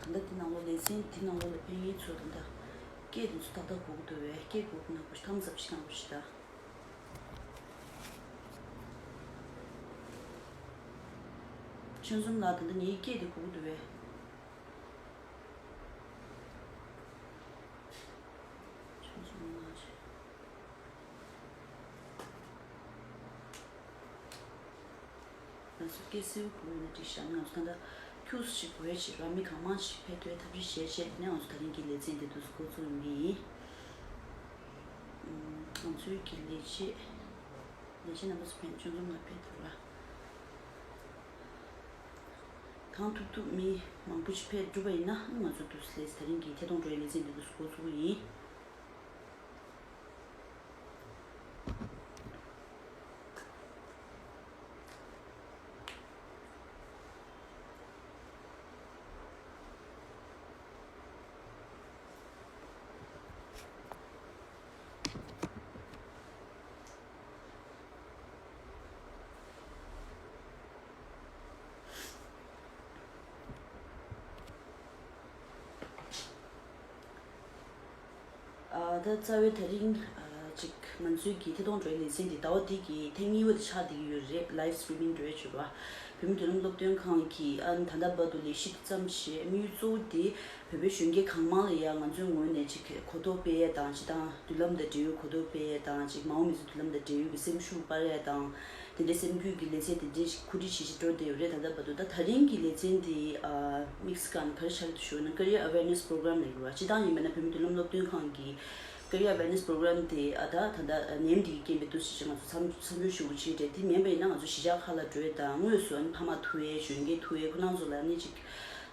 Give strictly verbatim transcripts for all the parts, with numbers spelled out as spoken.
ད་ལྟ་དེ་ནང་ལོགས་ལེ་ཚན་དེ་ནང་ལོགས་ལ་ཕེབས་མཁན་ཚོ་ད་ལྟ་སྐད་དེ་ཚོ་ཏག་ཏག་གོ་གི་འདུག་བས། སྐད་གོ་གི་ན་གོ་ཤི་ཐམ་སབ་ཤི་ན་གོ་ཤི་ད། ཆོས་འཛོམས་ལགས་ད་ལྟ་ངའི་སྐད་དེ་གོ་གི་འདུག་བས། ཆོས་འཛོམས་ལགས། ང་ཚོ་སྐད་གསལ་པོ་གོ་ཡོད་ན་འགྲིག་ཤག་ང་ཚོ་ད་ལྟ་ཁྱུག་ཙམ་ཞིག་གོ་ཡ་བྱེད་ར། མི་གང་མང་ཞིག་ཕེབས་ཐུབ་པའི་ཐབས་ཤེས་བྱས་བྱས། དེ་ནས་ང་ཚོ་ད་རིང་གི་ལེ་ཚན་འདི་འདུག་སེ་འགོ་བཙུགས་ཡིན། ང་ཚོའི་གི་ལས་བྱེད་ལས་བྱེད་རྣམ་པ་ཚོ་ཕེབས། ཆོས་འཛོམས་ལགས་ཕེབས་ཐུབ་ར། གང་ཐུབ་ཐུབ་མི་མང་པོ་ཞིག་ཕེབས་ཐུབ་པ་ཡིན་ན་ང་ཚོ་འདུག་སེ་ལས་ད་རིང་གི་ཐད་གཏོང་འགྲོ་བའི་ལེ་ཚན་འདི་འདུག་སེ་འགོ་བཙུགས་ཡིན། ཨ། ད་རྩ་བའི་ད་རིང་ཨ་ཅིག་ང་ཚོའི་གི་ཐད་གཏོང་འགྲོ་བའི་ལེ་ཚན་འདི་ཟླ་བ་འདི་གི་ཐེངས་གཉིས་པ་དེ་ཆགས་བསྡད་ཀྱི་ཡོད་རེད། ལའིབ་སི་ཊི་རི་མིང་འགྲོ་ཡ་བྱེད་རོགས། བོད་མིའི་མདུན་ལམ་སློབ་སྟོན་ཁང་གིས་ཨ་ད་ལྟ་བར་དུ་ལས་གཞི་འདི་བརྩམས་བྱས། དམིགས་ཡུལ་གཙོ་བོ་དེ་བོད་པའི་གཞོན་སྐྱེས་གང་མང་ལ་ཡང་ང་ཚོའི་ངོས་ནས་ཅིག་གོ་རྟོགས་སྤེལ་ཡས་དང་། སྤྱིར་བཏང་མདུན་ལམ་དང་འབྲེལ་ཡོད་གོ་རྟོགས་སྤེལ་ཡས་དང་། ཅིག་མ་འོངས་མི་ཚེ་མདུན་ལམ་དང་འབྲེལ་ཡོད་ཀྱི་སེམས་ཤུགས་སྤར་ཡས་དང་། དེ་འདྲའི་སེམས་འགུལ་གྱི་ལེ་ཚན་དེ་འདྲའི་ཞིག་གོ་སྒྲིག་བྱེད་བཞིན་འགྲོ་བསྡད་ཡོད་རེད། ད་ལྟ་བར་དུ། ད་ད་རིང་གི་ལེ་ཚན་དེ་ཨ་དམིགས་སུ་བཀར་ནས་ག་རེ་ཆགས་ཀྱི་འདུག་ཞུ་ན། Career Awareness Program ལབ་ཀྱི་རེད་བ། སྤྱིར་བཏང་ཡིན་པ་ན་བོད་མིའི་མདུན་ལམ་སློབ་སྟོན་ཁང་གི་Career Awareness Program དེ་ཨ་ད་ད་ལྟ་ནད་ཡམས་འདི་གི་རྐྱེན་པས་འདུག་སེ་ཅིག་ང་ཚོ་མཚམས་མཚམས་འཇོག་ཞུ་དགོས་ཀྱི་རེད། དེ་མིན་པ་ཡིན་ན་ང་ཚོ་གཞིས་ཆགས་ཁག་ལ་འགྲོ་ཡས་དང་། དངོས་སུ་ཨ་ནི་ཕ་མ་ཐུག་ཡས། གཞོན་སྐྱེས་ཐུག་ཡས། ཁོ་རང་ཚོ་ལ་ཨ་ནི་ཅིག་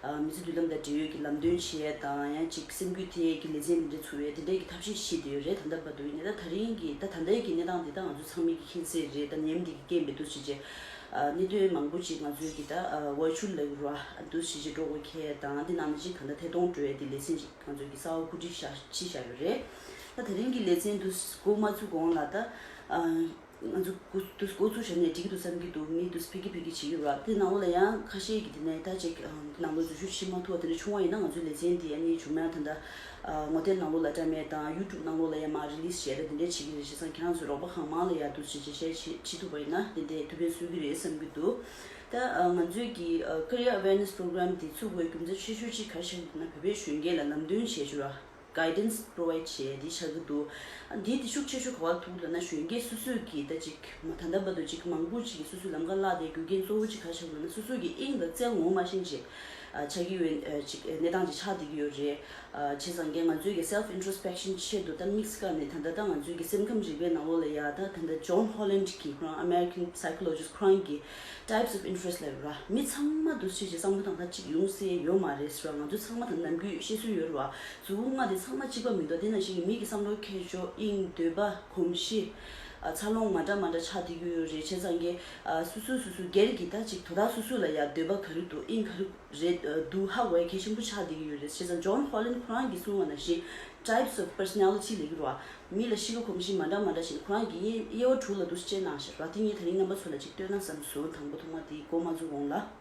ཨ་མི་ཚེ་མདུན་ལམ་དང་འབྲེལ་ཡོད་ཀྱི་ལམ་སྟོན་བྱེད་ཡས་དང་། ཡང་ཅིག་སེམས་འགུལ་ཐེབས་ཡས་ཀྱི་ལེ་ཚན་འདི་འདྲ་ཚུགས་ཡས་དེ་འདྲའི་གི་ཐབས་ཤེས་བྱེད་བསྡད་ཡོད་རེད། ད་ལྟ་བར་དུ་ཡིན་ནའི་ད་ད་རིང་གི་ད་ད་ལྟའི་གི་གནས་སྟངས་འདི་ད་ང་ཚོ་ཚང་མས་ཀྱི་མཁྱེན་གསལ་རེད། ད་ནད་ཡམས་འདི་གི་རྐྱེན་པས་འདུག་སེ་ཅིག་ཨ་གནད་དོན་མང་པོ་ཅིག་ང་ཚོའི་གི་ད་ཨ་ཝར་ཅུ་ལ་ལབ་ཀྱི་རེད་བ། འདུག་སེ་ཅིག་འགྲོ་དགོས་ཁེལ་དང་། འདི་ནང་ནས་ཅིག་ད་ལྟ་ཐད་གཏོང་འགྲོ་ཡས་དེ་ལེ་ཚན་ཅིག་ང་ཚོའི་གི་གསར་པ་གོ་སྒྲིག་བྱ་བྱས་བཞག་ཡོད་རེད། ད་ད་རིང་གི་ལེ་ཚན་འདུག་སེ་འགོ་མ་ཚུགས་གོང་ལ་ད་ཨ་ང་ཚོ་འགོ་འདུག་སེ་འགོ་ཚུགས་བཞག་ནས་འགྲིག་གི་འདུག་བསམ་གྱི་འདུག་མི་འདུག་སེ་ཕེབས་ཀྱི་ཕེབས་ཀྱི་བྱེད་ཀྱི་རེད་བ། དེ་ནང་ལོགས་ལ་ཡང་ཁ་ཤས་ཀྱིས་དེ་ནས་ད་ཅིག་ཨ་དེ་ནང་ལོགས་འཛུལ་ཞུགས་བྱེད་མ་ཐུབ་པ་དེ་འདྲ་བྱུང་བ་ཡིན་ན་ང་ཚོའི་ལེ་ཚན་དེ་ཨ་ནི་བྱུང་ན་ད་ལྟ་ཨ་ངོ་དེབ་ནང་ལོགས་ལ་འདྲ་མེད་དང་། ཡུ་ཊུབ་ནང་ལོགས་ལ་ཡང་མར་རི་ལི་སི་བྱས་ད་དེ་འདྲ་བྱེད་ཀྱི་རེད། བྱས་ཙང་ཁྱེད་རང་ཚོས་རོགས་པ་གང་མང་ལ་ཡང་འདུག་སེ་བྱེད་བྱེད་བྱེད་ཐུབ་པ་ཡིན་ན་དེ་འདྲའི་ཐུགས་ཕན་གསོས་ཀྱི་རེད་བསམ་གྱི་འདུག་ད་ཨ་ང་ཚོའི་གི་ཨ་Career Awareness Program དེ་ཚུགས་དགོས་རྒྱུ་མཚན་ཆེ་ཤོས་གཅིག་ག་རེ་ཆགས་ཀྱི་འདུག་ན། བོད་པའི་གཞོན་སྐྱེས་ལ་ལམ་སྟོན་བྱེད་ཆོག་ར། Guidance provide བྱས་འདི་ཆགས་ཀྱི་འདུག་འདི་དེ་ཤུགས་ཆེ་ཤོས་ག་པར་ཐུག་ལབ་ན། གཞོན་སྐྱེས་སོ་སོས་ཀྱིས་ད་ཅིག་མ་ད་ལྟ་བར་དུ་ཅིག་མང་པོ་ཅིག་གིས་སོ་སོའི་ལམ་ཁ་བརླག་པའི་རྒྱུ་རྐྱེན་གཙོ་བོ་ཅིག་ག་ཆགས་ལབ་ན། སོ་སོ་གི་དབྱིངས་དང་རྩལ་ངོ་མ་ཤེས་བྱས་ཨ་ཆགས་ཀྱི་ཡོད། ཨ་ཅིག་ཨ་གནས་སྟངས་ཅིག་ཆགས་བསྡད་ཀྱི་ཡོད་རེད། ཨ་བྱས་ཙང་ཀྱང་ང་ཚོའི་གི་self introspection ཆེད་དུ་ད་དམིགས་བཀར་ནས་ད་ལྟ་ད་ང་ཚོའི་གི་སེམས་ཁམས་རིག་པའི་ནང་ལོགས་ལ་ཡ་ད་ད་ལྟ་John Holland གིས། ཁོ་རང་American psychologist ཁོ་རང་གིས་Types of Interest ལབ་ཡོད་ར། མི་ཚང་མ་འདུག་སེ་བྱས་བསམ་བློ་བཏང་ད་གཅིག་ཡོང་སྲིད་ཡོད་མ་རེད་ཟེར་བ། ང་ཚོ་ཚང་མ་ད་ནམ་རྒྱུན་བཤད་སྲོལ་ཡོད་རེད་བ། མཛུབ་མོ་ལྔ་དེ་ཚང་མ་གཅིག་པ་མི་འདུག་དེ་ནང་བཞིན་གྱི་མི་གི་བསམ་བློ་ཁྱད་ཆོས། དབྱིངས། འདོད་པ། གོམས་གཤིས། ཨ་འཚར་ལོངས་མ་འདྲ་མ་འདྲ་ཆགས་བསྡད་ཀྱི་ཡོད་རེད། བྱས་ཙང་གི་ཨ་སོ་སོ་སོ་སོ་སྒེར་གྱི་ད་ཅིག་དོ་བདག་སོ་སོ་ལ་ཡ་འདོད་པ་ག་རེ་འདུག་དབྱིངས་ག་རེ་རེད་འདུག་ཧ་གོ་ཡ་གལ་ཆེན་པོ་ཆགས་བསྡད་ཀྱི་ཡོད་རེད། བྱས་ཙང་John Holland ཁོ་རང་གིས་གསུངས་པ་ནང་བཞིན་Types of Personality ལབ་ཀྱི་རེད་བ། མི་ལ་གཤིས་ཀ་གོམས་གཤིས་མ་འདྲ་མ་འདྲ་ཞིག་ཁོ་རང་གིས་དབྱེ་དབྱེ་བ་དྲུག་ལ་འདུག་སེ་དཔྱད་གནང་བཞག་ར། དེ་ངས་ད་རིང་རྣམ་པ་ཚོ་ལ་ཅིག་སྟོན་ན་བསམ་སོང་། དང་པོ་ཐོག་མ་དེ་འགོ་མ་འཛུགས་གོང་ལ།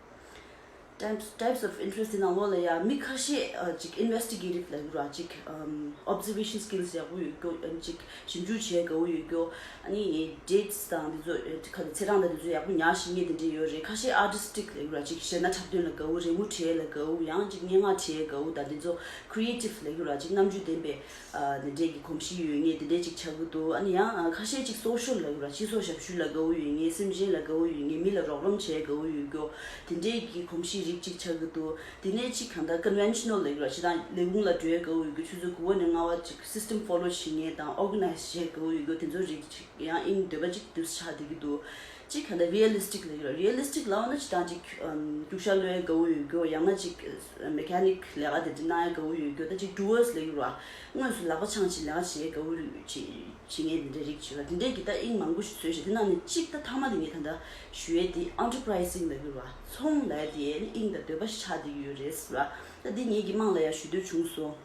Types Types of Interest དེ་ནང་ལོགས་ལ་ཡ་མི་ཁ་ཤས་ཨ་ཅིག་investigative ལབ་ཀྱི་རེད་བ། ཅིག་ཨམ་observation skills ཡག་པོ་ཡོད་རྒྱུ། ཨམ་ཅིག་ཞིབ་འཇུག་བྱེད་དགའ་བོ་ཡོད་རྒྱུ། ཨ་ནི་dates དང་དེ་ཚོ་ཨ་ཁ་ཚེ་རིང་དང་དེ་ཚོ་ཡག་པོ་ཉར་ཤེས་མཁན་དེ་འདྲ་ཡོད་རེད། ཁ་ཤས་artistic ལབ་ཀྱི་རེད་བ། ཅིག་གཞས་སྣ་འཁྲབ་སྟོན་ལ་དགའ་བོ། རི་མོ་བྲིས་ལ་དགའ་བོ། ཡང་ཅིག་སྙན་ངག་བྲིས་ལ་དགའ་བོ་དང་། དེ་ཚོ་creative ལབ་ཀྱི་རེད་བ། ཅིག་རྣམ་དཔྱོད་ལྡན་པའི་ཨ་དེ་འདྲས་ཀྱི་གོམས་གཤིས་ཡོད་མཁན་དེ་འདྲས་ཅིག་ཆགས་ཀྱི་འདུག་ཨ་ནི་ཡང་ཨ་ཁ་ཤས་ཅིག་social ལབ་ཀྱི་རེད་བ། སྤྱི་ཚོགས་ཞབས་ཞུ་ལ་དགའ་བོ་ཡོད་མཁན། སེམས་ཅན་ལ་དགའ་བོ་ཡོད་མཁན། མི་ལ་རོགས་རམ་བྱེད་དགའ་བོ་ཡོད་རྒྱུ། དེ་འདྲས་ཀྱི་གོམས་གཤིས་རིགས་ཅིག་ཆགས་ཀྱི་འདུག་དེ་ནས་ཅིག་གང་ལྟར་conventional ལབ་ཀྱི་རེད་བ། ཅིག་ད་ལས་ཁུངས་ལ་འགྲོ་ཡས་དགའ་བོ་ཡོད་རྒྱུ། ཆུ་ཚོད་དགུ་པ་ནས་ལྔ་པ་ཅིག་system follow བྱེད་མཁན་དང་organize བྱེད་དགའ་བོ་ཡོད་རྒྱུ། དེ་ཚོ་རིགས་ཅིག་ཡང་དབྱིངས་འདོད་པ་ཅིག་འདུག་སེ་ཆགས་བསྡད་ཀྱི་འདུག་ཅིག་ག་འདྲ་realistic ལབ་ཀྱི་རེད། realistic ལབ་ན་ཅིག་ད་ཅིག་ཨམ་རྒྱུག་ཤར་གློད་དགའ་བོ་ཡོད་རྒྱུ། ཡང་ན་ཅིག་mechanic ལས་ཀ་དེ་འདྲ་གནང་ཡ་དགའ་བོ་ཡོད་རྒྱུ། ད་ཅིག་doers ལབ་ཀྱི་རེད་བ། དངོས་སུ་ལག་པ་འཆང་བྱས་ལས་ཀ་བྱེད་ཡ་དགའ་བོ་ཡོད་བྱེད་བྱེད་མཁན་དེ་འདྲ་རིགས་ཅིག་ཡོད་རེད། དེ་འདྲའི་གི་ད་དབྱིངས་མང་པོ་ཞིག་བཟོས་ཤག་དེ་ནང་ནས་གཅིག་ད་མཐའ་མ་དེ་ངས་ད་ལྟ་ཞུ་ཡས་དེ་enterprising ལབ་ཀྱི་རེད་བ། ཚོང་ལབ་ཡ་དེ་དབྱིངས་དང་འདོད་པ་ཞིག་ཆགས་བསྡད་ཀྱི་ཡོད་རེད་ཟེར་བ། ད་འདི་ངེད་ཀྱིས་དམངས་ལ་ཡ་ཞུ་འདོད་བྱུང་སོང་།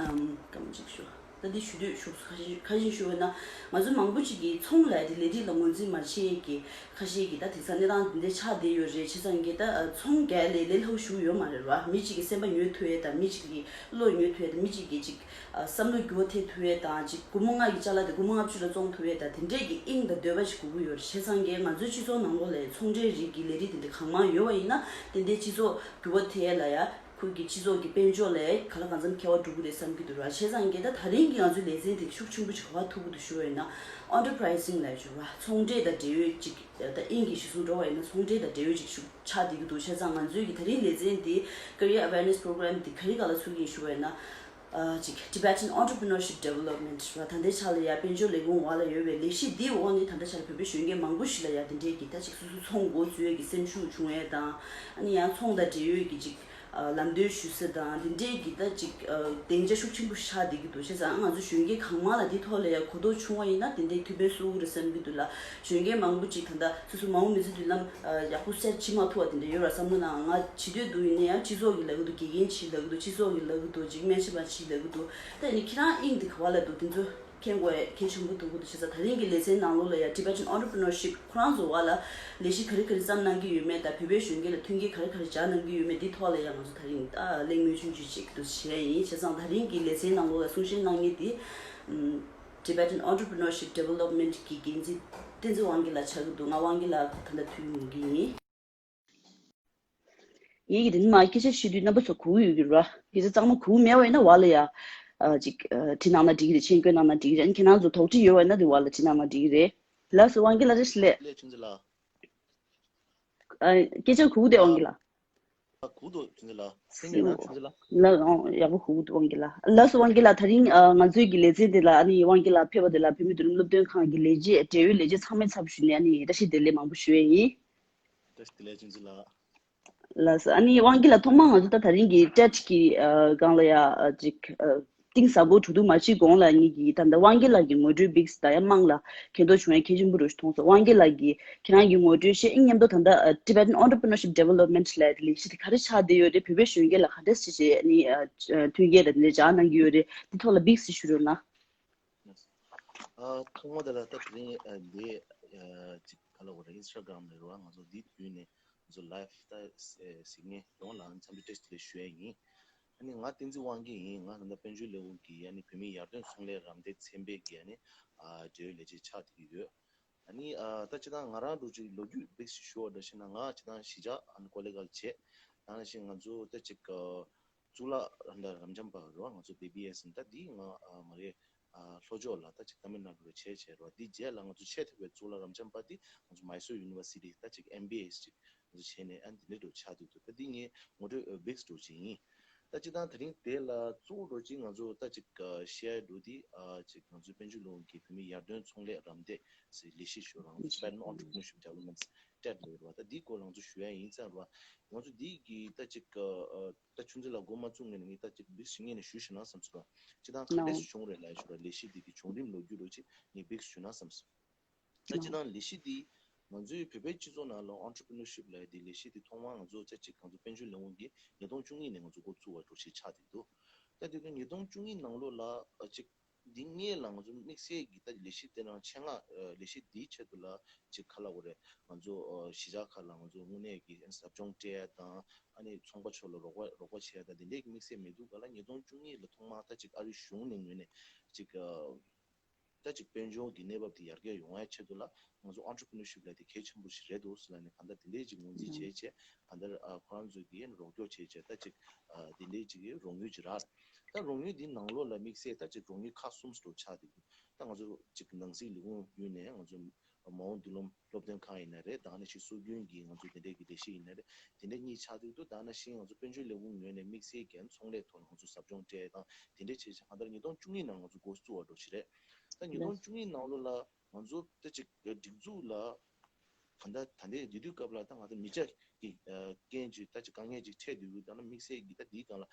ཨམ་སྐར་མ་གཅིག་ཞུ། ད་འདི་ཞུ་འདོད་ཞུ་ཁ་ཤས་ཁ་ཤས་ཞུ་བས་ན། ང་ཚོ་མང་པོ་ཅིག་གིས་ཚོང་ལས་དེ་ལས་རིགས་ལ་ངོས་འཛིན་མ་བྱེད་ཀྱི་ཁ་ཤས་ཀྱིས་ད་དེང་སང་གནས་སྟངས་འདི་འདྲ་ཆགས་བསྡད་ཡོད་རེད། བྱས་ཙང་གི་ད་ཚོང་རྒྱག་ལས་ལས་སླ་པོ་ཞིག་ཡོད་མ་རེད་ར། མི་གཅིག་གི་སེམས་པ་ཉོ་ཐུབ་ཡས་དང་། མི་གཅིག་གི་བློ་ཉོ་ཐུབ་ཡས་དང་། མི་གཅིག་གི་ཅིག་བསམ་བློ་འགྱུར་བ་ཐེབས་ཐུབ་ཡས་དང་། ཅིག་སྒོར་མོ་ལྔ་གི་ཅ་ལག་དེ་སྒོར་མོ་ལྔ་བཅུ་ལ་བཙོང་ཐུབ་ཡས་དང་། དེ་འདྲས་ཀྱི་དབྱིངས་དང་འདོད་པ་ཞིག་དགོས་ཀྱི་ཡོད་རེད། བྱས་ཙང་གི་ང་ཚོའི་སྤྱི་ཚོགས་ནང་ལོགས་ལ་ཚོང་འབྲེལ་རིགས་ཀྱི་ལས་རིགས་དེ་འདྲ་གང་མང་ཡོད་པ་ཡིན་ན། དེ་འདྲའི་སྤྱི་ཚོགས་འགྱུར་བ་ཐེབས་ཡས་ལ་ཡ། ཁོང་གི་སྤྱི་ཚོགས་ཀྱི་དཔལ་འབྱོར་ལ་གང་ལ་གང་འཚམ་ཁྱད་པར་འགྲོ་གི་རེད་བསམ་གྱི་འདུག་ར། བྱས་ཙང་གི་ད་དེ་རིང་གི་ང་ཚོའི་ལེ་ཚན་དེ་ཤུགས་ཆེན་པོ་ཅིག་ག་པར་ཐུག་གི་འདུག་ཞུ་བ་ཡིན་ན། ཨོན་ཊར་པ་རའི་ཛིང་ལབ་ཡས་ཅིག་ར། ཚོང་འབྲེལ་དང་འབྲེལ་ཡོད་ཅིག་ད་དབྱིངས་ཀྱི་གཞི་བཟུང་འགྲོ་བ་ཡིན་ན་ཚོང་འབྲེལ་དང་འབྲེལ་ཡོད་ཅིག་ཤུགས་ཆགས་བསྡད་ཀྱི་འདུག་བྱས་ཙང་ང་ཚོའི་གི་ད་རིང་ལེ་ཚན་འདི་Career Awareness Program འདི་ག་རེ་སྒང་ལ་ཚུགས་ཀྱི་ཡིན་ཞུ་བ་ཡིན་ན། ཨ་ཅིག་Tibetan Entrepreneurship Development ར། ད་ལྟའི་ཆ་ལ་ཡ་དཔལ་འབྱོར་ལས་ཁུངས་འོག་ལ་ཡོད་པའི་ལས་གཞི་འདིའི་འོག་ནས་ད་ལྟའི་ཆ་ལ་བོད་པའི་གཞོན་སྐྱེས་མང་པོ་ཞིག་ལ་ཡ་དེ་འདྲས་ཀྱི་ད་ཅིག་སོ་སོ་ཚོང་འགོ་བཙུགས་ཡས་ཀྱི་སེམས་ཤུགས་བྱུང་ཡས་དང་། ཨ་ནི་ཡང་ཚོང་དང་འབྲེལ་ཡོད་ཀྱི་ཅིག་ཨ་ལམ་སྟོན་ཞུ་ས་དང་། དེ་འདྲས་ཀྱི་ད་ཅིག་ཨ་སྡིངས་ཆ་ཤུགས་ཆེན་པོ་ཞིག་ཆགས་བསྡད་ཀྱི་འདུག་བྱས་ཙང་ང་ཚོ་གཞོན་སྐྱེས་གང་མང་ལ་འདི་ཐོག་ལ་ཡ་གོ་རྟོགས་བྱུང་བ་ཡིན་ན་དེ་འདྲས་ཐུགས་ཕན་གསོས་ཀྱི་རེད་བསམ་གྱི་འདུག་ལ། གཞོན་སྐྱེས་མང་པོ་ཅིག་ད་ལྟ་སོ་སོ་མ་འོངས་མི་ཚེ་མདུན་ལམ་ཨ་ཡག་པོ་གསལ་བྱེད་མ་ཐུབ་པ་དེ་འདྲ་ཡོད་ར་བསམ་བློ་ནང་ང་བྱེད་འདོད་འདུག་ཡིན་ན་ཡང་སྤྱི་ཚོགས་ཀྱིས་ལབ་ཀྱི་འདུག་དགེ་རྒན་ཅིག་ལབ་ཀྱི་འདུག་སྤྱི་ཚོགས་ཀྱིས་ལབ་ཀྱི་འདུག་ཅིག་སྨན་ཞབས་པ་ཅིག་ལབ་ཀྱི་འདུག་ད་ཡིན་ནའི་ཁྱེད་རང་དབྱིངས་དེ་ག་པ་ལ་འདུག་དེ་ཚོ་མཁྱེན་དགོས་ཡ་གལ་ཆེན་པོ་འདུག་གི་འདུག་བྱས་ཙང་ད་རིང་གི་ལེ་ཚན་ནང་ལོགས་ལ་ཡ་Tibetan Entrepreneurship ཁོ་རང་ཚོ་བ་ལ་ལས་གཞི་ག་རེ་ག་རེ་བརྩམས་གནང་གི་ཡོད་མེད་དང་། བོད་པའི་གཞོན་སྐྱེས་ལ་མཐུན་རྐྱེན་ག་རེ་ག་རེ་སྦྱར་གནང་གི་ཡོད་མེད་འདི་ཐོག་ལ་ཡ་ང་ཚོ་ད་རིང་ཨ་གླེང་མོལ་ཆུང་ཆུང་ཅིག་ཏུ་བྱས་ཡིན། བྱས་ཙང་ད་རིང་གི་ལེ་ཚན་ནང་ལོགས་ལ་གསུང་བཤད་གནང་མཁན་དེ་ཨམ། Tibetan Entrepreneurship Development གི་འགན་འཛིན་བསྟན་འཛིན་དབང་རྒྱལ་ལགས་ཆགས་ཀྱི་འདུག་ང་དབང་རྒྱལ་ལགས་ད་ལྟ་ཐུག་ཡོང་གི་ཡིན། ངེད་ཀྱིས་དེ་ནི་མ་སྐད་ཆ་བཤད་དུས་རྣམ་པ་ཚོ་གོ་གི་ཡོད་ཀྱི་རེད་བ། སྐད་ཆ་གཙང་མ་གོ་གི་མེད་པ་ཡིན་ན་བ་ལ་ཡ། ཨ་ཅིག་ཨ་བྲིས་གནང་ན་འགྲིག་གི་རེད། མཆན་བཀོད་གནང་ན་འགྲིག་གི་རེད། ཨ་ནི་ཁྱེད་རང་ཚོ་དོགས་འདྲི་ཡོད་པ་ཡིན་ན་དེ་བ་ལ་བྲིས་གནང་ན་འགྲིག་གི་རེད། ལགས་སོ་དབང་རྒྱལ་ལགས་བཀྲ་ཤིས་བདེ་ལེགས། ལགས་ཆུང་ཆུང་ལགས། ཨ་སྐད་ཆ་གོ་གི་འདུག་དབང་རྒྱལ་ལགས། ཨ་གོ་གི་འདུག་ཆུང་ཆུང་ལགས། གསན་གྱི་ཡིན་ན་ཆུང་ཆུང་ལགས། ལགས་ཨང་ཡག་པོ་གོ་གི་འདུག་དབང་རྒྱལ་ལགས། ལགས་སོ་དབང་རྒྱལ་ལགས། ད་རིང་ཨ་ང་ཚོའི་གི་ལེ་ཚན་འདི་ལ་ཨ་ནི་དབང་རྒྱལ་ལགས་ཕེབས་པ་འདི་ལ་བོད་མིའི་མདུན་ལམ་སློབ་སྟོན་ཁང་གི་ལས་བྱེད་འབྲེལ་ཡོད་ལས་བྱེད་ཚང་མའི་ཚབ་ཞུས་ནས་ཨ་ནི་བཀྲ་ཤིས་བདེ་ལེགས་མང་པོ་ཞུ་ཡས་ཡིན། བཀྲ་ཤིས་བདེ་ལེགས་ཆུང་ཆུང་ལགས། ལགས་སོ། ཨ་ནི་དབང་རྒྱལ་ལགས་ཐོག་མར་ང་ཚོ་ད་ད་རིང་གི་ཊེཌ་ཀྱི་ཨ་སྒང་ལ་ཡ་ཨ་ཅིག་ཨ་གཏིང་ཟབ་པོ་འགྲོ་དུས་མ་ཕྱིན་གོང་ལ་ངེད་ཀྱིས་ད་ལྟ་དབང་རྒྱལ་ལགས་ཀྱི་ངོ་སྤྲོད་བིགས་ད་ཡ་དམངས་ལ་མཁྱེན་རྟོགས་བྱུང་ཡ་གལ་ཆེན་པོ་རུ་མཐོང་སོང་། དབང་རྒྱལ་ལགས་ཀྱིས་ཁྱེད་རང་གི་ངོ་སྤྲོད་བཤད་ཨིན་མཉམ་དུ་ད་ལྟ་ཨ་Tibetan Entrepreneurship Development ལབ་ལས་གཞི་དེ་ག་རེ་ཆགས་བསྡད་ཡོད་རེད། བོད་པའི་གཞོན་སྐྱེས་ལ་ག་འདྲ་ཞིག་བྱས་ནི་ཨ་མཐུན་རྐྱེན་དང་དེ་འདྲ་སྦྱར་གནང་གི་ཡོད་རེད། དེ་ཐོག་ལ་བིགས་ཞུ་རོགས་གནང་། ཨ་ཐོག་མ་དེ་ལ་ད་དེ་རིང་ཨ་འདི་ཨ་ཅིག་ག་ལ་འོ་ར་ཨིན་སི་ཊ་གྷ་རམ་ལ་རེད་བ། ང་ཚོ་འདི་བརྒྱུད་ནས་ང་ཚོ་ལའིབ་ད་གཟིགས་མཁན་ཡོངས་ལ་འཚམས་འདྲི་བཀྲ་ཤིས་བདེ་ལེགས་ཞུ་ཡ་ཡིན། ཨ་ནི་ང་བསྟན་འཛིན་དབང་རྒྱལ་ཡིན། ང་ད་ལྟ་དཔལ་འབྱོར་ལས་ཁུངས་ཀྱི་ཨ་ནི་བོད་མིའི་ཡར་ཐོན་ཚོང་ལས་རམ་འདེགས་ཚན་པའི་གི་ཨ་ནི་ཨ་འབྲེལ་ཡོད་ལས་བྱེད་ཆགས་བསྡད་ཀྱི་ཡོད། ཨ་ནི་ཨ་ད་སྤྱིར་བཏང་ང་རང་འདྲ་ཅིག་ལོ་རྒྱུས་བིགས་ཞུ་བ་འདྲ་ཞིག་ན། ང་སྤྱིར་བཏང་གཞིས་ཆགས་ཨ་ནི་ཀོ་ལི་གྷལ་བྱས། ད་ནང་བཞིན་ང་ཚོ་ད་ཅིག་ཨ་གཙུག་ལག་ར་མདའ་རབ་འབྱམས་པ་རེད་བ། ང་ཚོ་བེ་བི་ཨེ་སི་ཡིན། ད་འདི་ང་ཨ་མ་རེད། ཨ་ལྷོ་ཕྱོགས་ལ་ད་ཅིག་ཏ་མིལ་ནཱ་ཌུ་ལ་བྱས་བྱས་རེད་བ། འདི་རྗེས་ལ་ང་ཚོ་ཆེས་མཐོ་བའི་གཙུག་ལག་རབ་འབྱམས་པ་འདི་ང་ཚོ་མའི་སོར་ཡུ་ནི་ཝར་སི་ཊི་ད་ཅིག་ཨེམ་བི་ཨེ་ཞིག་ང་ཚོ་བྱས་ནས་ཨ་འདི་འདྲ་འདྲ་ཆགས་འདུག་ད་འདི་ངའི་ངོ་སྤྲོད་བིགས་འདྲ་ཅིག་ཡིན། ད་སྤྱིར་བཏང་དེ་རིང་དེ་ལ་གཙོ་བོ་འདྲ་ཅིག་ང་ཚོ་ད་ཅིག་ཨ་ཤེར་འདྲ་འདི་ཨ་ཅིག་ང་ཚོའི་དཔལ་འབྱོར་ལས་ཁུངས་ཀྱི་བོད་མིའི་ཡར་ཐོན་ཚོང་ལས་རམ་འདེགས་ཟེར་ལས་གཞི་ཞུ་རང་Tibetan Entrepreneurship Development ཊེཌ་ལབ་རེད་བ། ད་འདིའི་སྐོར་ལ་ང་ཚོ་ཞུ་ཡ་ཡིན་ཙང་རེད་བ། ང་ཚོ་འདི་གི་ད་ཅིག་ཨ་ད་ཆུང་ཙེ་ལ་འགོ་མ་བཙུགས་སྔོན་ནས་ངས་ད་ཅིག་འདི་ཞིག་ངས་ནས་ཞུས་ཞུ་ན་བསམ་སོང་། སྤྱིར་བཏང་ག་འདྲས་བྱུང་རེད་ལབ་ཞུ་ར། ལས་གཞི་འདི་གི་བྱུང་རིམ་ལོ་རྒྱུས་འདྲ་ཅིག་ངས་འདི་ཞུ་ན་བསམ་སོང་། ད་སྤྱིར་བཏང་ལས་གཞི་འདི་ང་ཚོའི་བོད་པའི་སྤྱི་ཚོགས་ནང་ལ་ཨོན་ཊར་པི་ནར་ཤིབ་ལབ་ཡ་འདི་ལས་གཞི་འདི་ཐོག་མར་ང་ཚོ་ད་ཅིག་ང་ཚོ་དཔལ་འབྱོར་ལས་ཁུངས་ཀྱིས་ཉིས་སྟོང་བཅུ་གཉིས་ནས་ང་ཚོ་འགོ་བཙུགས་པ་འདྲ་ཞིག་ཆགས་བསྡད་འདུག་ད་དེ་དུས་ཉིས་སྟོང་བཅུ་གཉིས་ནང་ལོགས་ལ་ཅིག་འདི་སྔོན་ལ་ང་ཚོ་དམིགས་བསལ་གྱི་ད་ལས་གཞི་དེ་ནང་ཆེད་མངགས་ཨ་ལས་གཞི་འདིའི་ཆེད་དུ་ལ་ཅིག་ག་ལབ་དགོས་རེད། ང་ཚོ་ཨ་གཞིས་ཆགས་ཁག་ལ་ང་ཚོ་དངོས་གནས་ཀྱི་ཟབ་སྦྱོང་སྤྲད་ཡ་དང་། ཨ་ནི་ཚོང་པ་ཚོ་ལ་རོགས་པ་རོགས་པ་བྱེད་ཡ་དང་དེ་འདྲས་ཀྱི་དམིགས་བསལ་མི་འདུག་ག་ལ། ཉིས་སྟོང་བཅུ་གཉིས་ལ་ཐོག་མར་ད་ཅིག་ཨ་རིའི་གཞུང་ནས་ངོས་ནས་ཅིག་ཨ་ད་ཅིག་དཔལ་འབྱོར་གྱི་གནས་བབ་དེ་ཡར་རྒྱས་ཡོང་ཡ་ཆེད་དུ་ལ་ང་ཚོ་ཨོན་ཊར་པི་ནར་ཤིབ་ལབ་དེ་གལ་ཆེན་པོ་ཞིག་རེད་འདུག་ཟེར་ལབ་ནས་གང་ལྟར་དེ་འདྲས་ཅིག་ངོས་འཛིན་བྱས་བྱས། གང་ལྟར་ཨ་ཁོ་རང་ཚོས་ཀྱིས་རོགས་སྐྱོར་བྱས་བྱས་ད་ཅིག་ཨ་དེ་འདྲས་ཅིག་གི་རོགས་དངུལ་ཅིག་རག་ད་རོགས་དངུལ་འདི་ནང་ལོགས་ལ་དམིགས་བསལ་ད་ཅིག་རོགས་དངུལ་ཁག་གསུམ་ཙམ་ཆགས་བསྡད་འདུག་ད་ང་ཚོ་ཅིག་ནང་སྲིད་ལས་ཁུངས་བརྒྱུད་ནས་ང་ཚོ་མ་འོངས་མདུན་ལམ་སློབ་སྟོན་ཁང་ཡིན་ན་རེད། ད་ནང་བཞིན་སྲོལ་རྒྱུན་གྱི་ང་ཚོ་དེ་འདྲས་ཀྱི་ལས་གཞི་ཡིན་ན་རེད། དེ་འདྲས་གཉིས་ཆགས་བསྡད་འདུག་ད་ནང་བཞིན་ང་ཚོ་དཔལ་འབྱོར་ལས་ཁུངས་ངོས་ནས་དམིགས་བསལ་གྱི་ཚོང་ལས་ཐོག་ལ་ང་ཚོ་ཟབ་སྦྱོང་སྤྲད་དང་དེ་འདྲས་བྱས་བྱས་གང་ལྟར་ཉིས་སྟོང་བཅུ་གཉིས་ནང་ང་ཚོ་འགོ་བཙུགས་པ་འདྲ་ཞིག་རེད། ད་ཉིས་སྟོང་བཅུ་གཉིས་ནང་ལོགས་ལ་ང་ཚོ་ད་ཅིག་སྒྲིག་འཛུགས་ལ་ད་ལྟ་ད་ལྟའི་དེ་དུས་སྐབས་ལ་ད་ང་ཚོ་མི་ཆ་གི་རྐྱེན་གྱིས་ད་ཅིག་དཀའ་ངལ་ཅིག་འཕྲད་དུས་ད་ནི་དམིགས་བསལ་གྱི་ད་འདིའི་སྒང་ལ་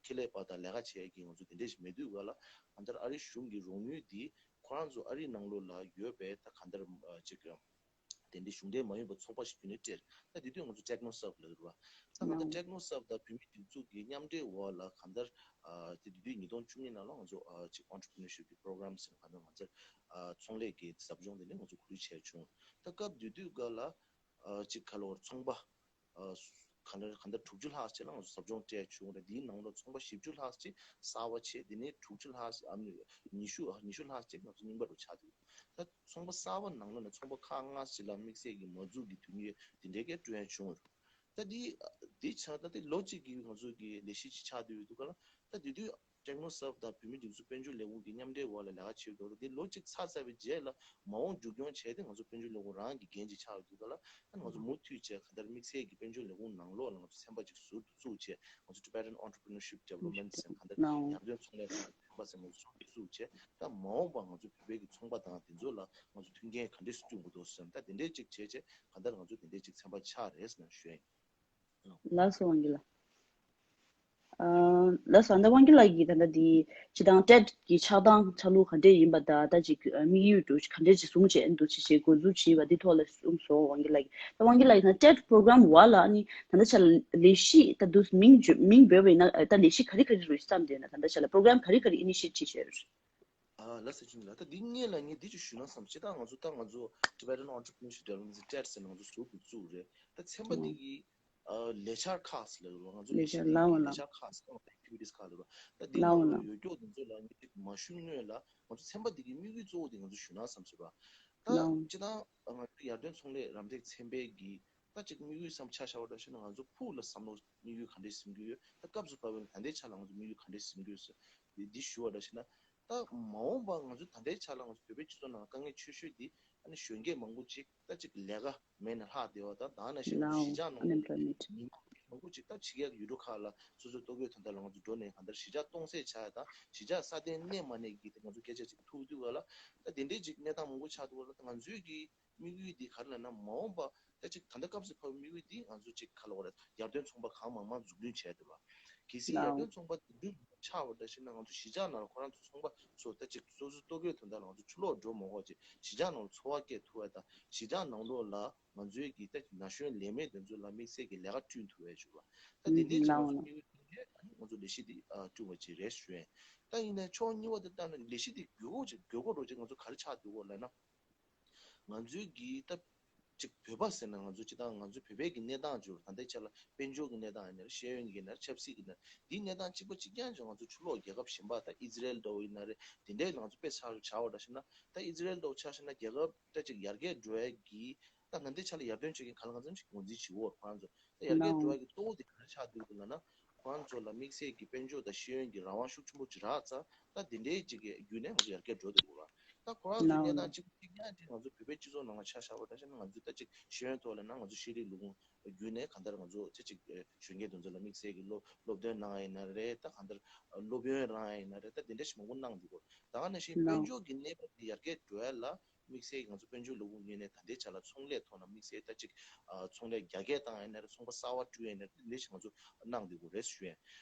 ཁེ་ལས་པ་དང་ལས་ཀ་བྱེད་ཡ་གི་ང་ཚོ་དེ་འདྲས་ཞིག་མེད་དུས་ག་ལ་གང་ལྟར་ཨ་རིའི་གཞུང་གི་རོགས་དངུལ་འདི་ཁོ་རང་ཚོ་ཨ་རིའི་ནང་ལོགས་ལ་ཡོད་པའི་ད་གང་ལྟར་ཅིག་ དེ་འདྲའི་གཞུང་འབྲེལ་མ་ཡིན་པའི་ཚོགས་པ་ཞིག་རྒྱུན་ལས་སྤྲད། ད་དེ་དུས་ང་ཚོ་ཊེག་ནོ་སོབ་ལབ་རེད་བ། ད་གང་ལྟར་ཊེག་ནོ་སོབ་དང་བོད་མིའི་སྒྲིག་འཛུགས་ཀྱི་མཉམ་འབྲེལ་འོག་ལ་གང་ལྟར་ཨ་དེ་དུས་ཉིས་སྟོང་བཅུ་གཉིས་ནང་ལ་ང་ཚོ་ཨ་ཅིག་ཨོན་ཊི་པི་ནར་ཤིབ་ཀྱི་པོ་རོ་གྷི་རམ་ཟེར་གང་ལྟར་ང་ཚོ་ཨ་ཚོང་ལས་ཀྱི་ཟབ་སྦྱོང་དེ་འདྲ་ང་ཚོ་གོ་སྒྲིག་བྱས་བྱུང་། ད་སྐབས་དེ་དུས་སྐབས་ལ་ཨ་ཅིག་ག་ལ་བར་ཚོང་པ་ཨ་གང་ལྟར་གང་ལྟར་དྲུག་ཅུ་ལྷག་ཅིག་ལ་ང་ཚོ་ཟབ་སྦྱོང་སྤྲད་བྱུང་རེད། དེའི་ནང་ལ་ཚོང་པ་བཞི་བཅུ་ལྷག་ཅིག་གསར་པ་བྱས། དེ་ནས་དྲུག་ཅུ་ལྷག་ཅིག་ཨ་ནི་ཉི་ཤུ་ཉི་ཤུ་ལྷག་ཅིག་ང་ཚོ་རྙིང་པ་རུ་ཆགས་འདུག་ད་ཚོང་པ་གསར་པ་ནང་ལོགས་ནས་ཚོང་པ་ཁག་ལྔ་ཅིག་ལ་དམིགས་བསལ་གྱི་མ་འཛུགས་ཀྱི་དོན་གཉེར་དེ་འདྲའི་སྐད་སྤྲོད་ཡ་བྱུང་རེད། ད་འདི་འདི་ཆ་ད་དེ་ལོ་གཅིག་གི་ང་ཚོ་གི་ལས་གཞི་ཅིག་ཆགས་བསྡད་ཡོད་འདུག་ག་ལ། ད་དེ་དུས་ཊེག་ནོ་སོབ་དང་བོད་མིའི་སྒྲིག་འཛུགས་དཔལ་འབྱོར་ལས་ཁུངས་ཀྱི་མཉམ་འབྲེལ་འོག་ལ་ལས་ཀ་བྱེད་འདུག་ད་དེ་ལོ་གཅིག་ཚར་ཚར་བའི་རྗེས་ལ་མ་འོངས་མཇུག་སྐྱོང་བྱས་ཏེ་ང་ཚོ་དཔལ་འབྱོར་ལས་ཁུངས་རང་གི་འགན་ཅིག་ཆགས་ཡོད་འདུག་ག་ལ། ད་ང་ཚོ་མུ་མཐུད་བྱས་གང་ལྟར་དམིགས་བསལ་གྱི་དཔལ་འབྱོར་ལས་ཁུངས་ནང་ལོགས་ལ་ང་ཚོ་ཚན་པ་ཅིག་ཟུར་དུ་བཙུགས་བྱས་ང་ཚོ་Tibetan Entrepreneurship Development ཟེར་གང་ལྟར་ཡར་ཐོན་ཚོང་ལས་ཚན་པ་ཟེར་ང་ཚོ་ཟུར་དུ་བཙུགས་བྱས། ད་མ་འོངས་པ་ང་ཚོ་བོད་པའི་གི་ཚོང་པ་དང་དེ་ཚོ་ལ་ང་ཚོ་མཐུན་རྐྱེན་ག་འདྲས་སེ་བསྐྲུན་དགོས་འདུག་ཟེར་ན་ད་དེ་འདྲས་ཅིག་བྱས་བྱས་གང་ལྟར་ང་ཚོ་དེ་འདྲས་ཅིག་ཚན་པ་ཆགས་རེད་ཟེར་ན་ཞུ་ཡ་ཡིན། ལགས་སོ་དབང་གི་ལགས། ཨ་ལགས་སོ། ཨ་ད་དབང་གི་ལགས་ཀྱིས་ད་ལྟ་འདི་སྤྱི་བཏང་ཊེད་ཀྱི་ཆགས་སྟངས་ཆགས་ལུགས་ག་འདྲས་ཡིན་པ་དང་ད་ཅིག་དམིགས་ཡུལ་འདྲ་ག་འདྲས་ཅིག་བཟུང་བྱས་འདུག་ཅེས་འགོ་འཛུགས་བྱས་པ་འདི་ཐོག་ལ་གསུངས་སོང་དབང་གི་ལགས་ཀྱིས། ད་དབང་གི་ལགས་ཀྱིས་ད་ཊེད་པོ་རོ་གྷི་རམ་འོག་ལ་ནི་ད་ལྟ་ཆ་ལ་ལས་གཞི་ད་འདུག་མིང་བརྗོད་མིང་འབོད་པ་ཡིན་ན་ད་ལས་གཞི་ག་རེ་ག་རེ་རུ་བརྩམས་བསྡད་ན་ད་ལྟ་ཆ་ལ་པོ་རོ་གྷི་རམ་ག་རེ་ག་རེ་ཨི་ནི་ཤི་ཨེ་ཊིབ་བྱས་ཡོད་རེད། ཨ་ལགས་སོ་ཅི་ལ་ད་འདི་སྔོན་ལ་ངས་འདི་ཅིག་ཞུས་ན་བསམ་སྤྱིར་བཏང་ང་ཚོ་ད་ང་ཚོ་Tibetan Entrepreneurship Development Center ཟེར་ན་ང་ཚོ་ཟུར་དུ་བཙུགས་རེད། ད་ཚན་པ་འདི་གི་ཨ་ལས་འཆར་ཁག་ཟེར་ལ་ང་ཚོ་ལས་ལས་འཆར་ལགས་འོང་ལགས་ལས་འཆར་ཁག་ཟེར་ཨེག་ཊི་བི་ཊི་སི་ཁག་ལ་རེད། ད་འདི་ལགས་འོང་ནང་ལ་ལགས་ཡོད་སྐྱོ་དེ་ཚོ་ལ་ངས་ཅིག་མ་ཞུས་སྔོན་ལ་ང་ཚོ་ཚན་པ་འདི་གི་དམིགས་ཡུལ་གཙོ་བོ་དེ་ང་ཚོ་ཞུས་ན་བསམ་སྤྱིར་བ། ད་ལགས་འོང་སྤྱིར་བཏང་ང་ཚོ་ཡར་ཐོན་ཚོང་ལས་རམ་འདེགས་ཚན་པའི་གི་ད་ཅིག་དམིགས་ཡུལ་བསམ་ཆ་བཞག་པ་འདྲ་ཞིག་ན་ང་ཚོ་ཕུགས་ལ་བསམ་བློ་དམིགས་ཡུལ་ག་འདྲས་ཟིན་གྱི་ཡོད། ད་སྐབས་སུ་བབས་པའི་ད་ལྟའི་ཆ་ལ་ང་ཚོ་དམིགས་ཡུལ་ག་འདྲས་ཟིན་གྱི་ཡོད་ཟེར་འདི་འདི་ཞུ་བ་འདྲ་ཞིག་ན། ད་མ་འོངས་པ་ང་ཚོ་ད་ལྟའི་ཆ་ལ་ང་ཚོ་བོད་པའི་སྤྱི་ཚོགས་ནང་དཀའ་ངལ་ཆེ་ཤོས་འདི་ཨ་ནི་གཞོན་སྐྱེས་མང་པོ་ཅིག་ད་ཅིག་ལས་ཀ་མེད་ནས་ལྷག་བསྡད་པ་དང་ད་ནང་བཞིན་ང་ཚོ་གཞིས་ཆགས་ནང་ལོགས་ཀྱི་མི་མང་པོ་ཅིག་ད་ཕྱི་རྒྱལ་གྱི་ཡུལ་གྲུ་ཁག་ལ་སོ་སོའི་ལྟོ་གོས་དོན་དག་ལ་ང་ཚོ་འགྲོ་ནས་གང་ལྟར་གཞིས་ཆགས་སྟོང་ཟད་ཆགས་ཡ་དང་གཞིས་ཆགས་སྲ་བརྟན་གནས་མ་གནས་ཀྱི་དེ་ང་ཚོ་སྐད་ཆ་ཅིག་ཐུག་དུས་ག་ལ་ད་དེ་འདྲའི་ཅིག་གནས་སྟངས་མང་པོ་ཆགས་འདུག་ག་ལ་ད་ང་ཚོའི་གི་དམིགས་ཡུལ་འདི་ག་རེ་ལབ་ན་མ་འོངས་པ་ད་ཅིག་ད་ལྟ་སྐབས་སུ་བབས་པའི་དམིགས་ཡུལ་འདི་ང་ཚོ་ཅིག་ག་ལ་བ་རེད་ཡར་ཐོན་ཚོང་པ་གང་མང་མང་འཛུགས་སྐྲུན་བྱས་འདུག་བ། གལ་སྲིད་ཡར་ཐོན་ཚོང་པ་འཛུགས་སྐྲུན་ཆགས་པ་འདྲ་ཞིག་ན་ང་ཚོ་གཞིས་ཆགས་ནང་ལ་ཁོ་རང་ཚོ་ཚོང་པ་ཚོ་ད་ཅིག་སོ་སོའི་ལྟོ་གོས་དོན་དག་ལ་ང་ཚོ་ཕྱི་ལོགས་འགྲོ་མ་དགོས་ཅིག་གཞིས་ཆགས་ནང་ལ་འཚོ་བ་སྐྱེལ་ཐུབ་པ་དང་གཞིས་ཆགས་ནང་ལོགས་ལ་ང་ཚོའི་གི་ད་ན་གཞོན་ལས་མེད་དེ་ཚོ་ལ་དམིགས་བསལ་གྱི་ལས་ཀ་བསྐྲུན་ཐུབ་པའི་ཕྱོགས་ལ་ད་དེ་འདྲའི་ཅིག་ང་ཚོ་དམིགས་ཡུལ་དེ་ང་ཚོ་ལས་གཞི་འདི་བསྐྲུན་པ་ཅིག་རེད་ཞུ་ཡིན། ད་ཡིན་ནའི་ཕྱོགས་གཉིས་པ་དེ་ལྟ་ན་ལས་གཞི་འདི་དགོས་མཁོ་ཅིག་དགོས་མཁོ་རོ་ཅིག་ང་ཚོ་ག་རེ་ཆགས་འདུག་གོ་ལབ་ན། ང་ཚོའི་གི་ད་ཅིག་བོད་པ་ཟེར་ན་ང་ཚོ་སྤྱིར་བཏང་ང་ཚོ་བོད་པའི་གི་གནས་སྟངས་ཅིག་ད་ལྟའི་ཆ་ལ་དཔལ་འབྱོར་གི་གནས་སྟངས་ཡིན་ན་རེད། ཤེས་ཡོན་གི་ཡིན་ན་རེད། ཆབ་སྲིད་ཀྱི་ཡིན་ན་རེད། འདིའི་གནས་སྟངས་གཅིག་པ་གཅིག་རྐྱང་ཅིག་ང་ཚོ་ཕྱི་ལོགས་རྒྱལ་ཁབ་གཞན་པ་ད་ཨི་ཛི་རེལ་འདྲ་བོ་ཡིན་ན་རེད། དེ་འདྲའི་ང་ཚོ་དཔེ་ཆ་ཆ་བ་འདྲ་ཞིག་ན་ད་ཨི་ཛི་རེལ་འདྲ་བོ་ཆ་བཞག་ན་རྒྱལ་ཁབ་ད་ཅིག་ཡར་རྒྱས་འགྲོ་ཡ་གི་ད་ད་ལྟའི་ཆ་ལ་ཡར་ཐོན་བྱེད་མཁན་གང་ལ་གང་འཚམ་ཞིག་ངོས་འཛིན་བྱེད་འོ་ཁོ་རང་ཚོ་ད་ཡར་རྒྱས་འགྲོ་ཡ་གི་གཙོ་བོ་དེ་ག་རེ་ཆགས་འདུག་ལབ་ན། ཁོ་རང་ཚོ་ལ་དམིགས་བསལ་གྱི་དཔལ་འབྱོར་དང་ཤེས་ཡོན་གྱི་རང་དབང་ཤུགས་ཆེན་པོ་ཅིག་རག་ཙང་ད་དེ་འདྲའི་ཅིག་གི་བརྒྱུད་ནས་ང་ཚོ་ཡར་རྒྱས་འགྲོ་འདུག་གོ། ད་ཁོ་རང་ཚོའི་གནས་སྟངས་གཅིག་གཅིག་རྐྱང་ཅིག་ང་ཚོ་བོད་པའི་སྤྱི་ཚོགས་ནང་ལ་ཆ་བཞག་པ་འདྲ་ཞིག་ན་ང་ཚོས་ད་ཅིག་ཤེས་ཡོན་ཐོག་ལ་ན་ང་ཚོ་ཤེས་རིག་ལས་ཁུངས་བརྒྱུད་ནས་གང་ལྟར་ང་ཚོ་ཅིག་ཅིག་གཞོན་སྐྱེས་དེ་ཚོ་ལ་དམིགས་བསལ་གྱི་སློབ་སློབ་སྟོན་གནང་ཡ་ཡིན་ན་རེད། ད་གང་ལྟར་སློབ་ཡོན་རག་ཡ་ཡིན་ན་རེད། ད་དེ་འདྲ་ཞིག་མང་པོ་གནང་འདུག་གོ། ད་ག་ནང་བཞིན་དཔལ་འབྱོར་གྱི་གནས་བབ་དེ་ཡར་རྒྱས་འགྲོ་ཡ་ལ་དམིགས་བསལ་གྱི་ང་ཚོ་དཔལ་འབྱོར་ལས་ཁུངས་ངོས་ནས་ད་ལྟའི་ཆ་ལ་ཚོང་ལས་ཐོག་ན་དམིགས་བསལ་ད་ཅིག་ཨ་ཚོང་ལས་རྒྱ་སྐྱེད་བཏང་ཡ་ཡིན་ན་རེད། ཚོང་པ་གསར་པ་བསྐྲུན་ཡ་ཡིན་ན་རེད། དེ་འདྲ་ཞིག་ང་ཚོ་གནང་འདུག་གོ་རེད་ཞུ་ཡ།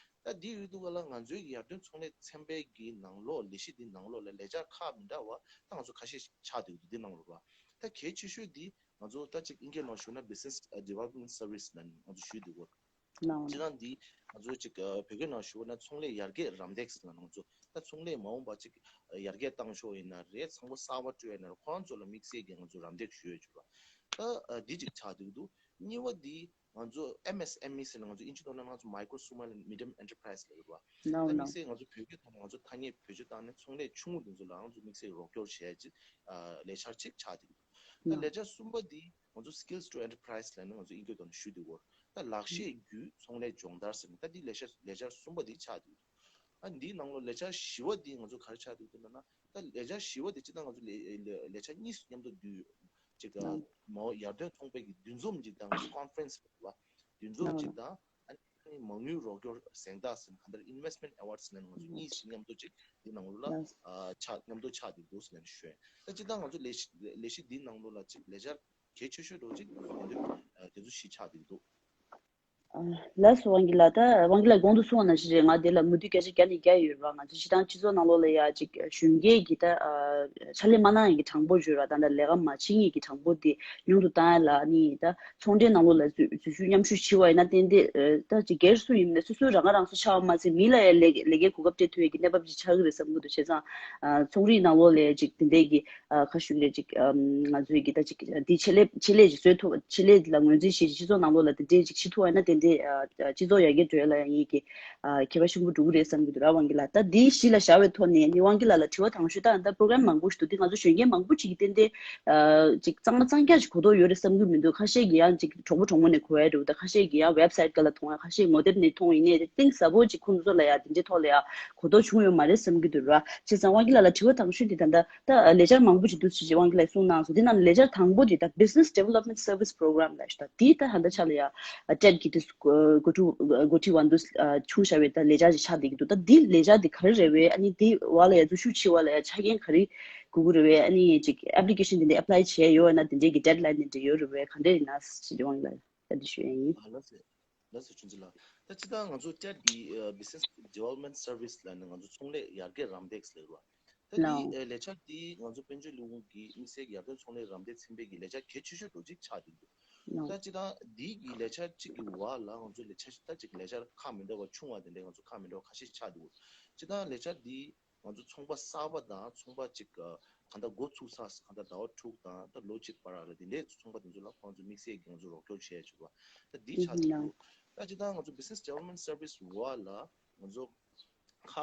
ད་འདི་ཡོད་དུས་ག་ལ་ང་ཚོའི་གི་ཡར་ཐོན་ཚོང་ལས་ཚན་པའི་གི་ནང་ལོགས་ལས་གཞི་འདི་ནང་ལོགས་ལ་ལས་འཆར་ཁག་མི་འདྲ་བ་ད་ང་ཚོ་ཁ་ཤས་ཆགས་བསྡད་ཡོད་འདུག་འདི་ནང་ལོགས་ལ་ད་གལ་ཆེ་ཤོས་འདི་ང་ཚོ་ད་ཅིག་ཨིན་སྐད་ནང་ཞུ་ན་Business Development Service ལབ་ནས་ང་ཚོ་ཞུས་འདུག་གོ། ལའོ་ལའོ། སྤྱིར་བཏང་འདི་ང་ཚོ་ཅིག་ཨ་བོད་སྐད་ནང་ཞུ་བ་ན་ཚོང་ལས་ཡར་རྒྱས་རམ་འདེགས་ལབ་ནས་ང་ཚོ་ད་ཚོང་ལས་མ་འོངས་པ་ཅིག་ཡར་རྒྱས་བཏང་ཕྱོགས་ཡིན་ན་རེད། ཚོང་པ་གསར་པ་བསྐྲུན་ཡིན་ན་རེད། ཁོ་རང་ཚོ་ལ་དམིགས་བསལ་གྱི་ང་ཚོ་རམ་འདེགས་ཞུ་ཡ་ཡོད་པ། ད་ཨ་འདི་ཅིག་ཆགས་བསྡད་ཀྱི་འདུག་གཉིས་པ་འདི་ང་ཚོ་M S M E ཟེར་ནས་ང་ཚོ་ཨིན་ཇི་ཐོག་ནས་ང་ཚོ་Micro Small and Medium Enterprise ལབ་ཡོད་པ། ལའོ་ད་དམིགས་ལའོ། བསལ་ང་ཚོ་བོད་སྐད་ཐོག་ནས་ང་ཚོ་ཐ་སྙད་བེད་སྤྱོད་བཏང་ནས་ཚོང་ལས་ཆུང་ངུ་དེ་ཚོ་ལ་ང་ཚོ་དམིགས་བསལ་རོགས་སྐྱོར་བྱས་ཅིག་ཨ་ལས་འཆར་ཅིག་ཆགས་བསྡད་ཀྱི་འདུག་ད་ལའོ་ལས་འཆར་གསུམ་པ་འདི་ང་ཚོ་Skills to Enterprise ལབ་ནས་ང་ཚོ་ཨིན་སྐད་ཐོག་ནས་ཞུས་འདུག་གོ། ད་ལག་ཤེས་བརྒྱུད་ཚོང་ལས་སྦྱོང་བརྡར་ཟེར་ནས་ད་འདི་ལས་འཆར་ལས་འཆར་གསུམ་པ་འདི་ཆགས་བསྡད་ཀྱི་འདུག་ཨ་འདིའི་ནང་ལོགས་ལས་འཆར་བཞི་པ་འདི་ང་ཚོ་ག་རེ་ཆགས་བསྡད་ཀྱི་འདུག་ལབ་ན། ད་ལས་འཆར་བཞི་པ་འདི་སྤྱིར་བཏང་ང་ཚོ་ལས་ལས་ལས་འཆར་གཉིས་སུ་མཉམ་དུ་བསྡུས། གཅིག་ཨ་ལའོ་མ་འོངས་ཡར་ཐོན་ཚོང་པའི་གི་འདུ་འཛོམས་ཅིག་དང་ང་ཚོ་Conference ལབ་པ། འདུ་འཛོམས་ཅིག་ལའོ་དང་ཨ་ནི་མ་དངུལ་རོགས་སྐྱོར་གཟེངས་རྟགས་ཟེར་ནས་གང་ལྟར་Investment Awards ལབ་ནས་ང་ཚོ་གཉིས་སུ་མཉམ་དུ་ཅིག་འདི་ནང་ལོགས་ལ་ལའོ་ཨ་ཆགས་མཉམ་དུ་ཆགས་བསྡད་འདུག་ཟེར་ནས་ཞུ་ཡ། ད་སྤྱིར་བཏང་ང་ཚོ་ལས་གཞི་ལས་གཞི་འདིའི་ནང་ལོགས་ལ་ཅིག་ལས་འཆར་གལ་ཆེ་ཤོས་འདྲ་བོ་ཅིག་དེ་ཚོ་ཨ་དེ་ཚོ་བཞི་ཆགས་བསྡད་འདུག་ལགས་སོ། དབང་གི་ལགས། ད་དབང་གི་ལགས་གོང་དུ་གསུངས་པ་ནང་བཞིན་རེད། ང་དེ་ལ་མུ་མཐུད་སྐད་ཆ་བརྒྱ་ནས་བརྒྱ་ཡོད་རེད་བ། ང་ཚོ་སྤྱིར་བཏང་སྤྱི་ཚོགས་ནང་ལོགས་ལ་ཡ་ཅིག་གཞོན་སྐྱེས་ཀྱི་ད་ཕྱག་ལས་མ་གནང་ཡག་གི་གྲངས་འབོར་ཡོད་ར། ད་ལྟ་ལས་ཀ་མ་བྱེད་མཁན་གྱི་གྲངས་འབོར་དེ་ཉུང་དུ་བཏང་ཡ་ལ་ནི་ད་ཚོང་འབྲེལ་ནང་ལོགས་ལ་འཛུལ་འཛུལ་ཞུགས་མཉམ་ཞུགས་བྱེད་པ་ཡིན་ན་ཏན་ཏན་ད་ཅིག་སྒེར་སུ་ཡིན་ནས་སོ་སོའི་རང་ཁ་རང་གསོ་ཆགས་པ་མ་ཟད་མི་ལ་ཡ་ལས་ལས་ཀའི་གོ་སྐབས་སྤྲད་ཐུབ་ཡག་གི་གནས་བབ་ཅིག་ཆགས་ཀྱི་རེད་བསམ་གྱི་འདུག་བྱས་ཙང་ཚོང་རིག་ནང་ལོགས་ལ་ཅིག་དེ་འདྲའི་གི་ཁ་ཤུགས་རེད་ཅིག་ང་ཚོའི་གི་ད་ཅིག་འདི་ཆེད་ལས་ཆེད་ལས་ཅིག་བཟོས་ཐུབ། ཆེད་ལས་ལ་ངོས་འཛིན་བྱེད་ཅིག་སྤྱི་ཚོགས་ནང་ལོགས་ལ་དེ་འདྲའི་ཅིག་བྱེད་ཐུབ་པ་ན་དེ་འདྲའི་སྤྱི་ཚོགས་ཡར་རྒྱས་འགྲོ་ཡ་ལ་ཡང་ཡིན་གི་ཁྱད་པར་ཤུགས་པོ་འགྲོ་གི་རེད་བསམ་གྱི་འདུག་ར། དབང་གི་ལགས། ད་འདི་གཞི་ལ་བཞག་པའི་ཐོག་ནས་ནི་དབང་གི་ལགས་ལ་དྲི་བ་དང་ཤོས་ད་ད་པོ་རོ་གྷ་རམ་མང་པོ་ཞིག་འདུག་དེ་ང་ཚོ་གཞོན་སྐྱེས་མང་པོ་ཅིག་གིས་ཏན་ཏན་ཅིག་གཙང་མ་གཙང་རྐྱང་ཞིག་གོ་རྟོགས་ཡོད་རེད་བསམ་གྱི་མི་འདུག་ཁ་ཤས་ཀྱིས་ཡང་ཅིག་གྲོགས་པོ་གྲོགས་མོ་ནས་གོ་ཡ་འདུག་ད་ཁ་ཤས་ཀྱིས་ཡང་ཝེབ་སའིཊ་སྒང་ལ་མཐོང་ཡ། ཁ་ཤས་ངོ་དེབ་ནས་མཐོང་ཡིན་ནའི་གཏིང་ཟབ་པོ་ཅིག་ཁོང་ཚོ་ལ་ཡ་དེ་འདྲའི་ཐོག་ལ་ཡ་གོ་རྟོགས་བྱུང་ཡོད་མ་རེད་བསམ་གྱི་འདུག་ར། བྱས་ཙང་དབང་གི་ལགས་ལ་དྲི་བ་དང་ཤོས་དེ་ད་ལྟ་ད་ལས་འཆར་མང་པོ་ཅིག་འདུག་ཟེར་ཅིག་དབང་གི་ལགས་གསུངས་གནང་སོང་། དེ་ནང་ལས་འཆར་དང་པོ་དེ་ད་Business Development Service Program ལབ་ཞིག་ད་དེ་ད་ད་ལྟ་ཆ་ལ་ཡ་ཊེཊ་གི་དུས་འགོ་ཁྲིད་འགོ་ཁྲིད་འོག་ཏུ་ཆུང་བྱ་བའི་ད་ལས་འཆར་ཞིག་ཆགས་བསྡད་ཀྱི་འདུག་ད་འདི་ལས་འཆར་འདི་ག་རེ་རེད་བས། ཨ་ནི་འདི་བ་ལ་ཡ་འཛུལ་ཞུགས་བྱེད་བ་ལ་ཡ་ཆ་རྐྱེན་ག་རེ་དགོས་ཀྱི་རེད་བས། ཨ་ནི་ཅིག་ཨེབ་ལི་ཀེ་ཤན་འདི་འདྲ་ཨེབ་ལའི་བྱས་ཡོད་ན་དེ་འདྲའི་གི་ཌེཌ་ལའིན་འདི་འདྲ་ཡོད་རེད་བས། ག་འདྲ་ཡིན་ན་ཞེས་དབང་གི་ལགས་ད་འདི་ཞུ་ཡ་ཡིན། ལགས་སོ། ལགས་སོ་ཆུང་ཆུང་ལགས། ད་སྤྱིར་བཏང་ང་ཚོ་ཊེཊ་འདི་Business Development Service ལབ་ནས་ང་ཚོ་ཚོང་ལས་ཡར་རྒྱས་རམ་འདེགས་ལབ་རེད་བ། ད་འདི་ལགས་ལས་འཆར་འདི་ང་ཚོ་དཔལ་འབྱོར་ལས་ཁུངས་ཀྱི་དམིགས་བསལ་གྱི་ཡར་ཐོན་ཚོང་ལས་རམ་འདེགས་ཚན་པའི་གི་ལས་འཆར་གལ་ཆེ་ཤོས་འདྲ་ཅིག་ཆགས་བསྡད་འདུག་ད་ལགས་སྤྱིར་བཏང་འདི་གི་ལས་འཆར་གཅིག་གི་བར་ལ་ང་ཚོ་ལས་འཆར་ད་ཅིག་ལས་འཆར་ཁག་མི་འདྲ་བ་ཆུང་བ་དེ་འདྲའི་ང་ཚོ་ཁག་མི་འདྲ་བ་ཁ་ཤས་ཆགས་འདུག་སྤྱིར་བཏང་ལས་འཆར་འདི་ང་ཚོ་ཚོང་པ་གསར་པ་དང་ཚོང་པ་ཅིག་ག་གང་ལྟར་འགོ་ཚུགས་ས་གང་ལྟར་ཟླ་བ་དྲུག་དང་ད་ལོ་གཅིག་བར་ལ་དེ་འདྲའི་ཚོང་པ་དེ་ཚོ་ལ་ཁོང་ཚོ་དམིགས་བསལ་གྱི་ང་ཚོ་རོགས་སྐྱོར་བྱས་ཆོག་པ་ད་འདི་ཆགས་འདུག་ད་སྤྱིར་བཏང་ང་ཚོ་Business Development Service འོག་ལ་ང་ཚོ་ཁག་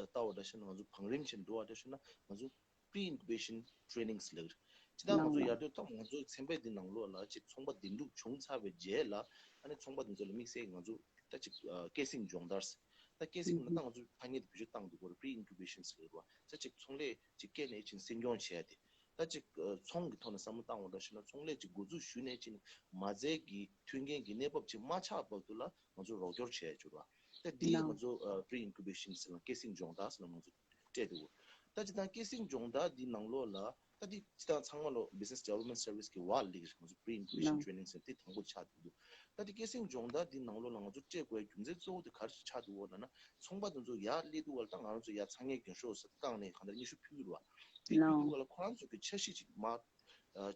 ལྟ་བ་འདྲ་ཞིག་ན་ང་ཚོ་བང་རིམ་ཞིག་འགྲོ་བ་འདྲ་ཞིག་ན་ང་ཚོ་Pre-incubation Trainings ལབ་ཀྱི་རེད། ཅི་ད་ང་ཚོ་ཡར་ཐོན་ཐོག་ང་ཚོའི་ཚན་པ་འདི་ནང་ལོགས་ལ་ཅིག་ཚོང་པ་འདེམས་སྒྲུག་བྱུང་ཚར་བའི་རྗེས་ལ་ཨ་ནི་ཚོང་པ་འདི་ཚོ་ལ་དམིགས་བསལ་ང་ཚོ་ད་ཅིག་སྐྱེད་སྲིང་སྦྱོང་བརྡར། ད་སྐྱེད་སྲིང་ན་ད་ང་ཚོ་ཐ་སྙད་དེ་བེད་སྤྱོད་བཏང་འདུག་གོ་Pre-incubation ཟེར་བ་ད་ཅིག་ཚོང་ལས་ཅིག་སྐྱེས་ནས་ཅིག་སྲིང་སྐྱོང་བྱས་ཏེ་ད་ཅིག་ཚོང་གི་ཐོག་ནས་བསམ་བློ་བཏང་བ་འདྲ་ཞིག་ན་ཚོང་ལས་ཅིག་འགོ་འཛུགས་ཞུས་ནས་ཅིག་མ་རྩའི་གི་མཐུན་རྐྱེན་གྱི་གནས་བབ་ཅིག་མ་ཆགས་བར་དུ་ལ་ང་ཚོ་རོགས་སྐྱོར་བྱས་ཆོག་པ། ད་འདི་ང་ཚོ་Pre-incubation ཟེར་ན་སྐྱེད་སྲིང་སྦྱོང་བརྡར་ཟེར་ན་ང་ཚོ་སྤྲད་འདུག་ད་ཅི་ད་སྐྱེད་སྲིང་སྦྱོང་བརྡར་འདི་ནང་ལོགས་ལ་ད་འདི་ཅི་ད་ཚང་མ་ལོ་Business Development Service གི་བར་ལ་ང་ཚོ་Pre-incubation Training ཟེར་འདི་དང་པོ་ཆགས་འདུག་ད་འདི་སྐྱེད་སྲིང་སྦྱོང་བརྡར་འདི་ནང་ལོགས་ལ་ང་ཚོ་སྤྲད་དགོས་རྒྱུ་མཚན་གཙོ་བོ་དེ་ག་རེ་ཆགས་འདུག་ལབ་ན་ཚོང་པ་དེ་ཚོ་ཡར་སླེབས་དུས་ལ་ད་ང་རང་ཚོ་ཡར་ཚ་དངོས་རྒྱན་ཤོག་ཟེར་བཏང་ནས་གང་ལྟར་སྙན་ཞུ་ཕུལ་གི་རེད་བ། དེ་ཕུལ་དུས་ལ་ཁོ་རང་ཚོ་གི་འཆར་གཞི་ཅིག་མ་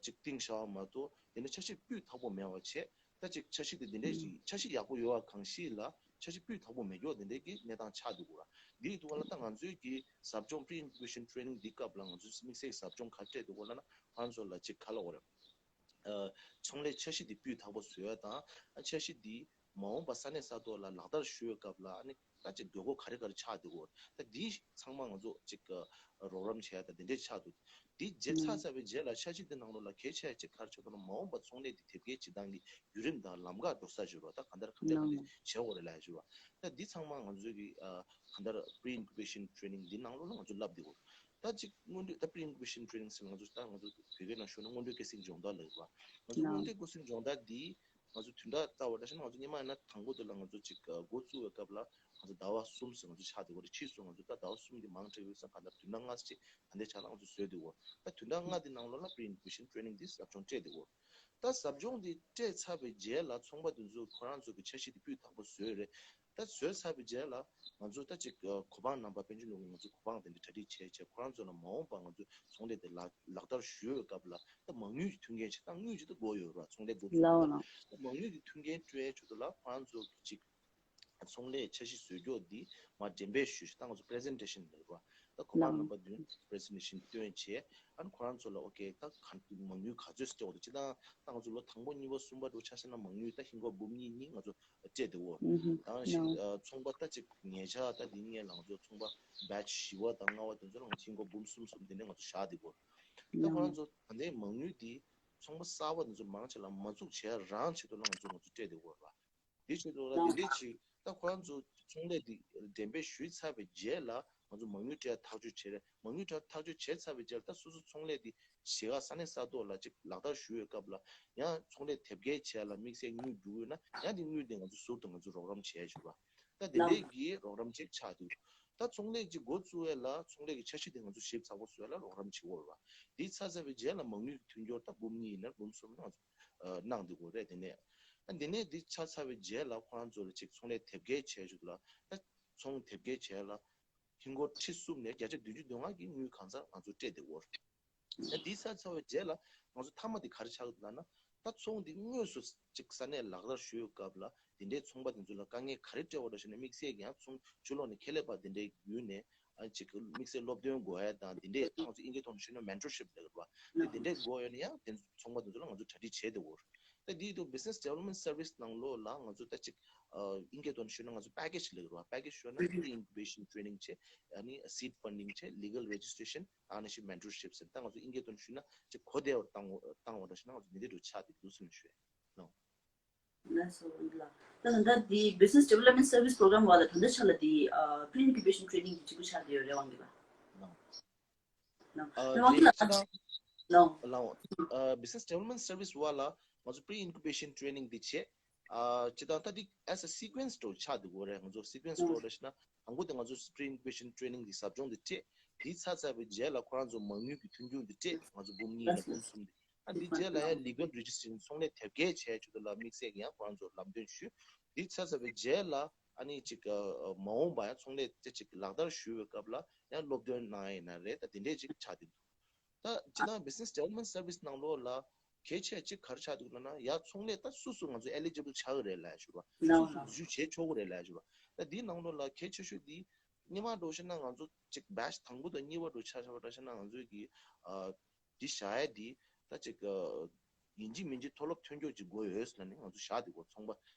ཅིག་བཏིང་བཞག་པ་མ་གཏོགས་དེ་ནས་འཆར་གཞི་སྤུས་དག་པོ་མེད་པ་བྱས། ད་ཅིག་འཆར་གཞི་དེ་འདི་འདྲས་ཤིག་འཆར་གཞི་ཡག་པོ་ཡོད་པ་གང་ཞིག་ལ་འཆར་གཞི་སྤུས་དག་པོ་མེད་མཁན་དེ་འདྲས་ཀྱི་གནས་སྟངས་ཆགས་འདུག་གོ། འདི་ཡི་ཐོག་ལ་ད་ང་ཚོའི་གི་ཟབ་སྦྱོང་Pre-incubation Training འདི་སྐབས་ལ་ང་ཚོའི་དམིགས་བསལ་གྱི་ཟབ་སྦྱོང་ག་རེ་སྤྲད་འདུག་གོ་ལབ་ན་ང་ཚོ་ལ་ཅིག་ག་ལབ་དགོས་རེད། ཚོང་ལས་འཆར་གཞི་འདི་སྤུས་དག་པོ་བཟོ་ཡ་དང་འཆར་གཞི་འདི་མ་འོངས་པ་ས་གནས་ས་ཐོག་ལ་ལག་བསྟར་ཞུ་བའི་སྐབས་ལ་ཨ་ནི། ད་ཅིག་དགོས་མཁོ་ག་རེ་ག་རེ་ཆགས་འདུག་གོ། ད་འདི་ཚང་མ་ང་ཚོ་ཅིག་རོགས་རམ་བྱས་ཡ་ད་འདི་འདྲས་ཆགས་འདུག་འདི་བརྗེ་ཚར་ཚར་བའི་རྗེས་ལ་འཆར་གཞི་འདི་ནང་ལོགས་ལ་གལ་ཆེ་ཡ་ཅིག་ག་རེ་ཆགས་འདུག་ན་མ་འོངས་པ་ཚོང་ལས་འདི་དེབ་སྐྱེལ་བྱེད་སྟངས་ཀྱི་བརྒྱུད་རིམ་དང་ལམ་ཁ་འགྲོ་ས་ཞུ་རོགས་ད་ག་འདར་ག་འདར་ག་འདར་བྱེད་དགོས་རེད་ལ་ཞུ་རོགས། ད་འདི་ཚང་མ་ང་ཚོའི་གི་ག་འདར་Pre-incubation Training འདི་ནང་ལོགས་ལ་ང་ཚོ་བསླབ་འདུག་གོ། ད་ཅིག་སྔོན་འགྲོའི་ད་Pre-incubation Training ཟེར་ང་ཚོ་ད་ང་ཚོ་བོད་སྐད་ནང་ཞུ་ན་སྔོན་འགྲོའི་སྐྱེད་སྲིང་སྦྱོང་བརྡར་ལབ་ཡོད་པ། ང་ཚོ་སྔོན་འགྲོའི་སྐྱེད་སྲིང་སྦྱོང་བརྡར་འདི། ང་ཚོ་བདུན་ཕྲག་ལྟ་བ་འདྲ་ཞིག་ན་ང་ཚོ་སྔོན་མ་ཡིན་ན་དང་པོ་དེ་ལ་ང་ཚོ་ཅིག་འགོ་བཙུགས་པའི་སྐབས་ལ་ང་ཚོ་ཟླ་བ་གསུམ་ཙམ་ང་ཚོ་ཆགས་བསྡད་ཡོད་རེད། ཕྱིས་སུ་ང་ཚོ་ད་ཟླ་བ་གསུམ་གྱི་མང་དྲགས་ཡོད་ཙང་གང་ལྟར་བདུན་ཕྲག་ལྔ་ཙམ་ཅིག་ད་ལྟའི་ཆ་ལ་ང་ཚོ་བཟོས་བསྡད་ཡོད། ད་བདུན་ཕྲག་ལྔ་དེ་ནང་ལོགས་ལ་Pre-incubation Training འདི་ཟབ་སྦྱོང་སྤྲད་བསྡད་ཡོད། ད་ཟབ་སྦྱོང་འདི་སྤྲད་ཚར་བའི་རྗེས་ལ་ཚོང་པ་དེ་ཚོ་ཁོ་རང་ཚོ་གི་འཆར་གཞི་འདི་སྤུས་དག་པོ་བཟོས་རེད། ད་བཟོས་ཚར་བའི་རྗེས་ལ་ང་ཚོ་ད་ཅིག་གོ་འཕང་རྣམ་པ་དཔལ་འབྱོར་ལས་ཁུངས་ང་ཚོ་གོ་འཕང་དེ་འདྲ་གྲ་སྒྲིག་བྱས་བྱས་ཁོ་རང་ཚོ་ལ་མ་འོངས་པ་ང་ཚོ་ཚོང་ལས་དེ་ལག་ལག་བསྟར་ཞུ་བའི་སྐབས་ལ་ད་མ་དངུལ་གྱི་མཐུན་རྐྱེན་ཆེ་ད་དངུལ་ཅིག་ད་དགོས་ཡོད་ར་ཚོང་ལས་འགོ་བཙུགས་ལ་ད་མ་དངུལ་གྱི་མཐུན་རྐྱེན་སྤྲོད་ཡས་ཆེད་དུ་ལ་ཁོ་རང་ཚོ་གི་ཅིག་ཚོང་ལས་འཆར་གཞི་བཟོ་སྐྱོར་འདི་མ་འགྲེམས་སྤེལ་ཞུ་ཞིག་ད་ང་ཚོ་Presentation ལབ་ར་ད་གོ་འཕང་རྣམ་པ་བདུན་Presentation སྟོན་བྱས་ཨ་ནི་ཁོ་རང་ཚོ་ལ་ཨོ་ཀེ་ད་ག་མ་དངུལ་ག་ཚོད་སྤྲད་འོ་ད་ཅི་ད་ད་ང་ཚོ་ལོ་དང་པོ་གཉིས་པ་གསུམ་པ་འགྲོ་ཆ་ཤས་ན་མ་དངུལ་ད་ཧིན་སྒོར་འབུམ་གཉིས་གཉིས་ང་ཚོ། སྤྲད་འདུག་གོ། ད་གཞི་ཚོང་པ་ད་ཅིག་ཉེ་ཆར་ད་འདི་སྔོན་ལ་ང་ཚོ་ཚོང་པ་batch བཞི་པ་དང་ལྔ་པ་དེ་ཚོ་ལ་ང་ཚོ་ཧིན་སྒོར་འབུམ་གསུམ་གསུམ་དེ་འདྲ་ང་ཚོ་བཞག་འདུག་གོ། ད་ཁོ་རང་ཚོ་ད་ལྟའི་མ་དངུལ་འདི་ཚོང་པ་གསར་པ་དེ་ཚོ་མང་ཆེ་ལ་མ་བཙུགས་བྱས་རང་ཆེད་དུ་ལ་ང་ཚོ་ང་ཚོ་སྤྲད་འདུག་གོ་ར། དེ་ཆེད་དུ་ལ་དེ་འདྲའི་ཅིག་ད་ཁོ་རང་ཚོ་ཚོང་ལས་འདི་འགྲེམས་སྤེལ་ཞུས་ཚར་བའི་རྗེས་ལ་ང་ཚོ་མ་དངུལ་སྤྲད་ཐག་གཅོད་བྱས་རེད། མ་དངུལ་སྤྲད་ཐག་གཅོད་བྱས་ཚར་བའི་རྗེས་ལ་ད་སོ་སོ་ཚོང་ལས་འདི་གཞིས་ཀ་ས་གནས་ས་ཐོག་ལ་ཅིག་ལག་བསྟར་ཞུ་བའི་སྐབས་ལ་ཡང་ཚོང་ལས་དེབ་སྐྱེལ་བྱས་ལ་དམིགས་བསལ་དངུལ་རྒྱུག་ཡོད་ན་ཡང་དེ་དངུལ་དེ་ང་ཚོ་ཟུར་དུ་ང་ཚོ་རོགས་རམ་བྱས་ཆོག་པ། ད་དེ་འདྲའི་གི་རོགས་རམ་ཅིག་ཆགས་འདུག་ད་ཚོང་ལས་ཅིག་འགོ་བཙུགས་ཡས་ལ་ཚོང་ལས་ཀྱི་འཆར་གཞི་དེ་ང་ཚོ་ཞིབ་ཚགས་པོ་བཟོ་ཡས་ལ་རོགས་རམ་བྱེད་དགོས་རེད་པ། དེ་ཚར་ཚར་བའི་རྗེས་ལ་མ་དངུལ་གྱི་མཐུན་སྦྱོར་ད་འབུམ་གཉིས་ཡིན་ན་འབུམ་གསུམ་ཡིན་ན་ང་ཚོ་གནང་འདུག་གོ་རེད། དེ་ནས་ ཨ་འདི་ནས་འདི་ཆགས་ཚར་བའི་རྗེས་ལ་ཁོ་རང་ཚོ་ལ་ཅིག་ཚོང་ལས་དེབ་སྐྱེལ་བྱས་བཅུག་ལ། ད་ཚོང་དེབ་སྐྱེལ་བྱས་ལ་ཧིན་སྒོར་ཁྲི་གསུམ་ནས་བརྒྱ་ཆ་བདུན་ཅུ་དོན་ལྔ་གི་དངུལ་གང་ཚང་ང་ཚོ་སྤྲད་བསྡད་ཡོད་རེད། ད་འདི་ཚར་ཚར་བའི་རྗེས་ལ་ང་ཚོ་མཐའ་མ་དེ་ག་རེ་ཆགས་འདུག་ལབ་ན། ད་ཚོང་འདི་དངོས་སུ་ཅིག་ས་གནས་ལག་བསྟར་ཞུ་བའི་སྐབས་ལ་འདི་འདྲའི་ཚོང་པ་དེ་ཚོ་ལ་དཀའ་ངལ་ག་རེ་འཕྲད་པ་འདྲ་ཞིག་ན། དམིགས་བསལ་གྱི་ཡང་ཚོང་ཕྱི་ལོགས་ནས་ཁེ་ལས་པ་འདི་འདྲའི་བརྒྱུད་ནས། ཨ་ཅིག་དམིགས་བསལ་སློབ་སྟོན་དགོས་ཡ་དང་འདི་འདྲའི། ད་ང་ཚོ་དབྱིན་སྐད་ཐོག་ནས་ཞུས་ན་མེན་ཊོར་ཤིབ་ལབ་ཀྱི་རེད་པ། དེ་འདི་འདྲའི་དགོས་ཡོད་ན་ཡང་དེ་ཚོང་པ་དེ་ཚོ་ལ་ང་ཚོ་གྲ་སྒྲིག་བྱས་བསྡད་ཡོད་རེད། ད་འདི་དུ་Business Development Service ནང་ལོགས་ལ་ང་ཚོ་ད་ཅིག་ཨ་དབྱིན་སྐད་ཐོག་ནས་ཞུས་ན་ང་ཚོ་པེ་ཀེ་ཇི་ལབ་ཀྱི་རེད་པ། པེ་ཀེ་ཇི་ཞུས་ན་pre incubation training བྱས། ཨ་ནི་seed funding བྱས། legal registration། ཨ་ནི་ཞིག་མེན་ཊོར་ཤིབ་ཟེར། ད་ང་ཚོ་དབྱིན་སྐད་ཐོག་ནས་ཞུས་ན་ཅིག་གོ་བདེ་བར་བཏང་བ་བཏང་བ་འདྲ་ཞིག་ན་ང་ཚོ་འདི་འདྲ་འདྲ་ཆགས་བསྡད་འདུག་ཟེར་ནས་ཞུས། No། ལགས་སོ། ལགས། ད་ད་ལྟ་འདི་Business Development Service Program བ་ལ་ད་ལྟ་ཆ་ལ་འདི་ཨ་pre incubation training གི་གཅིག་པུ་ཆགས་བསྡད་ཡོད་རེད། དབང་གིས་ལ། No། No། ཨ་དབང་གིས་ལ། རེད། ཅི་ད། No། ལའོ། ཨ་Business Development Service བ་ལ་ང་ཚོ་pre incubation training འདི་བྱས། ཨ་ཅི་ད་ད་འདི་as a sequence འདྲ་ཆགས་འདུག་གོ་རེད། ང་ཚོ་sequence འདྲ་རེད་ཞེ་ན། དང་པོ་དེ་ང་ཚོ་pre incubation training འདི་ཟབ་སྦྱོང་འདི་སྤྲད། དེ་ཚར་ཚར་བའི་རྗེས་ལ་ཁོ་རང་ཚོ་མ་དངུལ་གྱི་མཐུན་འགྱུར་འདི་སྤྲད། ང་ཚོ་འབུམ་གཉིས་ལ་འབུམ་གསུམ་འདི། ཨ་འདི་རྗེས་ལ་ཡང་legal registration ཚོང་ལས་དེབ་སྐྱེལ་བྱས་བཅུག་ལ་དམིགས་བསལ་གྱི་ཡང་ཁོ་རང་ཚོ་ལམ་སྟོན་ཞུས། འདི་ཚར་ཚར་བའི་རྗེས་ལ་ཨ་ནི་ཅིག་ཨ་མ་འོངས་པ་ཡང་ཚོང་ལས་དེ་ཅིག་ལག་བསྟར་ཞུ་བའི་སྐབས་ལ་ཡང་སློབ་སྟོན་གནང་ཡ་ཡིན་ན་རེད། ད་དེ་འདྲས་ཅིག་ཆགས་བསྡད་འདུག་ད་སྤྱིར་བཏང་Business Development Service ནང་ལོགས་ལ་གལ་ཆེ་ཅིག་ག་རེ་ཆགས་འདུག་ལབ་ན། ཡ་ཚོང་ལས་ད་སོ་སོ་ང་ཚོ་eligible ཆགས་ཀྱི་རེད་ལབ་ཞུ་བ། སོ་སོ་འཛུལ་ཞུགས་བྱེད་ཆོག་གི་རེད་ལབ་ཞུ་བ། ད་འདི་ནང་ལོགས་ལ་གལ་ཆེ་ཤོས་འདི་སྔོན་མ་འདྲ་བྱས་ན་ང་ཚོ་ཅིག་batch དང་པོ་དང་གཉིས་པ་འདྲ་ཆ་བཞག་པ་འདྲ་བྱས་ན་ང་ཚོའི་གི་ཨ་འདི་བཞག་ཡ་འདི་ད་ཅིག་ཨ་ཡིན་གཅིག་མིན་གཅིག་མཐོ་སློབ་ཐོན་སྐྱོད་ཅིག་དགོས་ཡོད་ལབ་ནས་ང་ཚོ་བཞག་འདི་གོ། ཚོང་པ་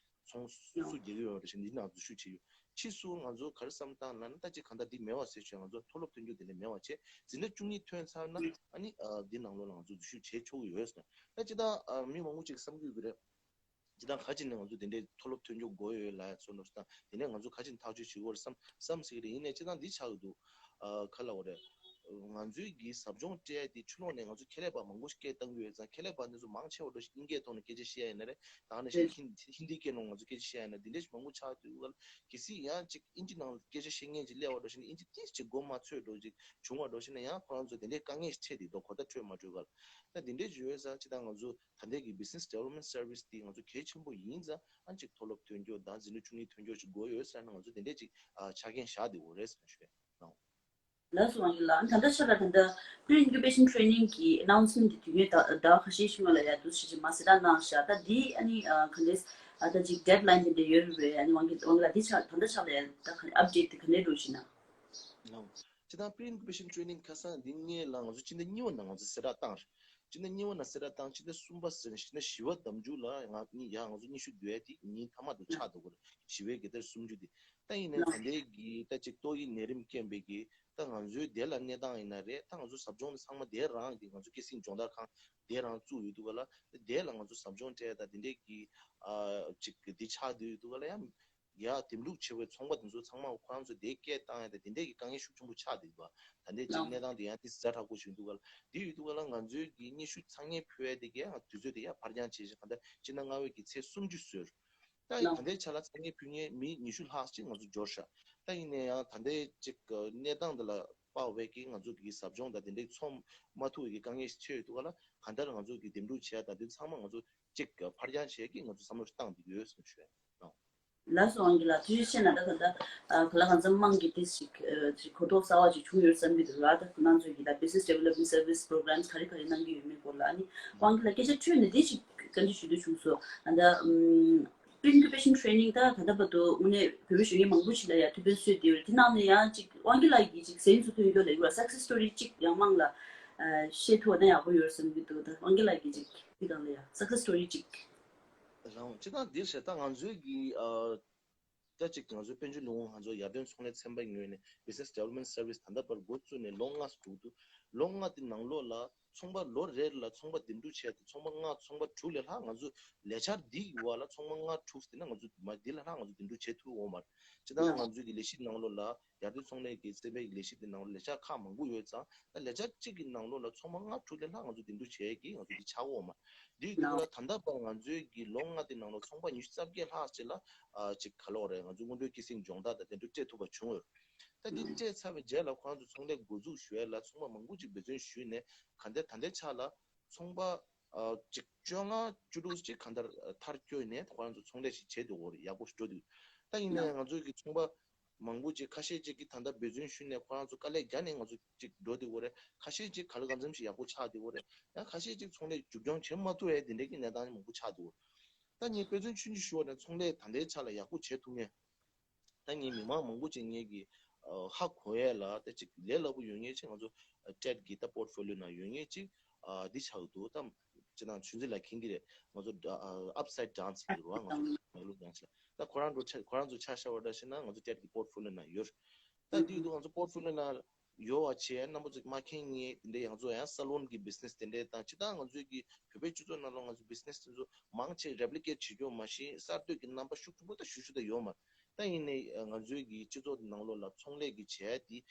ཚོང་སུ་སུ་རྒྱག་གི་ཡོད་རེད་ཟེར་འདི་ནང་འཛུལ་ཞུགས་བྱས་ཡོད། ཕྱིས་སུ་ང་ཚོ་ག་རེ་བསམ་བཏང་ལབ་ན། ད་ཅིག་གང་ལྟར་འདི་མེད་པ་བཟོས་བྱས། ང་ཚོ་མཐོ་སློབ་ཐོན་རྒྱུ་དེ་འདྲ་མེད་པ་བྱས། འཛིན་གྲྭ་བཅུ་གཉིས་ཐོན་ཚར་ན་ཨ་ནི་ཨ་འདི་ནང་ལོགས་ལ་ང་ཚོ་འཛུལ་ཞུགས་བྱེད་ཆོག་གི་ཡོད་ཟེར། ད་ཅི་ད་ཨ་མི་མང་པོ་ཅིག་བསམ་གྱི་ཡོད་ཀྱི་རེད། ཅི་ད་ག་ཅི་ནས་ང་ཚོ་དེ་འདྲའི་མཐོ་སློབ་ཐོན་རྒྱུ་དགོས་ཡོད་ལབ་ཡ་ཚོ་འདྲ་ད་དེ་ནས་ང་ཚོ་ག་ཅི་ནས་ཐག་གཅོད་བྱེད་དགོས་རེད་བསམ་བསམ་སྲིད་ཀྱི་རེད། ཡིན་ནའི་ཅི་ད་འདི་ཆགས་ཀྱི་འདུག་ཨ་ག་ལབ་དགོས་རེད། ང་ཚོའི་གི་ཟབ་སྦྱོང་སྤྲད་དེ་ཕྱི་ལོགས་ནས་ང་ཚོ་ཁེ་ལས་པ་མང་པོ་ཞིག་སྐད་བཏང་གི་ཡོད་ཙང་། ཁེ་ལས་པ་འདི་ཚོ་མང་ཆེ་བ་འདྲ་ཞིག་དབྱིན་སྐད་ཐོག་ནས་སྐད་ཆ་བཤད་ཡ་ཡིན་ན་རེད། ད་ནས་ཞིག་ཧིན་ཧིན་དི་སྐད་ནང་ང་ཚོ་སྐད་ཆ་བཤད་ཡ་ཡིན་ན། འདི་འདྲ་ཞིག་མང་པོ་ཆགས་དུས་ག་ལ་གལ་སྲིད་ཡང་ཅིག་དབྱིན་ཇི་ནང་སྐད་ཆ་བཤད་མཁན་ཅིག་སླེབས་པ་འདྲ་ཞིག་ན། དབྱིན་ཇི་ཏིས་ཅིག་གོ་མ་ཚོད་འདྲ་ཅིག་བྱུང་བ་འདྲ་ཞིག་ན་ཡང་ཁོ་རང་ཚོ་དེ་འདྲའི་དཀའ་ངལ་ཞིག་འཕྲད་དེ་འདུག་གོ། ད་འཕྲོད་མ་འཕྲོད་ག་ལ། ད་འདི་འདྲ་ཞིག་ཡོད་ཙང་ཅི་ད་ང་ཚོ་ད་ལྟའི་གི་Business Development Service འདི་ང་ཚོ་གལ་ཆེན་པོ་ཡིན་ཙང་། ཨ་ཅིག་མཐོ་སློབ་ཐོན་རྒྱུ་དང་འཛིན་གྲྭ་བཅུ་གཉིས་ཐོན་རྒྱུ་ཅིག་དགོས་ཡོད་ཟེར་ན། ང་ཚོ་དེ་འདྲས་ཅིག་ཨ་ཆ་རྐྱེན་བཞག་བསྡད་ཡོད་རེད་ཟེར་ཞུ་ཡ་ཡིན། ལགས་སོ། དབང་གིས་ལགས། ད་ལྟ་ཆ་ལ་ད་ལྟ་pre incubation training གི་announcement འདི་དུས་ཡུན་ཟླ་ཟླ་བ་ཁ་ཤས་ཤིག་སྔོན་ལ་ཡ་འདུག་སེ་ཅིག་མར་གསལ་བསྒྲགས་གནང་བཞག་ད་འདི་ཨ་ནི་ཨ་ག་འདྲས་ཨ་ད་ཅིག་deadline དེ་འདྲ་ཡོད་རེད་པས། ཨ་ནི་དབང་གིས་དབང་གིས་ལགས། འདི་ཆ་ད་ལྟ་ཆ་ལ་ཡ་ད་ག་update དེ་ག་འདྲས་འགྲོ་བཞིན་ན། ལགས། སྤྱིར་བཏང་pre incubation training ཁ་སང་འདི་སྔོན་ལ་ང་ཚོ་སྤྱི་ཟླ་གཉིས་པ་ནང་ང་ཚོ་གསལ་བསྒྲགས་བཏང་རེད། སྤྱི་ཟླ་གཉིས་པ་ནང་གསལ་བསྒྲགས་བཏང་། སྤྱི་ཟླ་གསུམ་པ་ཟེར་ནས་སྤྱི་ཟླ་བཞི་པ་ཟླ་མཇུག་ལ་ང་གཉིས་ཡ་ང་ཚོ་སྙན་ཞུ་བསྡུ་ཡ་དེ་ཉིན་མཐའ་མ་དུ་ཆགས་འདུག་གོ། བཞི་པའི་གི་ཟླ་སུམ་ཅུ་དེ། ད་ཡིན་ནའི་ད་ལྟའི་གི་ད་ཅིག་ཏོག་དབྱིབས་ནད་རིམས་རྐྱེན་པས་གི་ད་ང་ཚོའི་དེ་ལ་གནས་སྟངས་ཡིན་ན་རེད། ད་ང་ཚོ་ཟབ་སྦྱོང་དེ་ཚང་མ་དེ་རང་གི་ང་ཚོ་སྐྱེད་སྲིང་སྦྱོང་བརྡར་ཁང་དེ་རང་བཙུགས་ཡོད་འདུག་ག་ལ། དེ་ལ་ང་ཚོ་ཟབ་སྦྱོང་སྤྲད་ད་དེ་འདྲའི་གི་ཨ་ཅིག་གི་དེ་ཆགས་བསྡད་ཡོད་འདུག་ག་ལ། ཡང་ཡ་འདེམས་སྒྲུག་བྱེད་པའི་ཚོང་པ་དེ་ཚོ་ཚང་མ་ཁོ་རང་ཚོ་དེ་སྐད་བཏང་ཡ་དེ་དེ་འདྲའི་གི་དཀའ་ངལ་ཤུགས་ཆེན་པོ་ཆགས་བསྡད་འདུག་ད་ལྟའི་ཅིག་གནས་སྟངས་དེ་ཡང་དེ་ཛ་དྲག་པོ་ཞིག་འདུག་ག་ལ། དེ་ཡོད་འདུག་ག་ལ། ང་ཚོའི་གི་སྙན་ཞུ་ཚང་མ་ཕུལ་ཡ་དེ་གའི་དུས་ཚོད་དེ་ཡང་ཕར་འགྱངས་བྱས་ཤིང་། གང་ལྟར་སྤྱི་ཟླ་ལྔ་པའི་གི་ཚེས་སུམ་ཅུ་བཟོས། ད་ཡིན་ད་ལྟའི་ཆ་ལ་ཚང་མ་ཕུལ་མཁན་མི་ཉི་ཤུ་ལྷག་ཅིག་ང་ཚོ་འབྱོར་ཤག་ད་ཡིན་ན་ཡང་ད་ལྟའི་ཅིག་གནས་སྟངས་དེ་ལ་དཔག་པའི་གི་ང་ཚོ་གི་ཟབ་སྦྱོང་དང་དེ་འདྲའི་ཚོགས་མ་ཐུབ་པའི་གི་དཀའ་ངལ་ཞིག་འཕྲད་ཡོད་འདུག་ག་ལ། གང་ལྟར་ང་ཚོ་གི་འདེམས་སྒྲུག་བྱས་དང་དེ་ཚང་མ་ང་ཚོ་གཅིག་ཕར་འགྱངས་བྱེད་ཀྱི་ང་ཚོ་བསམ་བློ་ཞིག་བཏང་བསྡད་ཡོད་ཟེར་ཞུ་ཡ་ཡིན། ལགས་སོ། དབང་གིས་ལགས། ཐུགས་རྗེ་ཆེ་གནང་། ད་ད་ལྟ་ག་ལ་གང་འཚམ་དམངས་ཀྱི་དེ་ཞིག་ཅིག་གོ་རྟོགས་གསར་བ་ཅིག་བྱུང་ཡོད་བསམ་གྱི་འདུག་ལ། ད་ཁོ་རང་ཚོས་ཀྱི་ད་Business Development Service Programs ག་རེ་ག་རེ་གནང་གི་ཡོད་མེད་སྐོར་ལ། ཨ་ནི་དབང་གིས་ལགས་སྐད་ཆ་འཕྲོས་ནས་དེ་ཞིག་བཀའ་འདྲི་ཞུ་འདོད་བྱུང་སོང་། ད་ལྟ་pre incubation training ད་ད་ལྟ་བར་དུ་དངོས་གནས་བོད་པའི་གཞོན་སྐྱེས་མང་པོ་ཞིག་ལ་ཡ་ཐུགས་ཕན་གསོས་བསྡད་ཡོད་རེད། དེ་ནང་ནས་ཡང་ཅིག་དབང་གིས་ལགས་ཀྱིས་ཅིག་གཟེངས་སུ་ཐོན་ཡོད་ལ་ཡོད་ལ་success story ཅིག་ཡང་དམངས་ལ་བཤད་ཐུབ་པ་ན་ཡག་པོ་ཡོད་བསམ་གྱི་འདུག་ད་དབང་གིས་ལགས་ཀྱིས་ཅིག་དེ་སྒང་ལ་ཡ་success story ཅིག་རང་སྤྱི་བཏང་འདིར་བྱས་ད་ང་ཚོའི་གི་ཨ་ད་ཅིག་ང་ཚོའི་དཔལ་འབྱོར་ལས་ཁུངས་ང་ཚོ་ཡར་ཐོན་ཚོང་ལས་ཚན་པའི་ངོས་ནས་Business Development Service ད་ལྟ་བར་འགོ་བཙུགས་ནས་ལོ་ལྔ་ཙམ་འགྲོ་འདུག་ལོ་ལྔ་དེ་ནང་ལོགས་ལ་ཚོང་པ་ལོ་རེ་ལ་ཚོང་པ་འདེམས་སྒྲུག་བྱས་ཏེ་ཚོང་པ་ལྔ་ཚོང་པ་དྲུག་ལས་ལྷག་ང་ཚོ་ལས་འཆར་འདི་ཡི་བར་ལ་ཚོང་པ་ལྔ་དྲུག་དེ་ན་ང་ཚོ་མ་འདི་ལས་ལྷག་ང་ཚོ་འདེམས་སྒྲུག་བྱེད་ཐུབ་འོང་མ་རེད། སྤྱིར་བཏང་ང་ཚོའི་གི་ལས་གཞི་ནང་ལོགས་ལ་ཡར་ཐོན་ཚོང་ལས་ཀྱི་ཚན་པའི་ལས་གཞི་དེ་ནང་ལོགས་ལས་འཆར་ཁག་མང་པོ་ཡོད་ཙང་། ད་ལས་འཆར་གཅིག་གི་ནང་ལོགས་ལ་ཚོང་པ་ལྔ་དྲུག་ལས་ལྷག་ང་ཚོ་འདེམས་སྒྲུག་བྱས་ཀྱི་ང་ཚོ་འདི་ཆགས་འོང་མ་རེད། དེ་ཡིན་དུས་ལ་ད་ལྟ་བར་ང་ཚོའི་གི་ལོ་ལྔ་དེ་ནང་ལོགས་ཚོང་པ་ཉི་ཤུ་རྩ་བརྒྱད་ལྷག་ཅིག་ལ་ཨ་ཅིག་ག་ལབ་དགོས་རེད། ང་ཚོའི་སྔོན་འགྲོའི་སྐྱེད་སྲིང་སྦྱོང་བརྡར་དང་དེ་འདྲ་སྤྲད་ཐུབ་པ་བྱུང་ཡོད། ད་འདི་སྤྲད་ཚར་བའི་རྗེས་ལ་ཁོ་རང་ཚོ་ཚོང་ལས་འགོ་འཛུགས་ཞུ་ཡ་ལ་ཚོང་པ་མང་པོ་ཅིག་འབད་བརྩོན་ཞུས་ནས་ག་འདྲ་ད་ལྟའི་ཆ་ལ་ཚོང་པ་ ཨ་ཅིག་བཅོ་ལྔ་བཅུ་དྲུག་ཅིག་གང་ལྟར་མཐར་བསྐྱོད་ནས་ཁོ་རང་ཚོ་ཚོང་ལས་ཤིག་བྱེད་འདུག་གོ། ཡག་པོ་ཞིག་འགྲོ་འདུག། ད་ཡིན་ནའི་ང་ཚོའི་གི་ཚོང་པ་མང་པོ་ཅིག་ཁ་ཤས་ཅིག་གིས་ད་ལྟ་འབད་བརྩོན་ཞུས་ནས་ཁོ་རང་ཚོ་དཀའ་ལས་བརྒྱབ་ནས་ང་ཚོ་ཅིག་འགྲོ་འདུག་གོ་རེད། ཁ་ཤས་ཅིག་ག་ལ་གང་འཚམ་ཞིག་ཡག་པོ་ཆགས་འདུག་གོ་རེད། ཡང་ཁ་ཤས་ཅིག་ཚོང་ལས་མཇུག་སྐྱོང་བྱེད་མ་ཐུབ་པའི་དེ་འདྲའི་གི་གནས་སྟངས་མང་པོ་ཆགས་འདུག་གོ། ད་ངས་དཔེ་མཚོན་ཆུང་ཆུང་ཞུ་བ་ན་ཚོང་ལས་ད་ལྟའི་ཆ་ལ་ཡག་པོ་བྱེད་ཐུབ་མཁན། ད་ངས་མི་མང་མང་པོ་ཅིག་ངས་ཀྱི་ཨ་ཧ་གོ་ཡས་ལ་ད་ཅིག་ལས་སླ་པོ་ཡོད་མཁན་ཅིག་ང་ཚོ་ཊེཌ་ཀྱི་ད་པོརཊ་ཕོ་ལིའོ་ནང་ཡོད་མཁན་ཅིག་ཨ་འདི་ཆགས་འདུག། ད་ཅི་ནང་ཆུང་ཙི་ལ་མཁྱེན་གྱི་རེད། ང་ཚོ་ཨབ་སའིཌ་ཌན་སི་ཟེར་བ་ང་ཚོ་མ་ལུག་ཡང་ཆ་ད་ཁོ་རང་ཚོ་ཆ་ཁོ་རང་ཚོ་ཆ་བཞག་པ་འདྲ་ཞིག་ན་ང་ཚོ་ཊེཌ་ཀྱི་པོརཊ་ཕོ་ལིའོ་ནང་ཡོད། ད་འདི་འདུག་ང་ཚོ་པོརཊ་ཕོ་ལིའོ་ནང་ཡོད་པ་བྱས་རྣམ་པ་ཚོ་མ་མཁྱེན་མཁན་དེ་འདྲ་ཡང་ཚོ་ཡང་སཱ་ལོན་གྱི་བི་ཛི་ནེ་སི་དེ་འདྲ་དང་ཅི་ད་ང་ཚོའི་གི་བོད་པའི་སྤྱི་ཚོགས་ནང་ལ་ང་ཚོ་བི་ཛི་ནེ་སི་དེ་ཚོ་མང་ཆེ་རེབ་ལི་ཀེཊ་བྱེད་རྒྱུ་མ་ཤེས། གསར་གཏོད་ཀྱི་རྣམ་པ་ཤུགས་ཆེན་པོ་ད་ཞུ་ཞུ་ད་ཡོད་མ་རེད། ད་ཡིན་ནའི་ང་ཚོའི་གི་སྤྱི་ཚོགས་ནང་ལོགས་ལ་ཚོང་ལས་ཀྱི་བྱས་དེ་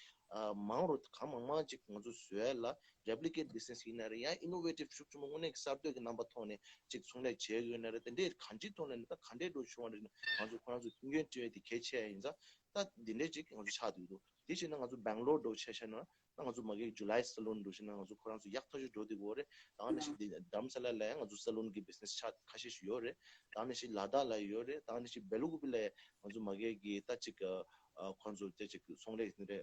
མང་རུ་གང་མང་མང་ཅིག་ང་ཚོ་བཟོ་ཡ་ལ་རེབ་ལི་ཀེཊ་བི་ཛི་ནེ་སི་ཡིན་ན་རེད། ཡང་ཨི་ནོ་ཝེ་ཊིབ་ཤུགས་ཆེན་པོ་དངོས་གནས་ཀྱི་གསར་གཏོད་ཀྱི་རྣམ་པ་ཐོག་ནས་ཅིག་ཚོང་ལས་བྱས་ཡོད་ན་རེད། དེ་འདྲའི་གང་ཅིའི་ཐོག་ནས་ནི་ད་ག་འདྲའི་འགྲོ་བྱུང་བ་རེད། ང་ཚོ་ཁོ་རང་ཚོ་མཐུན་རྐྱེན་སྤྲད་ཡ་དེ་གལ་ཆེ་ཡ་ཡིན་ཙང་ད་འདི་འདྲའི་ཅིག་ང་ཚོ་ཆགས་བསྡད་འདུག། དེ་བྱས་ན་ང་ཚོ་སྦེང་ལོར་འགྲོ་ཆ་བཞག་ན། ད་ང་ཚོ་མ་གིའི་ཇུ་ལའི་སཱ་ལོན་འགྲོ་ཤེ་ན་ང་ཚོ་ཁོ་རང་ཚོ་ཡག་ཐག་ཆོད་འགྲོ་བསྡད་ཡོད་རེད། ད་ནི་ཞིག་དེ་དྷ་རམ་ས་ལ་ལ་ཡང་ང་ཚོ་སཱ་ལོན་གྱི་བི་ཛི་ནེ་སི་ཆ་ཁ་ཤས་ཤིག་ཡོད་རེད། ད་ནི་ཞིག་ལ་དྭགས་ལ་ཡོད་རེད། ད་ནི་ཞིག་སྦེ་ལུ་ཀུ་པི་ལ་ཡང་ང་ཚོ་མ་གིའི་གི་ད་ཅིག་ཁོ་ཚོ་དེ་ཅིག་ཚོང་ལས་དེ་འདྲ་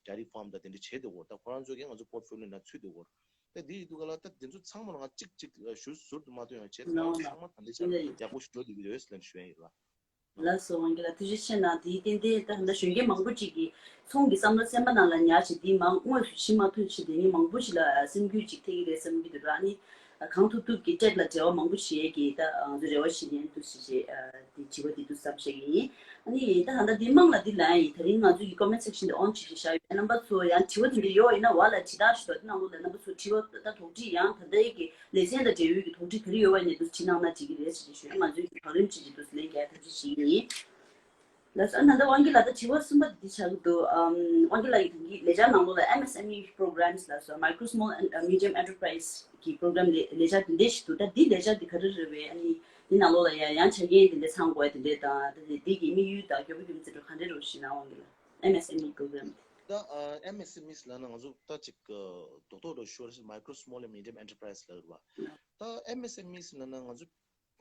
ཌེ་རི་ཕཱམ་དང་དེ་འདྲ་བྱས་བསྡད་ཡོད། ད་ཁོ་རང་ཚོ་གིས་ང་ཚོ་པོརཊ་ཕོ་ལིའོ་ནང་ཚུད་བསྡད་ཡོད། ད་དེ་ཡིན་དུས་ག་ལ་ད་དེ་ཚོ་ཚང་མ་ལ་ང་གཅིག་གཅིག་ཞུ་ཟུར་དུ་མ་ཐོན་ཡང་བྱས་ཚང་མ་ཚང་མ་ད་ལྟའི་ཆར་ཡག་པོ་ཞིག་འགྲོ་བསྡད་ཀྱི་ཡོད་ཟེར་ནས་ཞུ་ཡ་ཡིན་ལ། ལགས་སོ། དབང་རྒྱལ་ལགས་ཐུགས་རྗེ་ཆེ་གནང་། དེའི་ཏན་ཏན་ད་ད་གཞོན་སྐྱེས་མང་པོ་ཅིག་གིས་ཚོང་གི་བསམ་བློ་སེམས་པ་ནང་ལ་ཉར་བྱས་དེའི་མང་དངོས་སུ་ཕྱིན་མ་ཐུབ་ཕྱིན་དེ་ནི་མང་པོ་ཞིག་ལ་སེམས་འགུལ་ཅིག་ཐེབས་ཀྱི་རེད་བསམ་གྱི་འདུག་ར། ཨ་ནི་གང་ཐུབ་ཐུབ་ཀྱིས་ཊེཌ་ལ་འབྲེལ་བ་མང་པོ་བྱེད་ཡས་ཀྱི་ད་ང་ཚོ་རེ་བ་ཞིག་ཡིན་འདུག་ཟེར་བྱས་དེ་དྲི་བ་དེ་འདུག་བསམ་བྱས་ཀྱི་ཡིན། ཨ་ནི་ད་ད་ལྟ་འདི་དམངས་ལ་འདི་ལན་ཡིན། ད་རིང་ང་ཚོ་ཡི་ཀོ་མེན་ཊི་སེག་ཤན་དེ་ཨོན་བྱེད་ཀྱི་བཞག་ཡོད། རྣམ་པ་ཚོ་ཡང་དྲི་བ་དེ་འདྲ་ཡོད་ཡིན་ན་བ་ལ་དྲི་བརྡར་ཞིག་འདུག་དེ་ནང་ལོགས་ལ་རྣམ་པ་ཚོ་དྲི་བ་ད་དོགས་འདྲི་ཡང་ད་ལྟའི་གི་ལེ་ཚན་དང་འབྲེལ་ཡོད་ཀྱི་དོགས་འདྲི་ག་རེ་ཡོད་པ་ཡིན་ན་འདུག་དྲི་གནང་ན་འགྲིག་གི་རེད་ཟེར་ཞུས། ང་ཚོའི་གི་བང་རིམ་ཅིག་གི་འདུག་ལན་རྒྱག་ཐབས་ཤེས་བྱེད་ཀྱི་ཡིན། ལགས་སོ། ད་ལྟ་དབང་རྒྱལ་ལགས་ད་དྲི་བ་གསུམ་པ་འདི་ཆགས་ཀྱི་འདུག། ཨམ། དབང་རྒྱལ་ལགས་ཀྱིས་ད་གིན་ལས་འཆར་ནང་ལོགས་ལ་M S M E programs ལ་སོགས་Micro Small and Medium Enterprise གི་པོ་རོ་གྷ་རམ་ལས་ལས་འཆར་དེ་འདྲས་ཤིག་འདུག། ད་འདི་ལས་འཆར་འདི་ག་རེ་རེད་པས། ཨ་ནི་འདི་ནང་ལོགས་ལ་ཡང་ཡང་ཆ་རྐྱེན་དེ་འདྲས་ཚང་དགོས་ཡ་དེ་འདྲས་དང་ད་འདི་འདི་གི་དམིགས་ཡུལ་དང་མགྱོགས་པོ་རྒྱུ་མཚན་ག་རེ་རེད་ཞུས་ན། དབང་རྒྱལ་ལགས། M S M E program དེ། ད་ཨ་M S M Es ལབ་ན་ང་ཚོ་ད་ཅིག་ཨ་རྡོག་རྡོག་རེ་ཞུ་བ་རེད། Micro Small and Medium Enterprise ལབ་རེད་པ། ད་M S M Es ལབ་ན་ང་ཚོ་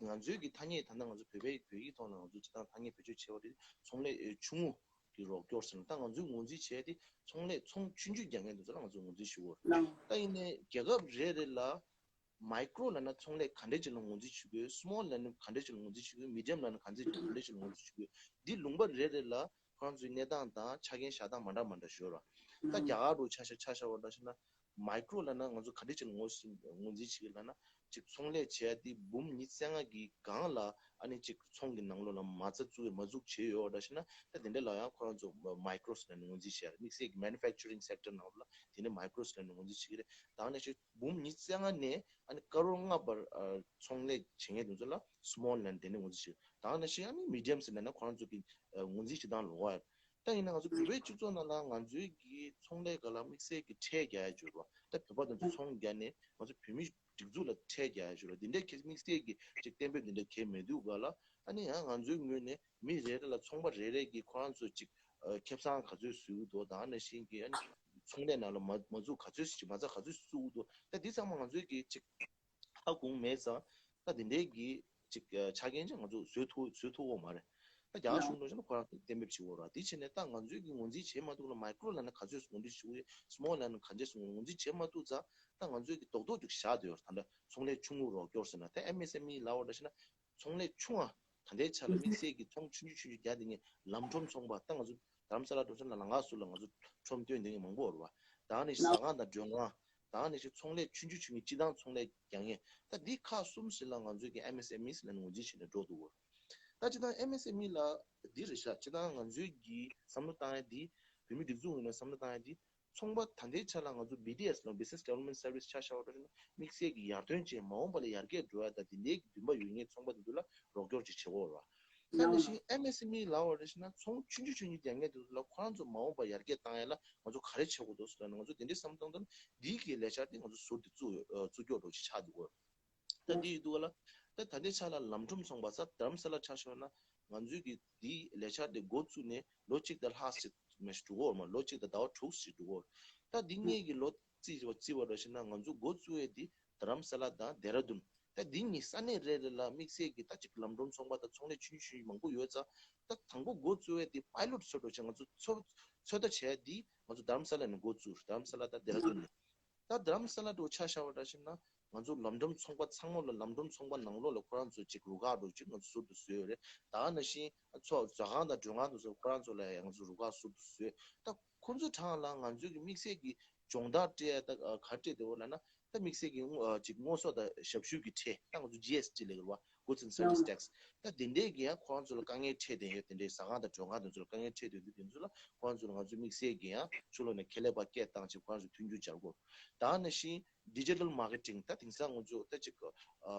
ང་ཚོའི་གི་ཐ་སྙད་ད་ལྟ་ང་ཚོ་བོད་པའི་བོད་ཡིག་ཐོག་ལ་ང་ཚོ་སྤྱིར་བཏང་ཐ་སྙད་བེད་སྤྱོད་བྱས་པ་དེ་ཚོང་ལས་ཨེ་ཆུང་ངུ་གི་རོགས་སྐྱོར་ཟེར་ན། ད་ང་ཚོས་ངོས་འཛིན་བྱས་ཏེ་ཚོང་ལས་ཚོང་ཆུང་ཆུང་རྒྱག་མཁན་དེ་ཚོ་ལ་ང་ཚོས་ངོས་འཛིན་ཞུ་གི་ཡོད། ད་ཡིན་ནའི་རྒྱལ་ཁབ་རེ་རེ་ལ་མའི་ཀྲོ་ལབ་ན་ཚོང་ལས་ག་འདྲས་ཅིག་ལ་ངོས་འཛིན་ཞུ་གི་ཡོད། སི་མོལ་ལབ་ན་ག་འདྲས་ཅིག་ལ་ངོས་འཛིན་ཞུ་གི་ཡོད། མི་ཌི་ཡམ་ལབ་ན་ག་འདྲས་ག་འདྲས་ཅིག་ལ་ངོས་འཛིན་ཞུ་གི་ཡོད། འདི་ལུང་པ་རེ་རེ་ལ་ཁོ་རང་ཚོའི་གནས་སྟངས་དང་ཆ་རྐྱེན་བཞག་སྟངས་མ་འདྲ་མ་འདྲ་ཞིག་ཡོད་རེད། ད་རྒྱ་གར་རུ་ཆ་བཞག་ཆ་བཞག་པ་འདྲ་ཞིག་ན། མའི་ཀྲོ་ལབ་ན་ང་ཚོ་ག་འདྲས་ཅིག་ལ་ངོས་ངོས་འཛིན་བྱེད་ཀྱི་ལབ་ན། ཅིག་ཚོང་ལས་བྱས་ཏེ་འབུམ་ཉི་ཤུ་རྩ་ལྔ་གི་སྒང་ལ་ཨ་ནི་ཅིག་ཚོང་གི་ནང་ལོགས་ལ་མ་རྩ་བཙུགས་མ་བཙུགས་བྱས་ཡོད་འདྲ་ཞིག་ན། ད་དེ་འདྲ་ལ་ཡང་ཁོ་རང་ཚོ་མའི་ཀྲོ་ཟེར་ནས་ངོས་འཛིན་བྱས་རེད། དམིགས་བསལ་གྱི་མེ་ནུ་ཕེག་ཅ་རིང་སེག་ཊར་ནང་ལ་དེ་ནས་མའི་ཀྲོ་ཟེར་ནས་ངོས་འཛིན་བྱེད་ཀྱི་རེད། ད་ནས་ཅིག་འབུམ་ཉི་ཤུ་རྩ་ལྔ་ནས་ཨ་ནི་ཀ་རོར་ལྔ་བར་ཨ་ཚོང་ལས་བྱེད་མཁན་དེ་ཚོ་ལ་སི་མོལ་ལབ་ནས་དེ་ནས་ངོས་འཛིན་བྱེད། ད་ནས་ཅིག་ཨ་ནི་མི་ཌི་ཡམ་ཟེར་ནས་ཁོ་རང་ཚོ་གི་ཨ་ངོས་འཛིན་བྱེད་སྟངས་ལོགས་ཡ། ད་ཡིན་ན་ང་ཚོ་བོད་པའི་སྤྱི་ཚོགས་ནང་ལ་ང་ཚོའི་གི་ཚོང་ལས་སྒང་ལ་དམིགས་བསལ་གྱི་ཁྲལ་རྒྱག་ཡ་ཅིག་ཡོད་རེད་པ། ད་བོད་པ་དེ་ཚོ་ཚོང་རྒྱག་ནས་ང་ཚོ་བོད་མིའི་སྒྲིག་འཛུགས་ལ་ཁྲལ་རྒྱག་ཡ་ཅིག་ཡོད་རེད། དེ་འདྲའི་གི་དམིགས་བསལ་གྱི་ཅིག་གཏན་འབེབས་དེ་འདྲ་གང་ཡང་མེད་དུས་སྒང་ལ། ཨ་ནི་ཡང་ང་ཚོའི་ངོས་ནས་མི་རེ་རེ་ལ་ཚོང་པ་རེ་རེ་གིས་ཁོ་རང་ཚོ་ཅིག་ཨ་ཁེ་བཟང་ག་ཚོད་བཟོ་གི་འདུག། ད་ནང་བཞིན་གྱི་ཨ་ནི་ཚོང་ལས་ནང་ལ་མ་མ་འཛུགས་ག་ཚོད་ཅིག་མ་རྩ་ག་ཚོད་བཙུགས་འདུག། ད་འདི་ཚང་མ་ང་ཚོའི་གི་ཅིག་ཧ་གོ་མེད་ཙང་། ད་དེ་འདྲའི་གི་ཅིག་ཨ་ཆ་རྐྱེན་ཅིག་ང་ཚོ་བཟོ་ཐུབ་བཟོ་ཐུབ་ཀྱི་མ་རེད། ད་རྒྱ་གར་གཞུང་འགྲོ་ཕྱིན་ན་ཁོ་རང་གཏན་འབེབས་བྱེད་དགོས་རེད། དེ་བྱས་ནས་ད་ང་ཚོས་ཀྱི་ངོས་འཛིན་བྱེད་མ་ཐུབ་ལ། མའི་ཀྲོ་ལབ་ན་ག་ཚོད་ངོས་འཛིན་བྱེད་དགོས་ཡོད། སི་མོལ་ལབ་ན་ག་འདྲས་ངོས་འཛིན་བྱེད་མ་ཐུབ་ཙང་། ད་ང་ཚོས་ཀྱི་རྡོག་རྡོག་ཅིག་བཞག་བསྡད་ཡོད་རེད། ད་ལྟ་ཚོང་ལས་ཆུང་ངུ་རོགས་སྐྱོར་ཟེར་ན། ད་ཨེམ་ཨེས་ཨེམ་ཨི་ལབ་པ་འདྲ་བྱས་ན་ཚོང་ལས་ཆུང་བ། ད་ལྟའི་ཆ་ལ་དམིགས་བསལ་གྱི་ཚོང་ཆུང་ཆུང་ཆུང་ཆུང་རྒྱག་བསྡད་མཁན་ལམ་ཁྲོམ་ཚོང་པ། ད་ང་ཚོ་རྡ་རམ་ས་ལ་འགྲོ་ཕྱིན་ན་ལམ་ཁ་ཟུར་ལ་ང་ཚོ་ཁྲོམ་སྟོན་བསྡད་མཁན་མང་པོ་ཡོད་རེད་པ། ད་ནི་ཟ་ཁང་དང་མགྲོན་ཁང་། ད་ནི་ཅིག་ཚོང་ལས་ཆུང་ཆུང་ཆུང་ཆུང་སྤྱིར་བཏང་ཚོང་ལས་རྒྱག་མཁན། ད་འདི་ཁག་གསུམ་ཞིག་ལ་ང་ཚོས་ཀྱི་ཨེམ་ཨེས་ཨེམ་ཨིས་ལབ་ནས་ངོས་འཛིན་བྱས་ནས་འགྲོ་འདུག་གོ། ད་སྤྱིར་བཏང་ཨེམ་ཨེས་ཨེམ་ཨི་ལ་འདི་རེད་ཤག། སྤྱིར་བཏང་ང་ཚོའི་གི་བསམ་བློ་བཏང་ཡ་འདི། བོད་མིའི་སྒྲིག་འཛུགས་ངོས་ནས་བསམ་བློ་བཏང་ཡ་འདི། ཚོང་པ་ད་ལྟའི་ཆ་ལ་ང་ཚོ་བི་ཌི་ཨེས་ལ་Business Development Service ཆ་བཞག་པ་འདྲ་ཞིག་ན། དམིགས་བསལ་གྱི་ཡར་ཐོན་ཅན་མ་འོངས་པ་ལ་ཡར་རྒྱས་འགྲོ་ཡ་དང་དེ་འདྲའི་གི་འདུན་པ་ཡོད་མཁན་ཚོང་པ་དེ་ཚོ་ལ་རོགས་སྐྱོར་ཅིག་བྱེད་དགོས་རེད་པ། ད་ནང་བཞིན་ཨེམ་ཨེས་ཨེམ་ཨི་ལབ་པ་རེད་ཞེ་ན། ཚོང་ཆུང་ཆུང་ཆུང་ཆུང་རྒྱག་མཁན་དེ་ཚོ་ལ་ཁོ་རང་ཚོ་མ་འོངས་པར་ཡར་རྒྱས་བཏང་ཡ་ལ་ང་ཚོ་ག་རེ་བྱེད་དགོས་འདུག་ཟེར་ན། ང་ཚོ་དེ་འདྲའི་བསམ་བཏང་དུས་འདིའི་གི་ལས་འཆར་དེ་ང་ཚོ་ཟུར་དུ་བཙུགས་ཡོད། ཨ་བཙུགས་རྒྱུ་འདྲ་ཅིག་ཆགས་འདུག་གོ། ད་འདི་ཡོད་འདུག་ག་ལ། ད་ད་ལྟའི་ཆ་ལ་ལམ་ཁྲོམ་ཚོང་པ་ས་རྡ་རམ་ས་ལ་ཆ་བཞག་ན། ང་ཚོའི་གི་འདིའི་ལས་འཆར་དེ་འགོ་བཙུགས་ནས་ལོ་གཅིག་དང་ལྷག་ཙམ་ཞིག་འགྲོ་གི་ཡོད་རེད་མ། ལོ་གཅིག་དང་ཟླ་བ་དྲུག་ཙམ་ཞིག་འགྲོ་གི་ཡོད་རེད། ད་འདི་སྔོན་གྱི་ལོ་རྩིས་རྩིས་པ་འདྲ་ཞིག་ན། ང་ཚོ་འགོ་བཙུགས་ཡས་འདི་ རྡ་རམ་ས་ལ་དང་རྡེ་ར་ལྡུན། ད་འདི་གཉིས་ས་གནས་རེ་རེ་ལ་དམིགས་བསལ་གྱི་ད་ཅིག་ལམ་འགྲོ་ཚོང་པ་དང་ཚོང་ལས་ཆུང་ཆུང་མང་པོ་ཡོད་ཙང་། ད་དང་པོ་འགོ་བཙུགས་པའི་དེ་པའི་ལོཊ་ཚོད་འགྲོ་བྱས། ང་ཚོ་ཚོད་ཚོད་ལྟ་བྱས་དེ་ང་ཚོ་རྡ་རམ་ས་ལ་ནས་འགོ་བཙུགས། རྡ་རམ་ས་ལ་དང་རྡེ་ར་ལྡུན་ནས། ད་རྡ་རམ་ས་ལ་འགྲོ་ཆ་བཞག་པ་འདྲ་ཞིག་ན། ང་ཚོ་ལམ་འགྲོ་ཚོང་པ་ཚང་མ་ལ་ལམ་འགྲོ་ཚོང་པ་ནང་ལོགས་ལ་ཁོ་རང་ཚོ་ཅིག་རུ་ཁག་འགྲོ་ཅིག་ང་ཚོ་ཟུར་དུ་བཟོས་ཡོད་རེད། ད་ག་ནང་བཞིན་ཚོ་ཟ་ཁང་དང་མགྲོན་ཁང་དུ་ཚོ་ཁོ་རང་ཚོ་ལ་ཡང་ང་ཚོ་རུ་ཁག་ཟུར་དུ་བཟོས། ད་ཁོ་ཚོ་གྲས་ལ་ང་ཚོའི་གི་དམིགས་བསལ་གྱི་སྦྱོང་བརྡར་སྤྲད་ཡ་ད་ག་སྤྲད་དེ་འོ་ལ་ན། ད་དམིགས་བསལ་གྱི་ཅིག་དངོས་ཟོག་དང་ཞབས་ཞུ་གི་ཁྲལ། ད་ང་ཚོ་ཇི་ཨེས་ཊི་ལབ་ཀྱི་རེད་བ། Goods and Service Tax། ད་དེ་འདྲས་ཀྱི་ཡང་ཁོ་རང་ཚོ་ལ་དཀའ་ངལ་འཕྲད་བསྡད་ཡོད། དེ་འདྲས་ཟ་ཁང་དང་མགྲོན་ཁང་དེ་ཚོ་ལ་དཀའ་ངལ་འཕྲད་བསྡད་དུས་དེ་ཚོ་ལ་ཁོ་རང་ཚོ་ལ་ང་ཚོས་དམིགས་བསལ་གྱི་ཡང་ཕྱི་ལོགས་ནས་ཁེ་ལས་པ་སྐད་བཏང་བྱས་ཁོ་རང་ཚོ་མཐུན་འགྱུར་སྦྱར་དགོས། ད་ནང་བཞིན་ཌི་ཇི་ཊལ་མར་ཀེ་ཊིང་། ད་དེང་སང་ང་ཚོ་ད་ཅིག་དྲ་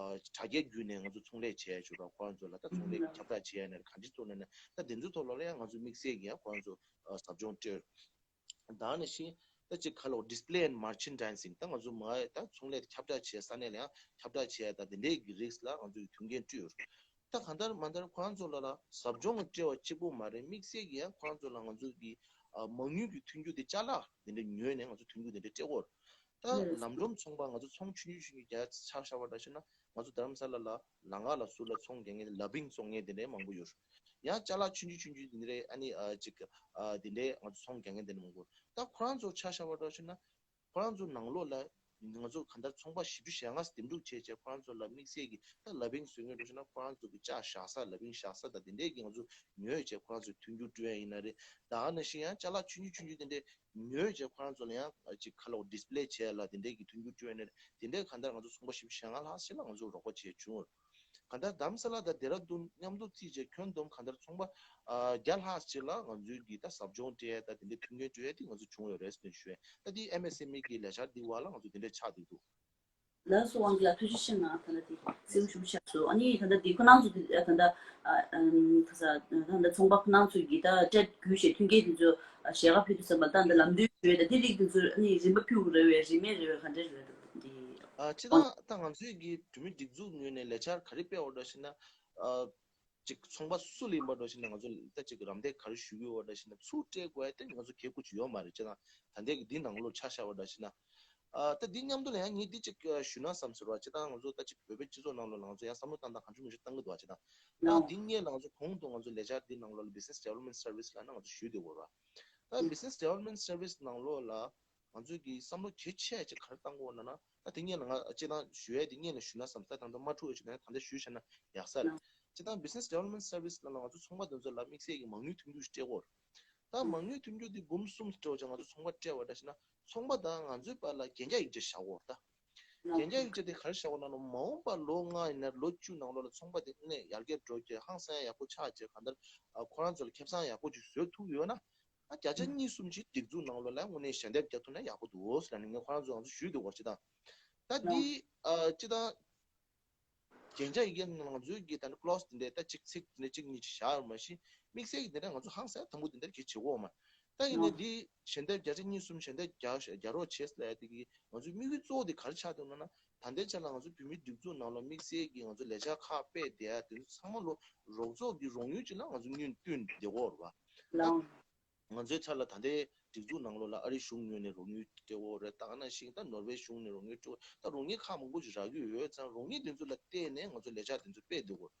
རྒྱའི་བརྒྱུད་ནས་ང་ཚོ་ཚོང་ལས་བྱས་ཆོག་ར། ཁོ་རང་ཚོ་ལ་ད་ཚོང་ལས་ཀྱི་ཁྱབ་བསྒྲགས་བྱས་ནས་ག་འདྲས་བཙུགས་ནས་ད་དེ་ཚོ་ཐོག་ལ་ཡང་ང་ཚོ་དམིགས་བསལ་གྱི་ཡང་ཁོ་རང་ཚོ་ཟབ་སྦྱོང་སྤྲད། ད་ནང་བཞིན་ད་ཅིག་ཁ་ལོ་display and merchandising། ད་ང་ཚོ་མ་ད་ཚོང་ལས་ཁྱབ་བསྒྲགས་བྱས་ས་གནས་ལ་ཡང་ཁྱབ་བསྒྲགས་བྱས། ད་དེ་འདྲའི་གི་རིགས་ལ་ང་ཚོས་མཐུན་རྐྱེན་སྤྲོད་ཡོད། ད་གང་ལྟར་མ་ལྟར་ཁོ་རང་ཚོ་ལ་ལ་ཟབ་སྦྱོང་སྤྲད་པ་གཅིག་པོ་མ་རེད། དམིགས་བསལ་གྱི་ཡང་ཁོ་རང་ཚོ་ལ་ང་ཚོ་གི་ཨ་མ་དངུལ་གྱི་མཐུན་འགྱུར་དེ་ཅ་ལག་དེ་འདྲ་ཉོས་ནས་ང་ཚོ་མཐུན་འགྱུར་དེ་འདྲ་སྤྲད་ཀྱི་ཡོད་རེད། ད་ལམ་འགྲོ་ཚོང་པ་ང་ཚོ་ཚོང་ཆུང་ཆུང་ཆུང་ཆུང་རྒྱག་ཆ་བཞག་པ་འདྲ་བྱས་ན། ང་ཚོ་རྡ་རམ་ས་ལ་ལ་ལམ་ཁ་ལ་ཟུར་ལ་ཚོང་རྒྱག་མཁན་དེ་ལ་བིང་བཙོང་མཁན་དེ་འདྲའི་མང་པོ་ཡོད། ཡང་ཅ་ལག་ཆུང་ཆུང་ཆུང་ཆུང་དེ་འདྲའི་ཨ་ནི་ཨ་ཅིག་ཨ་དེ་འདྲའི་ང་ཚོ་ཚོང་རྒྱག་མཁན་དེ་འདྲ་མང་པོ་ཡོད། ད་ཁོ་རང་ཚོ་ཆ་བཞག་པ་འདྲ་བྱས་ན། ཁོ་རང་ཚོ་ནང་ལོགས་ལ་ང་ཚོ་གང་ལྟར་ཚོང་པ་བཞི་བཅུ་ཞེ་ལྔ་འདེམས་སྒྲུག་བྱས་བྱས། ཁོ་རང་ཚོ་ལ་དམིགས་བསལ་གྱི་ད་ལ་བིང་བཟོ་མཁན་འདྲ་བྱས་ན། ཁོ་རང་ཚོ་གི་ལྕགས་བཞག་ས་ལ་བིང་བཞག་ས་དང་དེ་འདྲའི་གི་ང་ཚོ་ཉོས་བྱས་ཁོ་རང་ཚོ་མཐུན་འགྱུར་སྤྲོད་ཡ་ཡིན་ན་རེད། ད་ག་ནང་བཞིན་ཡང་ཅ་ལག་ཆུང་ཆུང་ཆུང་ཆུང་དེ་འདྲའི་ཉོས་བྱས་ཁོ་རང་ཚོ་ལ་ཡང་ཅིག་ཁ་ལོ་ཌིས་པི་ལེ་བྱས་ལ་དེ་འདྲའི་གི་མཐུན་འགྱུར་སྤྲོད་ནས་དེ་འདྲའི་གང་ལྟར་ང་ཚོ་ཚོང་པ་བཞི་བཅུ་ཞེ་ལྔ་ལྷག་ཞིག་ལ་ང་ཚོ་རོགས་པ་བྱས་བྱུང་། གང་ལྟར་རྡ་རམ་ས་ལ་དང་ལྡེ་ར་ལྡུན་མཉམ་དུ་བརྩིས་བྱས་ཁྱོན་བསྡོམས་གང་ལྟར་ཚོང་པ་ཨ་བརྒྱ་ལྷག་ཅིག་ལ་ང་ཚོའི་གི་ད་ཟབ་སྦྱོང་སྤྲད་ཡ་ད་དེ་འདྲའི་མཐུན་རྐྱེན་སྤྲོད་ཡ་དེ་ང་ཚོ་བྱུང་ཡོད་རེད་ཟེར་ནས་ཞུ་ཡ། ད་དེ་ཨེམ་ཨེས་ཨེམ་ཨི་གི་ལས་འཆར་འདི་བར་ལ་ང་ཚོ་དེ་འདྲའི་ཆགས་བསྡད་འདུག། ལགས་སོ། དབང་རྒྱལ་ལགས་ཐུགས་རྗེ་ཆེ་གནང་། ད་ལྟ་དེ་གསལ་པོ་ཞུ་ཆགས་སོང་། ཨ་ནི་ད་ལྟ་དེ་ཁོ་རང་ཚོ་དེ་ད་ལྟ་ཨ་ཨམ་ཁ་ས་ད་ལྟ་ཚོང་པ་ཁོ་རང་ཚོ་གི་ད་སྤྲད་རྒྱུ་ཞེས་མཐུན་རྐྱེན་དེ་ཚོ་ཞལ་ཁ་ཕུལ་དུས་ཙམ་པ་ད་ལྟ་ལམ་སྟོན་ཞུ་ཡས་ད་དེ་རིགས་དེ་ཚོ་ཨ་ནི་རིན་པ་ཕུལ་དགོས་རེད་བས། རིན་མེད་རེད་བས། ག་འདྲ་རེད་འདུག་དེ། ཨ་སྤྱིར་བཏང་ད་ང་ཚོའི་གི་བོད་མིའི་སྒྲིག་འཛུགས་ངོས་ནས་ལས་འཆར་ག་རེ་སྤེལ་བ་འདྲ་ཞིག་ན། ཨ་ཅིག་ཚོང་པ་སུ་ལ་ཡིན་པ་འདྲ་ཞིག་ན་ང་ཚོ་ད་ཅིག་རམ་འདེགས་ག་རེ་ཞུ་གི་ཡོད་པ་འདྲ་ཞིག་ན། ཚུར་སྤྲད་དགོས་ཡ་དེ་ང་ཚོ་གལ་ཁུར་ཅིག་ཡོད་མ་རེད། སྤྱིར་བཏང་ད་ལྟའི་གི་འདི་ནང་ལོགས་ཆ་བཞག་པ་འདྲ་ཞིག་ན། ཨ་ད་འདི་མཉམ་དུ་ལ་ཡང་ངས་འདི་ཅིག་ཞུ་ན་བསམ་ཟེར་བ། སྤྱིར་བཏང་ང་ཚོ་ད་ཅིག་བོད་པའི་སྤྱི་ཚོགས་ནང་ལོགས་ལ་ང་ཚོ་ཡང་བསམ་བློ་བཏང་སྟངས་གང་བྱུང་མང་བྱུང་བཏང་གི་འདུག་བ། སྤྱིར་བཏང་ད་འདི་སྔོན་ལ་ང་ཚོ་གོང་དུ་ང་ཚོ་ལས་འཆར་འདི་ནང་ལོགས་ལ་Business Development Service ལབ་ན་ང་ཚོ་ཞུས་བསྡད་ཡོད་ར། ད་Business Development Service ནང་ལོགས་ལ་ང་ཚོས་ཀྱི་བསམ་བློ་གལ་ཆེ་ཅིག་ག་རེ་བཏང་དགོས་ན་ན། ད་དེ་སྔོན་ལ་ང་སྤྱིར་བཏང་ཞུ་ཡས་དེ་སྔོན་ལ་ཞུས་ན་བསམ། ད་ད་ལྟ་མ་འཁྲུག་ཡས་ཞུ་ན་ད་ལྟ་ཞུས་བཞག་ན་ཡག་ས་རེད། སྤྱིར་བཏང་Business Development Service ནང་ལ་ང་ཚོ་ཚོང་པ་དེ་ཚོ་ལ་དམིགས་བསལ་གྱི་མ་དངུལ་མཐུན་འགྱུར་ཞིག་སྤྲད་དགོས་རེད། ད་མ་དངུལ་མཐུན་འགྱུར་དེ་འབུམ་གསུམ་སྤྲད་བྱས་ང་ཚོ་ཚོང་པ་སྤྲད་པ་འདྲ་ཞིག་ན། ཚོང་པ་དང་ང་ཚོའི་བར་ལ་གན་རྒྱ་ཡིག་ཆ་བཞག་དགོས་རེད། ད་གན་རྒྱ་ཡིག་ཆ་དེ་ག་རེ་བཞག་དགོས་ན་ལོ། མ་འོངས་པ་ལོ་ལྔ་ཡིན་ན་ལོ་བཅུ་ནང་ལོགས་ལ་ཚོང་པ་དེ་དངོས་གནས་ཡར་རྒྱས་འགྲོ་རྒྱུ་ཧང་སང་ཡག་པོ་ཆགས་རྒྱུ། གང་ལྟར་ཨ་ཁོ་རང་ཚོ་ལ་ཁེ་བཟང་ཡག་པོ་ཅིག་བཟོ་ཐུབ་ཡོད་ན། ཨ་བརྒྱ་ཆ་གཉིས་གསུམ་ཅིག་སྒྲིག་འཛུགས་ནང་ལོགས་ལ་དངོས་གནས་ཞལ་འདེབས་རྒྱག་ཐུབ་ན་ཡག་པོ་འདུག་ཟེར་ནས་ངས་ཁོ་རང་ཚོ་ང་ཚོ་ཞུས་འདུག་གོ། སྤྱིར་བཏང་ད་འདི་ཨ་སྤྱིར་བཏང་གན་རྒྱ་ཡིག་ནང་ང་ཚོའི་གི་ད་ནི་ཀློ་སི་དེ་འདྲའི་ད་ཅིག་ཚིག་དེ་འདྲ་གཅིག་གཉིས་ཅིག་བཞག་ཡོད་མ་གཞི། དམིགས་བསལ་གྱི་དེ་འདྲ་ང་ཚོ་ཧང་སང་དང་པོ་དེ་འདྲ་གི་བྱེད་དགོས་མ། ད་ཡིན་ནའི་འདི་ཞལ་འདེབས་བརྒྱ་ཆ་གཉིས་གསུམ་ཞལ་འདེབས་རྒྱག་རྒྱག་རོགས་བྱེད་ཟེར་ཡ་དེ་གི་ང་ཚོའི་དམིགས་ཡུལ་གཙོ་བོ་དེ་ག་རེ་ཆགས་འདུག་ན་ན། ད་ལྟའི་ཆ་ལ་ང་ཚོ་བོད་མིའི་སྒྲིག་འཛུགས་ནང་ལ་དམིགས་བསལ་གྱི་ང་ཚོ་ལས་འཆར་ཁག་སྤེལ་བསྡད་ཡ་དེ་ཚོ་ཚང་མ་ལོ་རོགས་ཚོགས་ཀྱི་རོགས་དངུལ་ཅིག་ལ་ང་ཚོ་དངུལ་བསྟུན་བསྡད་ཡོད་རེད་བ། ད་ལའང་། ང་ཚོའི་ཆ་ལ་ད་ལྟའི་སྒྲིག་འཛུགས་ནང་ལོགས་ལ་ཨ་རིའི་གཞུང་ངོས་ནས་རོགས་དངུལ་སྤྲད་ཡོད་རེད། ད་ག་ནང་བཞིན་ད་ནོར་ཝེ་གཞུང་ནས་རོགས་དངུལ་སྤྲད་ཡོད། ད་རོགས་དངུལ་ཁག་མང་པོ་ཞིག་རག་གི་ཡོད་ཙང་། རོགས་དངུལ་དེ་ཚོ་ལ་བརྟེན་ནས་ང་ཚོ་ལས་འཆར་དེ་ཚོ་སྤེལ་བསྡད་ཡོད།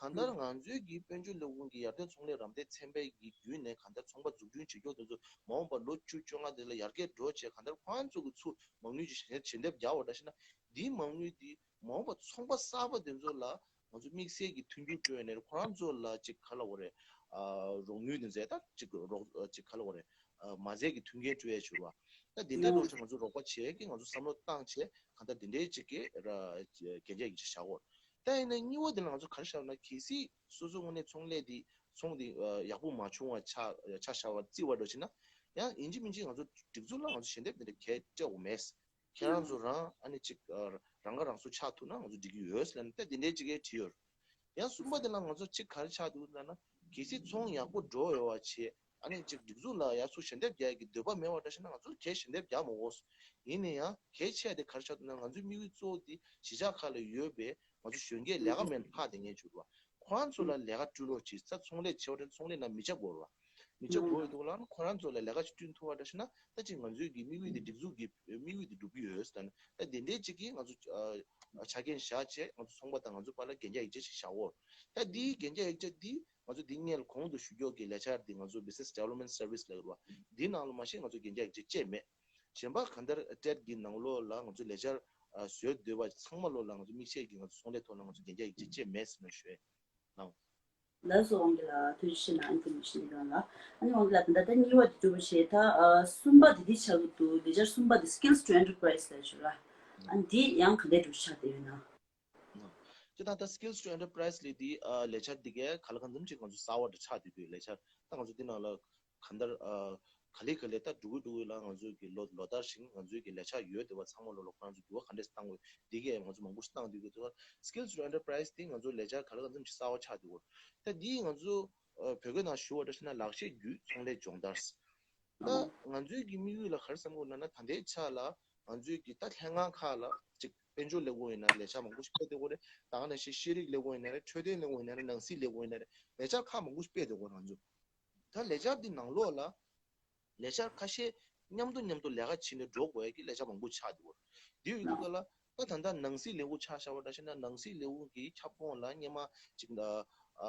གང་ལྟར་ང་ཚོའི་གི་དཔལ་འབྱོར་ལས་ཁུངས་ཀྱི་ཡར་ཐོན་ཚོང་ལས་རམ་འདེགས་ཚན་པའི་གི་བརྒྱུད་ནས་གང་ལྟར་ཚོང་པ་འཛུགས་སྐྲུན་བྱེད་ཕྱོགས་དེ་ཚོ་མ་འོངས་པ་ལོ་བཅུ་བཅོ་ལྔ་དེ་ལ་ཡར་རྒྱས་འགྲོ་བྱས། གང་ལྟར་ཁོ་རང་ཚོ་གི་ཚུར་མ་དངུལ་ཅིག་ཞལ་ཞལ་འདེབས་རྒྱག་པ་འདྲ་ཞིག་ན། འདིའི་མ་དངུལ་འདི་མ་འོངས་པ་ཚོང་པ་གསར་པ་དེ་ཚོ་ལ་ང་ཚོ་དམིགས་བསལ་གྱི་མཐུན་འགྱུར་སྤྲོད་ནས་ཁོ་རང་ཚོ་ལ་ཅིག་ག་ལབ་དགོས་རེད། ཨ་རོགས་དངུལ་དེ་ཚོ་ད་ཅིག་རོགས་ཅིག་ག་ལབ་དགོས་རེད། ཨ་མ་རྩའི་གི་མཐུན་རྐྱེན་སྤྲོད་ཡས་བྱུར་བ། ད་འདི་འདྲའི་ལོ་ཆ་ང་ཚོ་རོགས་པ་བྱེད་ཀྱི་ང་ཚོ་བསམ་བློ་བཏང་བྱས་གང་ལྟར་འདི་འདྲའི་ཅིག་གི་ར་གན་རྒྱ་ཡིག་ཆ་བཞག་དགོས། ད་ཡིན་ན་གཉིས་པ་དེ་ལ་ང་ཚོ་ག་རེ་བཞག་ན། གལ་སྲིད་སོ་སོ་དངོས་གནས་ཚོང་ལས་འདི་ཚོང་འདི་ཡག་པོ་མ་བྱུང་བ་ཆ་ཆ་བཞག་པ་བརྩི་བ་འདྲ་ཞིག་ན། ཡང་ཡིན་གཅིག་མིན་གཅིག་ང་ཚོ་སྒྲིག་འཛུགས་ལ་ང་ཚོ་ཞལ་འདེབས་འདི་འདྲ་གས་སྤྲད་དགོས་མེད། ཁྱེད་རང་ཚོ་རང་ཨ་ནི་ཅིག་རང་ཁ་རང་གསོ་ཆགས་ཐུབ་ན་ང་ཚོ་འགྲིག་གི་ཡོད་ཟེར་ནས་ད་འདི་འདྲའི་ཅིག་གས་བྲིས་ཡོད། ཡང་གསུམ་པ་དེ་ལ་ང་ཚོ་ཅིག་ག་རེ་ཆགས་འདུག་ཟེར་ན། གལ་སྲིད་ཚོང་ཡག་པོ་འགྲོ་ཡོད་པ་བྱས། ཨ་ནི་ཅིག་སྒྲིག་འཛུགས་ལ་ཡར་ཚུར་ཞལ་འདེབས་རྒྱག་གི་འདོད་པ་མེད་པ་འདྲ་ཞིག་ན་ང་ཚོ་གས་ཞལ་འདེབས་རྒྱག་མ་དགོས། ཡིན་ན་ཡང་གལ་ཆེ་དེ་ག་རེ་ཆགས་འདུག་ན། ང་ཚོའི་དམིགས་ཡུལ་གཙོ་བོ་དེ་གཞིས་ཆགས་ཁག་ལ་ཡོད་པའི་ང་ཚོ་གཞོན་སྐྱེས་ལས་ཀ་མེད་ལྷག་བསྡད་མཁན་བྱུང་བ། ཁོ་རང་ཚོ་ལ་ལས་ཀ་སྤྲོད་རོགས་བྱེད། ས་ཚོང་ལས་བྱེད་པ་དེ་ཚོང་ལས་ནང་མི་བྱ་དགོས་རེད་བ། མི་ཆ་དགོས་འདུག་ལ། ཁོ་རང་ཚོ་ལ་ལས་ཀ་ཅིག་བསྐྲུན་ཐུབ་པ་འདྲ་ཞིག་ན། ད་ཅིག་ང་ཚོའི་གི་དམིགས་ཡུལ་དེ་སྒྲིག་འཛུགས་ཀྱི་དམིགས་ཡུལ་དེ་འགྲུབ་ཀྱི་ཡོད་ཟེར་ན། ད་དེ་འདྲའི་ཅིག་གིས་ང་ཚོ་ཨ་ཆ་རྐྱེན་བཞག་བྱས། ང་ཚོ་ཚོང་པ་དང་ང་ཚོ་བར་ལ་གན་རྒྱ་ཡིག་ཆ་ཞིག་བཞག་འོ། ད་འདིའི་གན་རྒྱ་ཡིག་ཆ་འདི་ང་ཚོ་འདི་སྔོན་ལ་གོང་དུ་ཞུ་རྒྱུ་གི་ལས་འཆར་འདི། ང་ཚོ་Business Development Service ལབ་ཀྱི་རེད་བ། འདི་ནང་ལ་མ་གཞི་ང་ཚོ་གན་རྒྱ་ཡིག་ཆ་བཅས་མེད། གཞན་པ་གང་ལྟར་ཊེཌ་ཀྱི་ནང་ལོགས་ལ་ང་ཚོ་ལས་འཆར་ཨ་བཟོ་འདོད་པ་ཚང་མ་ལོགས་ལ་ང་ཚོ་དམིགས་བསལ་གྱི་ང་ཚོ་ཚོང་ལས་ཐོག་ལ་ང་ཚོ་གན་རྒྱ་ཡིག་ཆ་བཅས་མེད་ཟེར་ནས་ཞུ་ཡ་ཡིན། ལགས་སོ། དབང་རྒྱལ་ལགས། ཐུགས་རྗེ་ཆེ་གནང་། ཨིན་ཕོར་མེ་ཤན་འདི་གང་ལ། ཨ་ནི་དབང་རྒྱལ་ལགས། ད་ལྟ་གཉིས་པ་འདི་གྲུབ་པ་བྱས། ད་ཨ་གསུམ་པ་འདི་འདི་ཆགས་ཀྱི་འདུག་ལས་འཆར་གསུམ་པ་འདི་Skills to Enterprise ལབ་ཞུ་ར། ཨ་འདི་ཡང་ག་འདྲས་འགྲོ་ཆགས་བསྡད་ཡོད་ན། སྤྱིར་བཏང་ད་Skills to Enterprise ལས་འདི་ཨ་ལས་འཆར་འདི་གས་ག་ལ་གང་འཚམ་ཅིག་ང་ཚོ་གསར་བ་འདྲ་ཆགས་བསྡད་ཡོད། ལས་འཆར་ད་ང་ཚོ་འདི་ནང་ལ་གང་ལྟར་ཨ་ག་ལེ་ག་ལེ་ད་འགྲོ་གི་འགྲོ་གི་ལ། ང་ཚོའི་གི་ལོ་ལོ་ལྟར་བཞིན་ང་ཚོའི་གི་ལས་འཆར་ཡོད་བསྡད་པ་ཚང་མ་ལོ་ལོ་ཁོ་རང་ཚོ་འགྱུར་བ་ག་འདྲས་བཏང་དགོས་འདི་གས་ང་ཚོ་མང་པོ་ཞིག་བཏང་བསྡད་ཡོད། དེ་Skills to Enterprise འདི་ང་ཚོ་ལས་འཆར་ག་ལ་གང་འཚམ་ཅིག་གསར་བ་ཆགས་བསྡད་ཡོད། ད་འདི་ང་ཚོ་ཨ་བོད་སྐད་ནང་ཞུ་བ་འདྲ་ཞིག་ན་ལག་ཤེས་བརྒྱུད་ཚོང་ལས་སྦྱོང་བརྡར། ད་ང་ཚོའི་གི་དམིགས་ཡུལ་ལ་ག་རེ་བསམ་གྱི་ཡོད་ལབ་ན། ད་ལྟའི་ཆ་ལ་ང་ཚོའི་གི་ད་ལྷན་ཁང་ཁག་ལ་ཅིག་དཔལ་འབྱོར་ལས་ཁུངས་ཡིན་ན་ལས་འཆར་མང་པོ་ཞིག་སྤེལ་བསྡད་ཡོད་རེད། ད་ག་ནང་བཞིན་ཤེས་རིག་ལས་ཁུངས་ཡིན་ན་རེད། འཕྲོད་བསྟེན་ལས་ཁུངས་ཡིན་ན་རེད། ནང་སྲིད་ལས་ཁུངས་ཡིན་ན་རེད། ལས་འཆར་ཁག་མང་པོ་ཞིག་སྤེལ་བསྡད་ཡོད་རེད། ང་ཚོ་ད་ལས་འཆར་འདི་ནང་ལོགས་ལ་ལས་འཆར་ཁ་ཤས་མཉམ་དུ་མཉམ་དུ་ལས་ཀ་བྱས་ནས་འགྲོ་དགོས་ཡ་གི་ལས་འཆར་མང་པོ་ཆགས་བསྡད་ཡོད་རེད། དེ་ཡོད་དུས་ག་ལ་ད་ད་ལྟ་ནང་སྲིད་ལས་ཁུངས་ཆ་བཞག་པ་འདྲ་ཞིག་ན། ནང་སྲིད་ལས་ཁུངས་ཀྱི་ཁྱབ་ཁོངས་ལ་སྔོན་མ་ཅིག་ཨ་ཨ་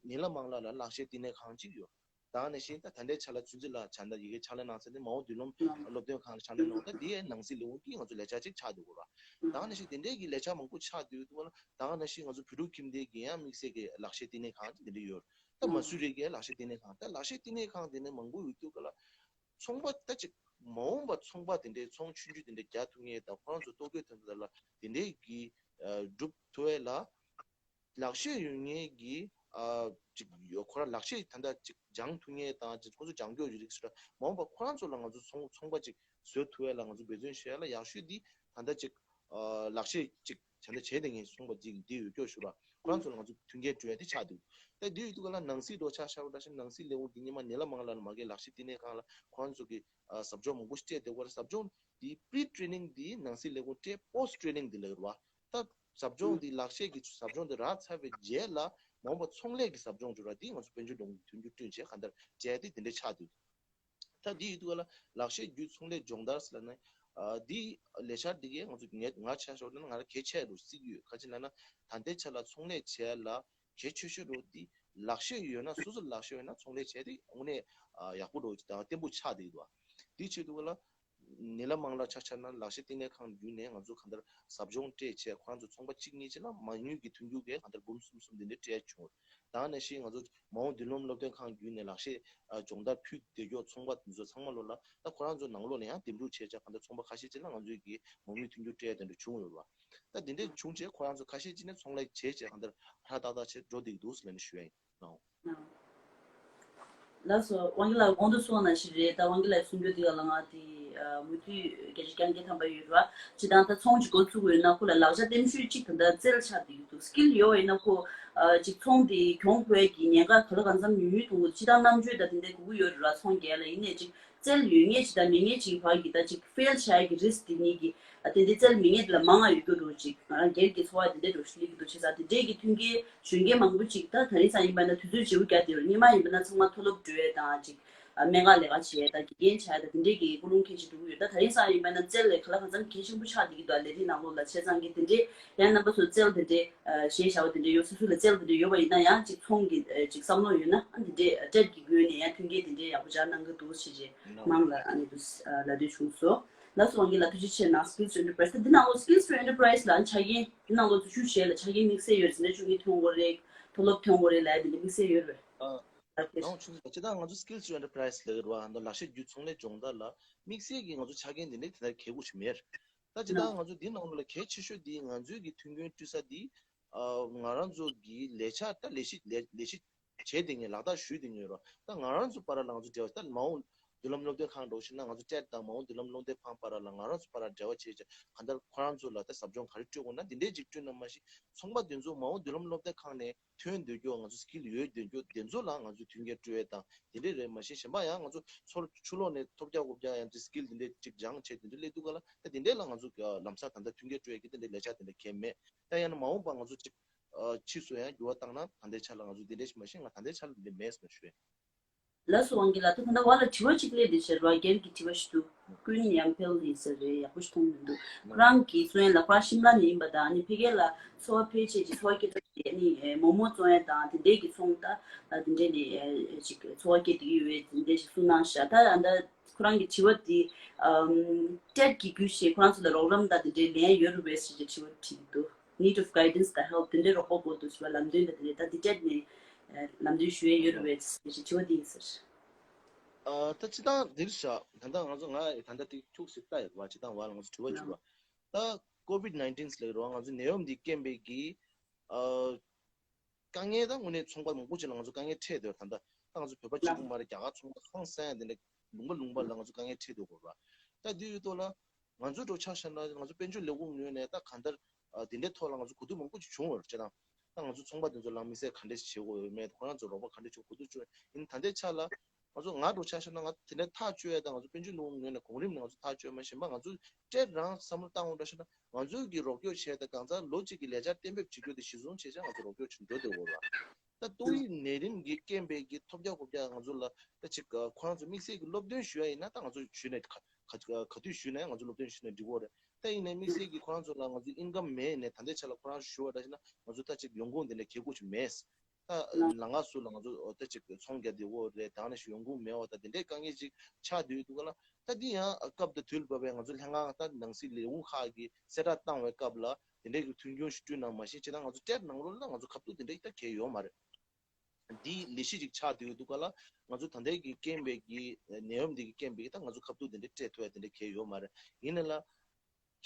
ནི་ལ་མང་ལ་ལ་ལག་ཤེས་བསྟི་གནས་ཁང་ཅིག་ཡོད། ད་ག་ནང་བཞིན་ད་ད་ལྟའི་ཆ་ལ་ཚུན་ཚོད་ལ་ཆ་ད་ཡི་གེ་ཕྱག་ལས་གནང་ས་དེ་མ་འོངས་མདུན་ལམ་སློབ་སྟོན་ཁང་ལ་ཕྱག་ལས་གནང་། ད་དེ་ཡང་ནང་སྲིད་ལས་ཁུངས་ཀྱི་ང་ཚོ་ལས་འཆར་ཅིག་ཆགས་འདུག་གོ་ར། ད་ག་ནང་བཞིན་དེ་འདྲའི་གི་ལས་འཆར་མང་པོ་ཆགས་འདུག་འདུག་ལ། ད་ག་ནང་བཞིན་ང་ཚོ་བོད་ཕྲུག་ཁྱིམ་སྡེ་གི་ཡང་དམིགས་བསལ་གྱི་ལག་ཤེས་བསྟི་གནས་ཁང་དེ་འདྲ་ཡོད། ད་མ་སུ་རི་གི་ལག་ཤེས་བསྟི་གནས་ཁང་། ད་ལག་ཤེས་བསྟི་གནས་ཁང་དེ་འདྲ་མང་པོ་ཡོད་དུས་ག་ལ་ཚོང་པ་ད་ཅིག་མ་འོངས་པ་ཚོང་པ་དེ་འདྲའི་ཚོང་ཆུང་ཆུང་དེ་འདྲ་རྒྱག་ཐུབ་མཁན་དང་། ཁོ་རང་ཚོ་ལྟོ་གོས་ཐོན་ཐུབ་ལ་དེ་འདྲའི་གི་ཨ་སྒྲུབ་ཐུབ་ཡས་ལ་ལག་ཤེས་ཡོད་མཁན་གྱི་ཨ་ཅིག་ཡོད། ཁོ་རང་ལག་ཤེས་ད་ལྟ་ཅིག་སྦྱང་ཐུབ་མཁན་དང་། ཅིག་ཁོ་ཚོ་སྦྱང་རྒྱུ་ཡོད་རིགས་སུ་ར། མ་འོངས་པ་ཁོ་རང་ཚོ་ལ་ང་ཚོ་ཚོང་ཚོང་པ་ཅིག་བཟོ་ཐུབ་ཡས་ལ་ང་ཚོ་འབད་བརྩོན་བྱེད་ཡས་ལ་ཡག་ཤོས་འདི་ད་ལྟ་ཅིག་ཨ་ལག་ཤེས་ཅིག་ད་ལྟ་བྱས་བསྡད་མཁན་ཚོང་པ་ཅིག་འདི་ཡོད་སྐྱོ་ཞུ་ར། ཁོ་རང་ཚོ་ལ་ང་ཚོ་མཐུན་རྐྱེན་སྤྲོད་ཡས་འདི་ཆགས་འདུག་ད་འདི་ཡོད་དུས་ག་ལ་ནང་སྲིད་འགྲོ་ཆ་བཞག་པ་འདྲ་ཞིག་ན། ནང་སྲིད་ལས་ཁུངས་འདི་སྔོན་མ་ནི་ལ་མང་ལ་མ་གི་ལག་ཤེས་བསྟི་གནས་ཁང་ལ་ཁོ་རང་ཚོ་གི་ཨ་ཟབ་སྦྱོང་མང་པོ་ཞིག་སྤྲད་བསྡད་ཡོད་ར། ཟབ་སྦྱོང་འདི་pre training འདི་ནང་སྲིད་ལས་ཁུངས་སྤྲད། post training འདི་ལབ་ཀྱི་རེད་བ། ད་ཟབ་སྦྱོང་འདི་ལག་ཤེས་ཀྱི་ཟབ་སྦྱོང་འདི་རག་ཚར་བའི་རྗེས་ལ་མ་འོངས་པ་ཚོང་ལས་ཀྱི་ཟབ་སྦྱོང་འགྲོ་ར། འདི་ང་ཚོ་དཔལ་འབྱོར་གྲོང་མཐུན་འགྱུར་བསྐྲུན་བྱས་གང་ལྟར་བྱས་ཏེ་དེ་འདྲ་ཆགས་འདུག་ད་འདི་ཡོད་དུས་ག་ལ་ལག་ཤེས་བརྒྱུད་ཚོང་ལས་སྦྱོང་བརྡར་ཟེར་ལབ་ན། ཨ་འདི་ལས་འཆར་འདི་གས་ང་ཚོ་ངས་ང་ཆ་བཞག་ན་ང་རང་གལ་ཆེ་རུ་བརྩི་གི་ཡོད། ག་ཅི་ལབ་ན་ད་ལྟའི་ཆ་ལ་ཚོང་ལས་བྱས་ལ་གལ་ཆེ་ཤོས་རུ་འདི་ལག་ཤེས་ཡོད་ན། སོ་སོ་ལག་ཤེས་ཡོད་ན་ཚོང་ལས་བྱས་ཏེ་དངོས་གནས་ཨ་ཡག་པོ་རུ་དང་བརྟན་པོ་ཆགས་བསྡད་ཡོད། འདི་བྱེད་དུས་ག་ལ་ནི་ལ་མང་ལ་ཆ་བཞག་ན་ལག་ཤེས་བསྟི་གནས་ཁང་བརྒྱུད་ནས་ང་ཚོ་གང་ལྟར་ཟབ་སྦྱོང་སྤྲད་བྱས། ཁོ་རང་ཚོ་ཚོང་པ་གཅིག་གཉིས་ཅིག་ལ་མ་དངུལ་གྱི་མཐུན་འགྱུར་གྱི་གང་ལྟར་འབུམ་གསུམ་གསུམ་འདི་འདྲ་སྤྲད་བྱུང་། ད་ག་ནང་བཞིན་ང་ཚོ་མ་འོངས་མདུན་ལམ་སློབ་སྟོན་ཁང་བརྒྱུད་ནས་ལག་ཤེས་ཨ་སྦྱོང་བརྡར་ཕུལ་བསྡད་ཀྱོག་ཚོང་པ་འདི་ཚོ་ཚང་མ་ལོ་ལ། ད་ཁོ་རང་ཚོ་ནང་ལོགས་ལ་ཡང་འདེམས་སྒྲུག་བྱས་བྱས་གང་ལྟར་ཚོང་པ་ཁ་ཤས་ཅིག་ལ་ང་ཚོའི་གི་མ་དངུལ་མཐུན་འགྱུར་སྤྲད་དེ་འདྲ་བྱུང་ཡོད་རེད་བ། ད་འདི་འདྲ་བྱུང་རྗེས་ཁོ་རང་ཚོ་ཁ་ཤས་ཅིག་ནས་ཚོང་ལས་བྱས་བྱས་གང་ལྟར་ཧྲ་ཏག་ཏག་བྱས་འགྲོ་བསྡད་ཀྱི་འདུག་ཟེར་ནས་ཞུ་ཡ་ཡིན། ལགས་སོ། དབང་རྒྱལ་ལགས་གོང་དུ་གསུངས་པ་ནང་བཞིན་རེད། ད་དབང་རྒྱལ་ལགས་གསུང་རྒྱུ་འདི་ག་ལ་ང་དེ་ཨ་མུ་མཐུད་བརྒྱ་ཆ་བརྒྱ་བརྒྱ་ཐམ་པ་ཡོད་རེད་བ། སྤྱིར་བཏང་ད་ཚོང་ཅིག་འགོ་ཚུགས་དགོས་ཡོད་ན་ཁོ་ལ་ལག་ཆ་ལྟེམ་ཤོས་གཅིག་ད་ལྟ་རྩལ་ཆགས་བསྡད་ཀྱི་འདུག skill ཡོད་པ་ཡིན་ན་ཁོ་ཨ་ཅིག་ཚོང་དེ་གྱོང་དགོས་ཀྱི་ཉེན་ཁ་ག་ལ་གང་འཚམ་ཉུང་ཉུང་མཐོང་གི་འདུག་སྤྱིར་བཏང་རྣམ་དཔྱོད་ད་དེ་འདྲ་དགོས་ཀྱི་ཡོད་རེད་བ། ཚོང་རྒྱག་ལ་ཡིན་ནའི་ཅིག་རྩལ་ཡོད་མཁན་ཅིག་དང་མེད་མཁན་ཅིག་བར་གྱི་ད་ཅིག་fail བྱ་ཡ་གི་risk དེ་གཉིས་ཀྱི་ཨ་དེ་འདྲའི་རྩལ་མེད་མཁན་དེ་ལ་མང་ང་ཡོད་རྒྱུ་འགྲོ་ཅིག་ང་རང་སྒེར་གྱི་འཚོ་བ་དེ་འདྲའི་འགྲོ་ཞིག་སླེབས་ཀྱི་འདུག་བྱས་ཙང་དེ་འདྲའི་གི་མཐུན་རྐྱེན་གཞོན་སྐྱེས་མང་པོ་ཅིག་ད་དེང་སང་ཡིན་པ་ན་དུས་ཚོད་བརྗེ་པོ་རྒྱག་བསྡད་ཡོད་རེད། སྔོན་མ་ཡིན་པ་ན་ཚང་མ་མཐོ་སློབ་འགྲོ་ཡས་དང་ཅིག་ཨ་སྨན་ཁང་ལས་ཀ་བྱེད་ཡས་དང་དགེ་རྒན་བྱ་ཡས་དང་དེ་འདྲའི་གི་ཀུན་སློང་ཁྱད་ཅིག་འགྲོ་གི་ཡོད། ད་དེང་སང་ཡིན་པ་ན་རྩལ་ལས་ག་ལ་གང་འཚམ་གལ་ཆེན་པོ་ཆགས་བསྡད་ཀྱི་འདུག་ལས་རིགས་ནང་ལོགས་ལ། བྱས་ཙང་གི་དེ་འདྲའི་ཡང་རྣམ་པ་ཚོ་རྩལ་དེ་འདྲའི་ཨ་གཞས་བྱ་བ་དེ་འདྲའི་ཡོད། སོ་སོ་ལ་རྩལ་དེ་འདྲའི་ཡོད་པ་ཡིན་ན་ཡང་ཅིག་ཚོང་གི་ཨ་ཅིག་བསམ་བློ་ཡོད་ན་ཨ་དེ་འདྲའི་ཨ་ཊེཌ་གི་སྒོ་ནས་ཡང་མཐུན་རྐྱེན་དེ་འདྲའི་ཡག་པོ་སྦྱར་གནང་གི་འདུག་ཞེས་རྗེས་མང་ལ་ཨ་ནི་དུ་ལ་དུ་བྱུང་སོ། ལགས་སོ། དབང་རྒྱལ་ལགས་ཐུགས་རྗེ་ཆེ་གནང་། Skills to Enterprise ད་འདི་ནང་ལོགས་Skills to Enterprise ལ་ཆ་རྐྱེན་འདི་ནང་ལོགས་འཛུལ་ཞུགས་བྱས་ལ་ཆ་རྐྱེན་དམིགས་བསལ་ཡོད་ཟེར་ན་ཆུང་གི་ཐོན་དགོས་རེད། མཐོ་སློབ་ཐོན་དགོས་རེད་ལབ་ཡ་འདི་འདྲ་དམིགས་བསལ་ཡོད་རེད། ཨ། ལགས་སོ། ཅི་ད་ང་ཚོ་Skills to Enterprise ལབ་ཀྱི་རེད་བ། ལག་ཤེས་བརྒྱུད་ཚོང་ལས་སྦྱོང་བརྡར་ལ་དམིགས་བསལ་གྱི་ང་ཚོ་ཆ་རྐྱེན་འདི་འདྲའི་དེ་ལྟར་གལ་དགོས་ཤིག་མེད། ད་ཅི་ད་ང་ཚོ་འདི་ནང་ལོགས་ལ་གལ་ཆེ་ཤོས་འདི་ང་ཚོའི་གི་མཐུན་རྐྱེན་སྤྲོད་ས་འདི་ཨ་ང་རང་ཚོ་གི་ལས་འཆར་ད་ལས་གཞི་ལས་ལས་གཞི་བྱས་བསྡད་མཁན་ལག་བསྟར་ཞུས་བསྡད་མཁན་ཡོད་རེད་བ། ད་ང་རང་ཚོ་བར་ལ་ང་ཚོ་འབྲེལ་བ་ད་མ་འོངས་མདུན་ལམ་སློབ་སྟོན་ཁང་འགྲོ་ཤེས་ན་ང་ཚོ་ཊེཌ་དང་མ་འོངས་མདུན་ལམ་སློབ་སྟོན་ཁང་བར་ལ་ང་རང་ཚོ་བར་ལ་འབྲེལ་བ་བྱས་བྱས་གང་ལྟར་ཁོ་རང་ཚོ་ལ་ད་ཟབ་སྦྱོང་ག་རེ་སྤྲོད་དགོས་ན་འདི་འདྲའི་ཅིག་སྤྲོད་ན་མ་གཞི་ཚོང་པ་འདི་ཚོ་མ་འོངས་མདུན་ལམ་སློབ་སྟོན་ཁང་ནས་ཐོན་འདོད་རྒྱུ། ང་ཚོ་skill ཡོད་འདོད་རྒྱུ་དེ་ཚོ་ལ་ང་ཚོ་མཐུན་རྐྱེན་སྤྲོད་ཡས་དང་དེ་འདྲས་རེད། མ་གཞི་གཞན་པ་ཡང་ང་ཚོ་ཚོར་ཕྱི་ལོགས་ནས་ཐོབ་རྒྱག་གོ་རྒྱག་ཡང་ཅིག་skill དེ་འདྲས་ཅིག་སྦྱངས་བྱས་དེ་འདྲས་སླེབས་དུས་ག་ལ་ད་དེ་འདྲས་ལ་ང་ཚོ་ལམ་སང་ད་ལྟ་མཐུན་རྐྱེན་སྤྲོད་ཡས་ཀྱི་དེ་འདྲས་ལས་འཆར་དེ་འདྲས་གང་ཡང་མེད། ད་ཡང་ན་མ་འོངས་པ་ང་ཚོ་ཅིག་ཕྱིས་སུ་ཡང་འགྱུར་བ་བཏང་ན་ད་ལྟའི་ཆ་ལ་ང་ཚོ་དེ་འདྲས་ཞིག་མ་གཞི་ང་ད་ལྟའི་ཆ་ལ་དེ་འདྲས་མེད་ཟེར་ནས་ཞུ་ཡས། ལགས་སོ། དབང་གི་ལགས། ད་ད་ལྟ་བར་ལ་དྲི་བ་གཅིག་སླེབས་བསྡད་ཤག་ར། སྒེར་གྱི་དྲི་བ་ཞིག་འདུག་ཀུན་ཡང་འཕེལ་ཡིན་ས་རེད། ཡག་པོ་ཞིག་མཐོང་མི་འདུག་ཁོ་རང་གི་གསུང་ཡ་ལ་ཁོ་རང་ཤིམ་ལ་ནས་ཡིན་པ་དང་། ཨ་ནི་ཕ་གི་ལ་འཚོ་བ་ཕལ་ཆེར་གྱི་འཚོ་བ་སྐྱེལ་ཐབས་དེ། ཨ་ནི་མོག་མོག་བཙོང་ཡ་དང་དེ་འདྲའི་གི་ཚོང་ད་དེ་འདྲའི་ནས་ཅིག་འཚོ་བ་སྐྱེལ་བསྡད་ཀྱི་ཡོད་པའི་དེ་འདྲའི་ཞིག་གསུངས་གནང་ཤག་ད་ཨ་ད་ཁོ་རང་གི་དྲི་བ་དེ་ཊེཊ་གི་བརྒྱུད་བྱས་ཁོ་རང་ཚོ་ལ་རོགས་རམ་དང་དེ་འདྲའི་ལེན་ཡ་ཡོད་རེད་པས་ཟེར་གྱི་དྲི་བ་དྲིས་འདུག Need of guidance དང་help དེ་འདྲའི་རོགས་པ་དགོས་འདུག་ཟེར་བ། ལམ་སྟོན་དང་དེ་འདྲའི་ད་དེ་ཊེཊ་ནས་ལམ་སྟོན་ཞུ་ཡ་ཡོད་རེད་པས་ཟེར་གྱི་དྲི་བ་དེ་ཡིན་ཟེར། ཨ། ད་སྤྱིར་བཏང་འདིར་བཞག་ད་ལྟ་ང་ཚོ་ང་ད་ལྟ་ཏིག་ཐུག་སི་ལྟ་ཡོད་པ། སྤྱིར་བཏང་བ་ལ་ང་ཚོ་དྲི་བ་བྱུང་བ། ད་ཀོ་ཝིཌ་ནའིན་ཊིན་ལབ་རོགས། ང་ཚོ་ནད་ཡམས་འདི་རྐྱེན་པས་ཀྱི་ཨ་དཀའ་ངལ་ད་དངོས་གནས་ཚོང་པ་མང་པོ་ཅིག་ལ་ང་ཚོ་དཀའ་ངལ་འཕྲད་འདུག་ད་ལྟ་ད་ང་ཚོ་བོད་པ་གཅིག་པུ་མ་རེད། རྒྱ་གར་ཚོང་པ་ཧང་སང་དེ་འདྲ་ལུང་པ་ལུང་པ་ལ་ང་ཚོ་དཀའ་ངལ་འཕྲད་འདུག་གོ་ར། ད་འདི་ཡོད་དོ་ལ་ང་ཚོ་འགྲོ་ཆ་བཞག་ན་ང་ཚོ་དཔལ་འབྱོར་ལས་ཁུངས་ངོས་ནས་ད་གང་ལྟར་ཨ་དེ་འདྲའི་ཐོག་ལ་ང་ཚོ་གོ་བསྡུར་མང་པོ་ཅིག་བྱུང་བ་རེད། བྱས་ཙང་ད་ང་ཚོ་ཚོང་པ་དེ་ཚོ་ལ་དམིགས་བསལ་ག་འདྲས་ཤིག་བྱེད་དགོས་ཡོད་མེད། ཁོ་རང་ཚོ་རོགས་པ་ག་འདྲས་བྱེད་དགོས། གོ་བསྡུར་བྱུང་ཡིན། ད་ལྟའི་ཆ་ལ་ང་ཚོ་ང་འགྲོ་ཆ་བཞག་ན་ང་ཚོ་དེ་འདྲའི་ཐག་གཅོད་ཡ་ད་ང་ཚོ་དཔལ་འབྱོར་ལས་ཁུངས་ངོས་ནས་གོང་རིམ་ནས་ང་ཚོ་ཐག་གཅོད་མ་ཤེས་པ། ང་ཚོ་སྤྲད་རང་བསམ་བློ་བཏང་འོང་འདྲ་ཤེ་ན་ང་ཚོ་གི་རོགས་སྐྱོར་བྱས་ད་གང་ཚང་ལོ་གཅིག་གི་ལས་འཆར་གཏན་འབེབས་བྱེད་རྒྱུ་དེ་གཞི་བཟུང་བྱས་ཆ་ང་ཚོ་རོགས་སྐྱོར་བྱེད་འགྲོ་བསྡད་ཡོད་ར། ད་ཏོག་དབྱིབས་ནད་རིམས་ཀྱི་རྐྱེན་པས་ཀྱི་ཐོལ་རྒྱག་ཁོག་རྒྱག་ང་ཚོ་ལ་ད་ཅིག་ཁོ་རང་ཚོ་དམིགས་བསལ་གྱི་སློབ་སྟོན་ཞུ་ཡ་ཡིན་ན་ད་ང་ཚོ་ཞུས་ནས་ག་ག་ག་དུས་ཞུས་ན་ཡང་ང་ཚོ་སློབ་སྟོན་ཞུས་ནས་འགྲིག་གི་རེད། ད་ཡིན་ནའི་དམིགས་བསལ་གྱི་ཁོ་རང་ཚོ་ལ་ང་ཚོ་ཨིན་ཀམ་མེད་ནས་ད་ལྟའི་ཆ་ལ་ཁོ་རང་ཞུ་བ་འདྲ་ཞིག་ན་ང་ཚོ་ད་ཅིག་ཡོང་ཁུངས་དེ་འདྲ་གལ་དགོས་ཅིག་མེད། ད་ལམ་ཁ་སུ་ལ་ང་ཚོ་ད་ཅིག་ཚོང་རྒྱག་བསྡད་ཡོད་རེད། ད་ནང་བཞིན་ཡོང་ཁུངས་མེད་པ་ད་དེ་འདྲའི་དཀའ་ངལ་ཅིག་ཆགས་བསྡད་ཡོད་འདུག་ག་ལ། ད་འདི་ཡང་སྐབས་དང་དུས་ལ་བབ་པའི་ང་ཚོ་ལྷན་ཁང་ད་ནང་སྲིད་ལས་ཁུངས་ཁག་གིས་གསལ་བསྒྲགས་བཏང་བའི་སྐབས་ལ་དེ་འདྲའི་གི་མཐུན་འགྱུར་ཞིག་བསྐྲུན་གནང་མ་ཤེས་ཅེས་ད་ང་ཚོ་སྤྲད་ནང་ལོགས་ལ་ང་ཚོ་ཁ་ཐུག་དེ་འདྲའི་ད་གལ་ཡོད་མ་རེད། འདི་ལས་གཞི་ཅིག་ཆགས་བསྡད་ཡོད་འདུག་ག་ལ། ང་ཚོ་ད་ལྟའི་གི་རྐྱེན་པས་ཀྱི་ནད་ཡམས་འདི་གི་རྐྱེན་པས་ཀྱི་ད་ང་ཚོ་ཁ་ཐུག་དེ་འདྲའི་སྤྲད་ཐུབ་ཡ་དེ་འདྲའི་གལ་ཡོད་མ་རེད། ཡིན་ན་ལ།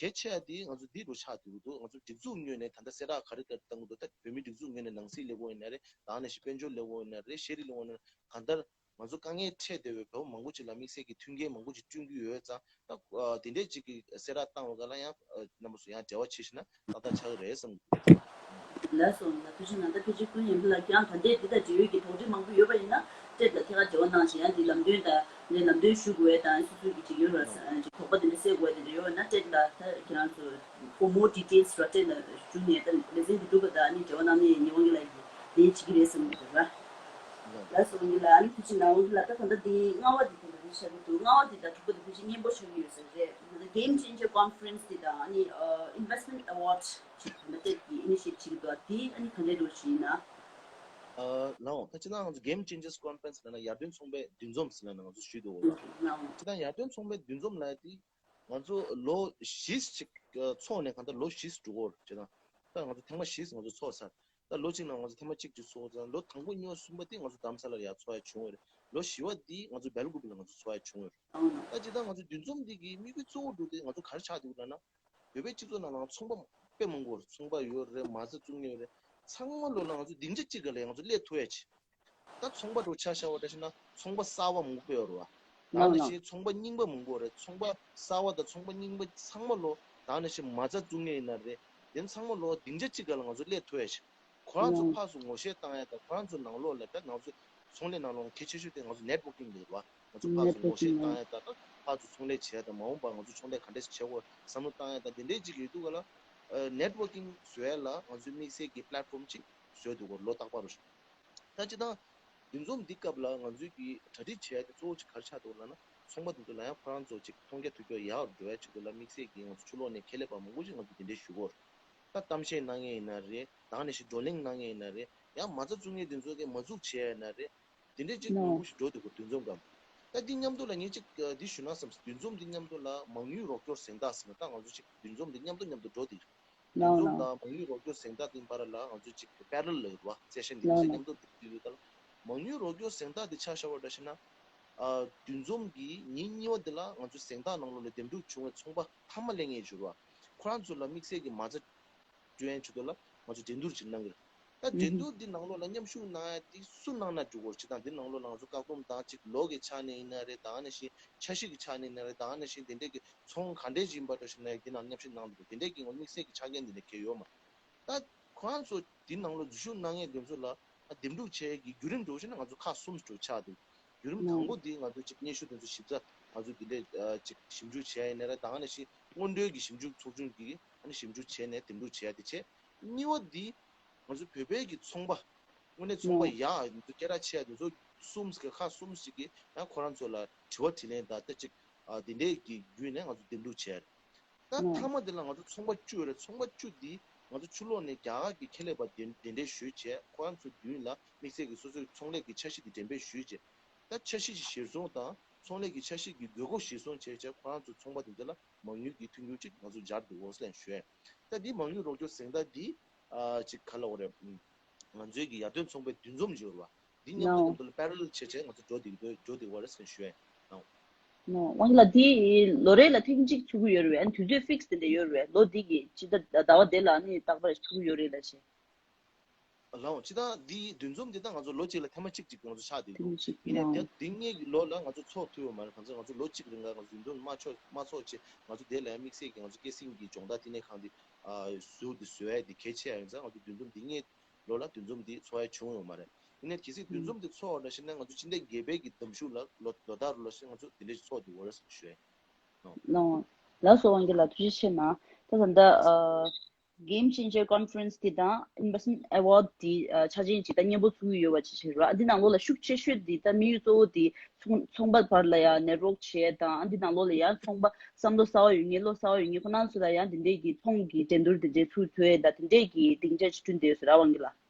གལ་ཆེ་བ་དེ་ང་ཚོ་འདི་རུ་ཆགས་བསྡད་ཀྱི་འདུག་ང་ཚོ་སྒྲིག་འཛུགས་ངོས་ནས་ད་ལྟ་གསལ་བསྒྲགས་ག་རེ་ག་རེ་བཏང་གི་འདུག་ད་བོད་མིའི་སྒྲིག་འཛུགས་ངོས་ནས་ནང་སྲིད་ལས་ཁུངས་ཡིན་ན་རེད། ད་ནང་བཞིན་དཔལ་འབྱོར་ལས་ཁུངས་ཡིན་ན་རེད། ཤེས་རིག་ལས་ཁུངས་ཡིན་ན་རེད། གང་ལྟར་ང་ཚོ་དཀའ་ངལ་འཕྲད་བསྡད་པའི་བོད་པ་མང་པོ་ཅིག་ལ་དམིགས་བསལ་གྱི་མཐུན་རྐྱེན་མང་པོ་ཅིག་བསྐྲུན་གྱི་ཡོད་ཙང་ད་དེ་འདྲས་ཅིག་གི་གསལ་བསྒྲགས་བཏང་བ་ག་ལ་ཡང་རྣམ་པ་ཚོ་ཡང་འབྲེལ་བ་བྱེད་ཤེས་ན་ཏག་ཏག་ཆགས་ཀྱི་རེད་བསམ་གྱི་འདུག་ལགས་སོ། ལགས། ཐུགས་རྗེ་གནང་། ད་ཕལ་ཆེར་ཀུན་ཡང་ལགས་ཀྱང་ད་ལྟའི་འདི་དང་འབྲེལ་ཡོད་ཀྱི་དོགས་འདྲི་མང་པོ་ཡོད་པ་ཡིན་ན་སྤྲད་ད་ཐད་ཀར་འབྲེལ་བ་གནང་ཞིང་ཡང་འདི་ལམ་སྟོན་དང་འདི་ལམ་སྟོན་ཞུ་དགོས་པ་དང་སོ་སོའི་གི་ཅིག་ཡོད་ར་ཅིག་དོགས་པ་དེ་འདྲ་སེལ་དགོས་པ་དེ་འདྲ་ཡོད་ན་སྤྲད་ད་ད་ཁྱེད་རང་ཚོ་for more details ར་སྤྲད་ད་ཞུ་ནས་ད་ལེ་ཚན་འདི་འགྲུབ་པ་ད་ནི་འབྲེལ་བ་གནང་ནས་ཉི་ཝང་གི་ལ་ཡིན་ལན་བྱེད་ཀྱི་རེད་བསམ་གྱི་འདུག་ར། ལགས་སོ། ཨང་ལགས། ཨ་ནི་ཐུགས་རྗེ་གནང་། ཨང་ལགས། ད་ད་ལྟ་འདི་ལྔ་པ་འདི་དེ་འདྲ་ཆགས་ཀྱི་འདུག་ལྔ་པ་འདི་དང་དྲུག་པ་འདི་ཕལ་ཆེར་མཉམ་པོ་ཆགས་ཀྱི་ཡོད་ས་རེད། ད་ལྟ་Game Changer Conference འདི་དང་ཨ་ནི་ཨ་Investment Award ཅིག་ད་ལྟ་ཀྱི་initiate བྱེད་ཀྱི་འདུག་དེ་ཨ་ནི་ག་འདྲའི་འགྲོ་བཞིན་ཡིན་ན། ཨ་ལགས་འོང་། ད་སྤྱིར་བཏང་ང་ཚོ་Game Changers Conference ལབ་ན་ཡར་ཐོན་ཚོང་པའི་འདུ་འཛོམས་ཟེར་ལབ་ན་ང་ཚོ་ཞུས་འདུག་གོ་ལགས། སྤྱིར་བཏང་ཡར་ཐོན་ཚོང་པའི་འདུ་འཛོམས་ལབ་ཡ་དེ་ང་ཚོ་ལོ་བཞི་ཅིག་ཚོགས་ནས་གང་ལྟར་ལོ་བཞི་འགྲོ་གི་ཡོད་རེད། སྤྱིར་བཏང་ད་ང་ཚོ་ཐེངས་མ་བཞི་ང་ཚོ་ཚོགས་ཚར། ད་ལོ་གཅིག་ནང་ང་ཚོ་ཐེངས་མ་གཅིག་ཅིག་ཚོགས་ཙང་ལོ་དང་པོ་གཉིས་པ་གསུམ་པ་དེ་ང་ཚོ་རྡ་རམ་ས་ལར་ཡར་ཚོགས་ཡ་བྱུང་བ་རེད། ལོ་བཞི་པ་འདི་ང་ཚོ་སྦེལ་ཀོབ་ལ་ང་ཚོ་ཚོགས་ཡ་བྱུང་བ་རེད། ད་ཇི་ལྟར་ང་ཚོ་འདུ་འཛོམས་འདི་གི་དམིགས་ཡུལ་གཙོ་བོ་འདྲ་དེ་ང་ཚོ་ག་རེ་ཆགས་འདུག་ལབ་ན། བོད་པའི་སྤྱི་ཚོགས་ནང་ལ་ཚོང་པ་དཔེ་མང་པོ་རེད། ཚོང་པ་ཡོད་རེད། མ་རྩ་བཙུགས་མཁན་ཡོད་རེད། ཚང་མ་ལོ་ལ་ང་ཚོ་སྡིངས་ཆ་གཅིག་ག་ལ་ང་ཚོ་སླེབས་ཐུབ་ཡ་ཆེད། ད་ཚོང་པ་འདྲ་ཆ་བཞག་པ་འདྲ་ཞིག་ན་ཚོང་པ་གསར་པ་མང་པོ་ཡོད་རེད་བ། ད་ནང་བཞིན་ཚོང་པ་རྙིང་པ་མང་པོ་རེད། ཚོང་པ་གསར་པ་དང་ཚོང་པ་རྙིང་པ་ཚང་མ་ལོ་ད་ནང་བཞིན་མ་རྩ་བཙུགས་མཁན་ཡིན་ན་རེད། དེ་ཚང་མ་ལོ་སྡིངས་ཆ་གཅིག་ག་ལ་ང་ཚོ་སླེབས་ཐུབ་ཡ་ཆེད། ཁོ་རང་ཚོ་ཕར་ཚུར་ངོ་ཤེས་བཏང་ཡ་དང་ཁོ་རང་ཚོ་ནང་ལོགས་ལ་ད་ང་ཚོ་ཚོང་ལས་ནང་ལོགས་གལ་ཆེ་ཤོས་དེ་ང་ཚོ་networking རེད་བ། ང་ཚོ་ཕར་ཚུར་ངོ་ཤེས་བཏང་ཡ་དང་ཕར་ཚུར་ཚོང་ལས་བྱེད་ཡ་དང་མ་འོངས་པར་ང་ཚོ་ཚོང་ལས་ག་འདྲས་བྱེད་དགོས་བསམ་བློ་བཏང་ཡ་དང་དེ་འདྲས་ཅིག་ཡོད་དུས་ག་ལ་networking བཟོ་ཡ་ལ་ང་ཚོའི་དམིགས་བསལ་གྱི་platform ཅིག་བཟོས་འདུག་གོ་ལོ་རྟག་པར་རུ། ད་སྤྱིར་བཏང་འདུ་འཛོམས་འདི་སྐབས་ལ་ང་ཚོའི་གི་གྲ་སྒྲིག་བྱས་ཏེ་གཙོ་བོ་ཅིག་ག་རེ་ཆགས་འདུག་ལབ་ན། ཚོང་པ་འདི་ཚོ་ལ་ཡང་ཁོ་རང་ཚོ་ཅིག་མཐོང་རྒྱ་ཐོས་རྒྱ་ཡག་རུ་འགྲོ་ཡ་ཅིག་ལ་དམིགས་བསལ་གྱི་ང་ཚོ་ཕྱི་ལོགས་ནས་ཁྱད་ལས་པ་མང་པོ་ཅིག་ང་ཚོ་དེ་འདྲའི་ཞུ་གོ་རེད། ད་གཏམ་བཤད་གནང་མཁན་ཡིན་ན་རེད། ད་ནས་ཤིག་བགྲོ་གླེང་གནང་མཁན་ཡིན་ན་རེད། ཡང་མ་རྩ་བཙུགས་མཁན་འདི་ཚོ་གི་མ་བཙུགས་བྱས་ཡིན་ན་རེད། དེ་འདྲའི་ཅིག་མང་པོ་ཞིག་འགྲོ་འདུག་གོ་འདུ་འཛོམས་སྒང་། ད་འདི་མཉམ་དུ་ལ་ངས་ཅིག་འདི་ཞུ་ན་བསམ། འདུ་འཛོམས་འདི་མཉམ་དུ་ལ་མ་དངུལ་རོགས་སྐྱོར་གཟེངས་རྟགས་ཟེར་ན་ད་ང་ཚོ་ཅིག་འདུ་འཛོམས་འདི་མཉམ་དུ་མཉམ་དུ་འགྲོ་འདི། འདུ་འཛོམས་དང་མ་དངུལ་རོགས་སྐྱོར་གཟེངས་རྟགས་དེ་བར་ལ་ང་ཚོ་ཅིག་པེ་རེ་ལལ་ལ་ཡོད་པ་རྩེད་ཤན་འདི་ཚོ་མཉམ་དུ་འགྲོ་འདི་ཡོད་ད་ལ། མ་དངུལ་རོགས་སྐྱོར་གཟེངས་རྟགས་འདི་ཆ་བཞག་པ་འདྲ་ཞིག་ན། འདུ་འཛོམས་ཀྱི་ཉིན་གཉིས་པ་འདི་ལ་ང་ཚོ་གཟེངས་རྟགས་ནང་ལོགས་ལ་འདེམས་སྒྲུག་བྱུང་བའི་ཚོང་པ་མཐའ་མ་སླེབས་མཁན་ཡོད་རེད་བ། ཁོ་རང་ཚོ་ལ་དམིགས་བསལ་གྱི་མ་རྩ་སྤྲོད་ཡན་ཆེད་དུ་ལ་ང་ཚོ་འགྲན་བསྡུར་ཅིག་གནང་གི་རེད། ད་འགྲན་བསྡུར་འདི་ནང་ལོགས་ལ་མཉམ་ཞུགས་གནང་ཡ་འདི་སུ་གནང་ན་འགྲིག་གོ། སྤྱིར་བཏང་འདི་ནང་ལོགས་ལ་ང་ཚོ་བཀག་སྡོམ་དང་ཅིག་ལོ་གི་ཆ་ནས་ཡིན་ན་རེད། ད་ནང་བཞིན་འཆར་གཞི་གི་ཆ་ནས་ཡིན་ན་རེད། ད་ནང་བཞིན་དེ་འདྲས་ཀྱི་ཚོང་ག་འདྲས་ཡིན་པ་འདྲ་ཞིག་ན་འདི་ནང་མཉམ་ཞུགས་གནང་འདུག་དེ་འདྲས་ཀྱི་ངོ་དམིགས་བསལ་གྱི་ཆ་རྐྱེན་འདི་འདྲ་གལ་ཡོད་མ། ད་ཁོ་རང་ཚོ་འདི་ནང་ལོགས་འཛུལ་ཞུགས་གནང་མཁན་དེ་ཚོ་ལ་འདེམས་སྒྲུག་བྱེད་ཡ་གི་བརྒྱུད་རིམ་འདྲ་བོ་ཞིག་ན་ང་ཚོ་ཁག་གསུམ་འདྲ་བོ་ཆགས་འདུག་བརྒྱུད་རིམ་དང་པོ་འདི་ང་ཚོ་ཅིག་སྙན་ཞུ་དེ་ཚོ་ཞིབ་ཕྲ་ང་ཚོ་འདི་འདྲས་ཅིག་ཞིབ་འཇུག་བྱེད་ཡ་ཡིན་ན་རེད། ད་ནང་བཞིན་སྔོན་འགྲོའི་གི་ཞིབ་འཇུག་ཚོགས་ཆུང་གི་ཨ་ནི་ཞིབ་འཇུག་བྱས་ནས་འདེམས་སྒྲུག་བྱེད་ཡ་དེ་བྱས། གཉིས་པ་འདི་ང་ཚོ་བོད་པའི་གི་ཚོང་པ་དངོས་གནས་ཚོང་པ་ཡག་ང་ཚོ་སྐད་གྲགས་ཆེ་ཡ་དེ་ཚོ་ གསུམ་ཞིག་གི་ཁག་གསུམ་ཞིག་གིས་ཡང་ཁོ་རང་ཚོ་ལ་དྲི་བ་དྲིས་ལན་དང་ད་ཅིག་ཨ་དེ་འདྲའི་གི་བརྒྱུད་ནས་ང་ཚོ་འདེམས་སྒྲུག་བྱས། ད་མཐའ་མ་དེ་ལ་ང་ཚོ་ཚོང་པ་བཅུ་རེད། ཚོང་པ་བཅུ་འདི་ང་ཚོ་ཕྱི་ལོགས་ནས་རྒྱ་གར་གྱི་ཁེ་ལས་པ་གདན་གདན་འདྲེན་ཞུས་བྱས། ཁོ་རང་ཚོ་མདུན་ལ་དམིགས་བསལ་གྱི་སོ་སོའི་ཚོང་ལས་ཀྱི་འཆར་གཞི་དེ་འགྲེམས་སྤེལ་ཞུས་བྱས། ད་འཆར་གཞི་ཞིག་གཞིར་བཟུང་དང་ཚོང་ལས་ཀྱི་འཆར་གཞི་གི་དགོས་མཁོ་གཞིར་བཟུང་བྱས་བྱས་ཁོ་རང་ཚོ་ཚོང་པ་དེ་ཚོ་ལ་མ་དངུལ་གྱི་མཐུན་འགྱུར་ཅིག་ང་ཚོ་སྦྱར་འདུག་འོ་ཟེར་ཞུས། ད་འདི་མ་དངུལ་རོགས་སྐྱོར་གཟེངས་རྟགས་འདི་ཨ་ཅིག་ག་ལ་འོ་རེད། ང་ཚོའི་གི་ཡར་ཐོན་ཚོང་པའི་འདུ་འཛོམས་ཅིག་ཡོད་རེད་བ། འདི་མཉམ་དུ་མཉམ་དུ་parallel་བྱས་བྱས་ང་ཚོ་འགྲོ་བསྡད་འགྲོ་བསྡད་ཡོད་རེད་ཟེར་ཞུ་ཡ་ཡིན། ནོ། དབང་གི་ལགས་འདི་ལོ་རེ་ལ་ཐེངས་གཅིག་ཚུགས་ཀྱི་ཡོད་རེད་བས། ཨ་ནི་དུས་ཚོད་fix་དེ་འདྲ་ཡོད་རེད་བས། ལོ་འདི་གི་ཕྱི་ཟླ་ཟླ་བ་འདི་ལ་ཨ་ནི་རྟག་པར་ཚུགས་ཀྱི་ཡོད་རེད་ལགས་ཞེས། ལའོ་ཅི་ད་འདི་འདུ་འཛོམས་འདི་ད་ང་ཚོ་ལོ་གཅིག་ལ་ཐེངས་མ་གཅིག་ཅིག་ང་ཚོ་ཆགས་བསྡད་འདུག་ཐེངས་མ་གཅིག་ཡིན་ནའི་ལའོ། དེ་འདི་སྔའི་གི་ལོ་ལ་ང་ཚོ་ཚོགས་ཐུབ་ཡོད་མ་རེད། གང་ཚེ་ང་ཚོ་ལོ་གཅིག་རིང་ལ་ང་ཚོ་འདུ་འཛོམས་མ་ཚོགས་མ་ཚོགས་ཆེད་ང་ཚོ་དེ་ལ་ཡང་དམིགས་བསལ་གྱི་ང་ཚོ་སྐྱེད་སྲིང་གི་སྦྱོང་བརྡར་བསྟི་གནས་ཁང་འདི་ཨ་བཟོ་འདི་བཟོ་ཡ་འདི་གལ་ཆེ་ཡ་ཡིན་ཙང་ང་ཚོ་འདུ་འཛོམས་འདི་སྔའི་ལོ་ལ་འདུ་འཛོམས་འདི་ཚོགས་ཡ་བྱུང་ཡོད་མ་རེད། ཡིན་ནའི་གལ་སྲིད་འདུ་འཛོམས་འདི་ཚོགས་འདྲ་ཞིག་ན་ང་ཚོ་སྤྱི་ཟླ་བརྒྱད་པའི་གི་ཟླུམ་གཞུག་ལ་ལོ་ལོ་ལྟར་ལོ་ཞིག་ང་ཚོ་འདི་འདྲ་ཞིག་ཚོགས་འདི་འོ་རེད་ཟེར་ཞུ་ཡ་ཡིན། ལགས་སོ། དབང་གི་ལགས་ཐུགས་རྗེ་ཆེ་གནང་། ད་ད་ལྟ་ཨ་Game Changer Conference་དེ་དང་Investment Award་དེ་ཨ་ཆ་ཅན་ཅིག་ད་མཉམ་པོ་ཚུགས་ཀྱི་ཡོད་པ་ཅིག་བྱས་ར། འདི་ནང་ལོགས་ལ་ཤུགས་ཆེ་ཤོས་དེ་ད་དམིགས་ཡུལ་གཙོ་བོ་དེ་ཚོང་ཚོང་པ་བར་ལ་ཡང་network་བྱས་དང་། འདི་ནང་ལོགས་ལ་ཡང་ཚོང་པ་བསམ་བློ་གསར་བ་ཡོད་མཁན་བློ་གསར་བ་ཡོད་མཁན་ཁོ་རང་ཚོ་ལ་ཡང་དེ་འདྲས་ཀྱི་ཚོང་གི་འགྲན་བསྡུར་དེ་འདྲས་ཚུགས་ཐུབ་ཡས་ད་དེ་འདྲས་ཀྱི་སྡིངས་ཆ་ཅིག་བསྐྲུན་བསྡད་ཡོད་ཟེར་ར། དབང་གི་ལགས།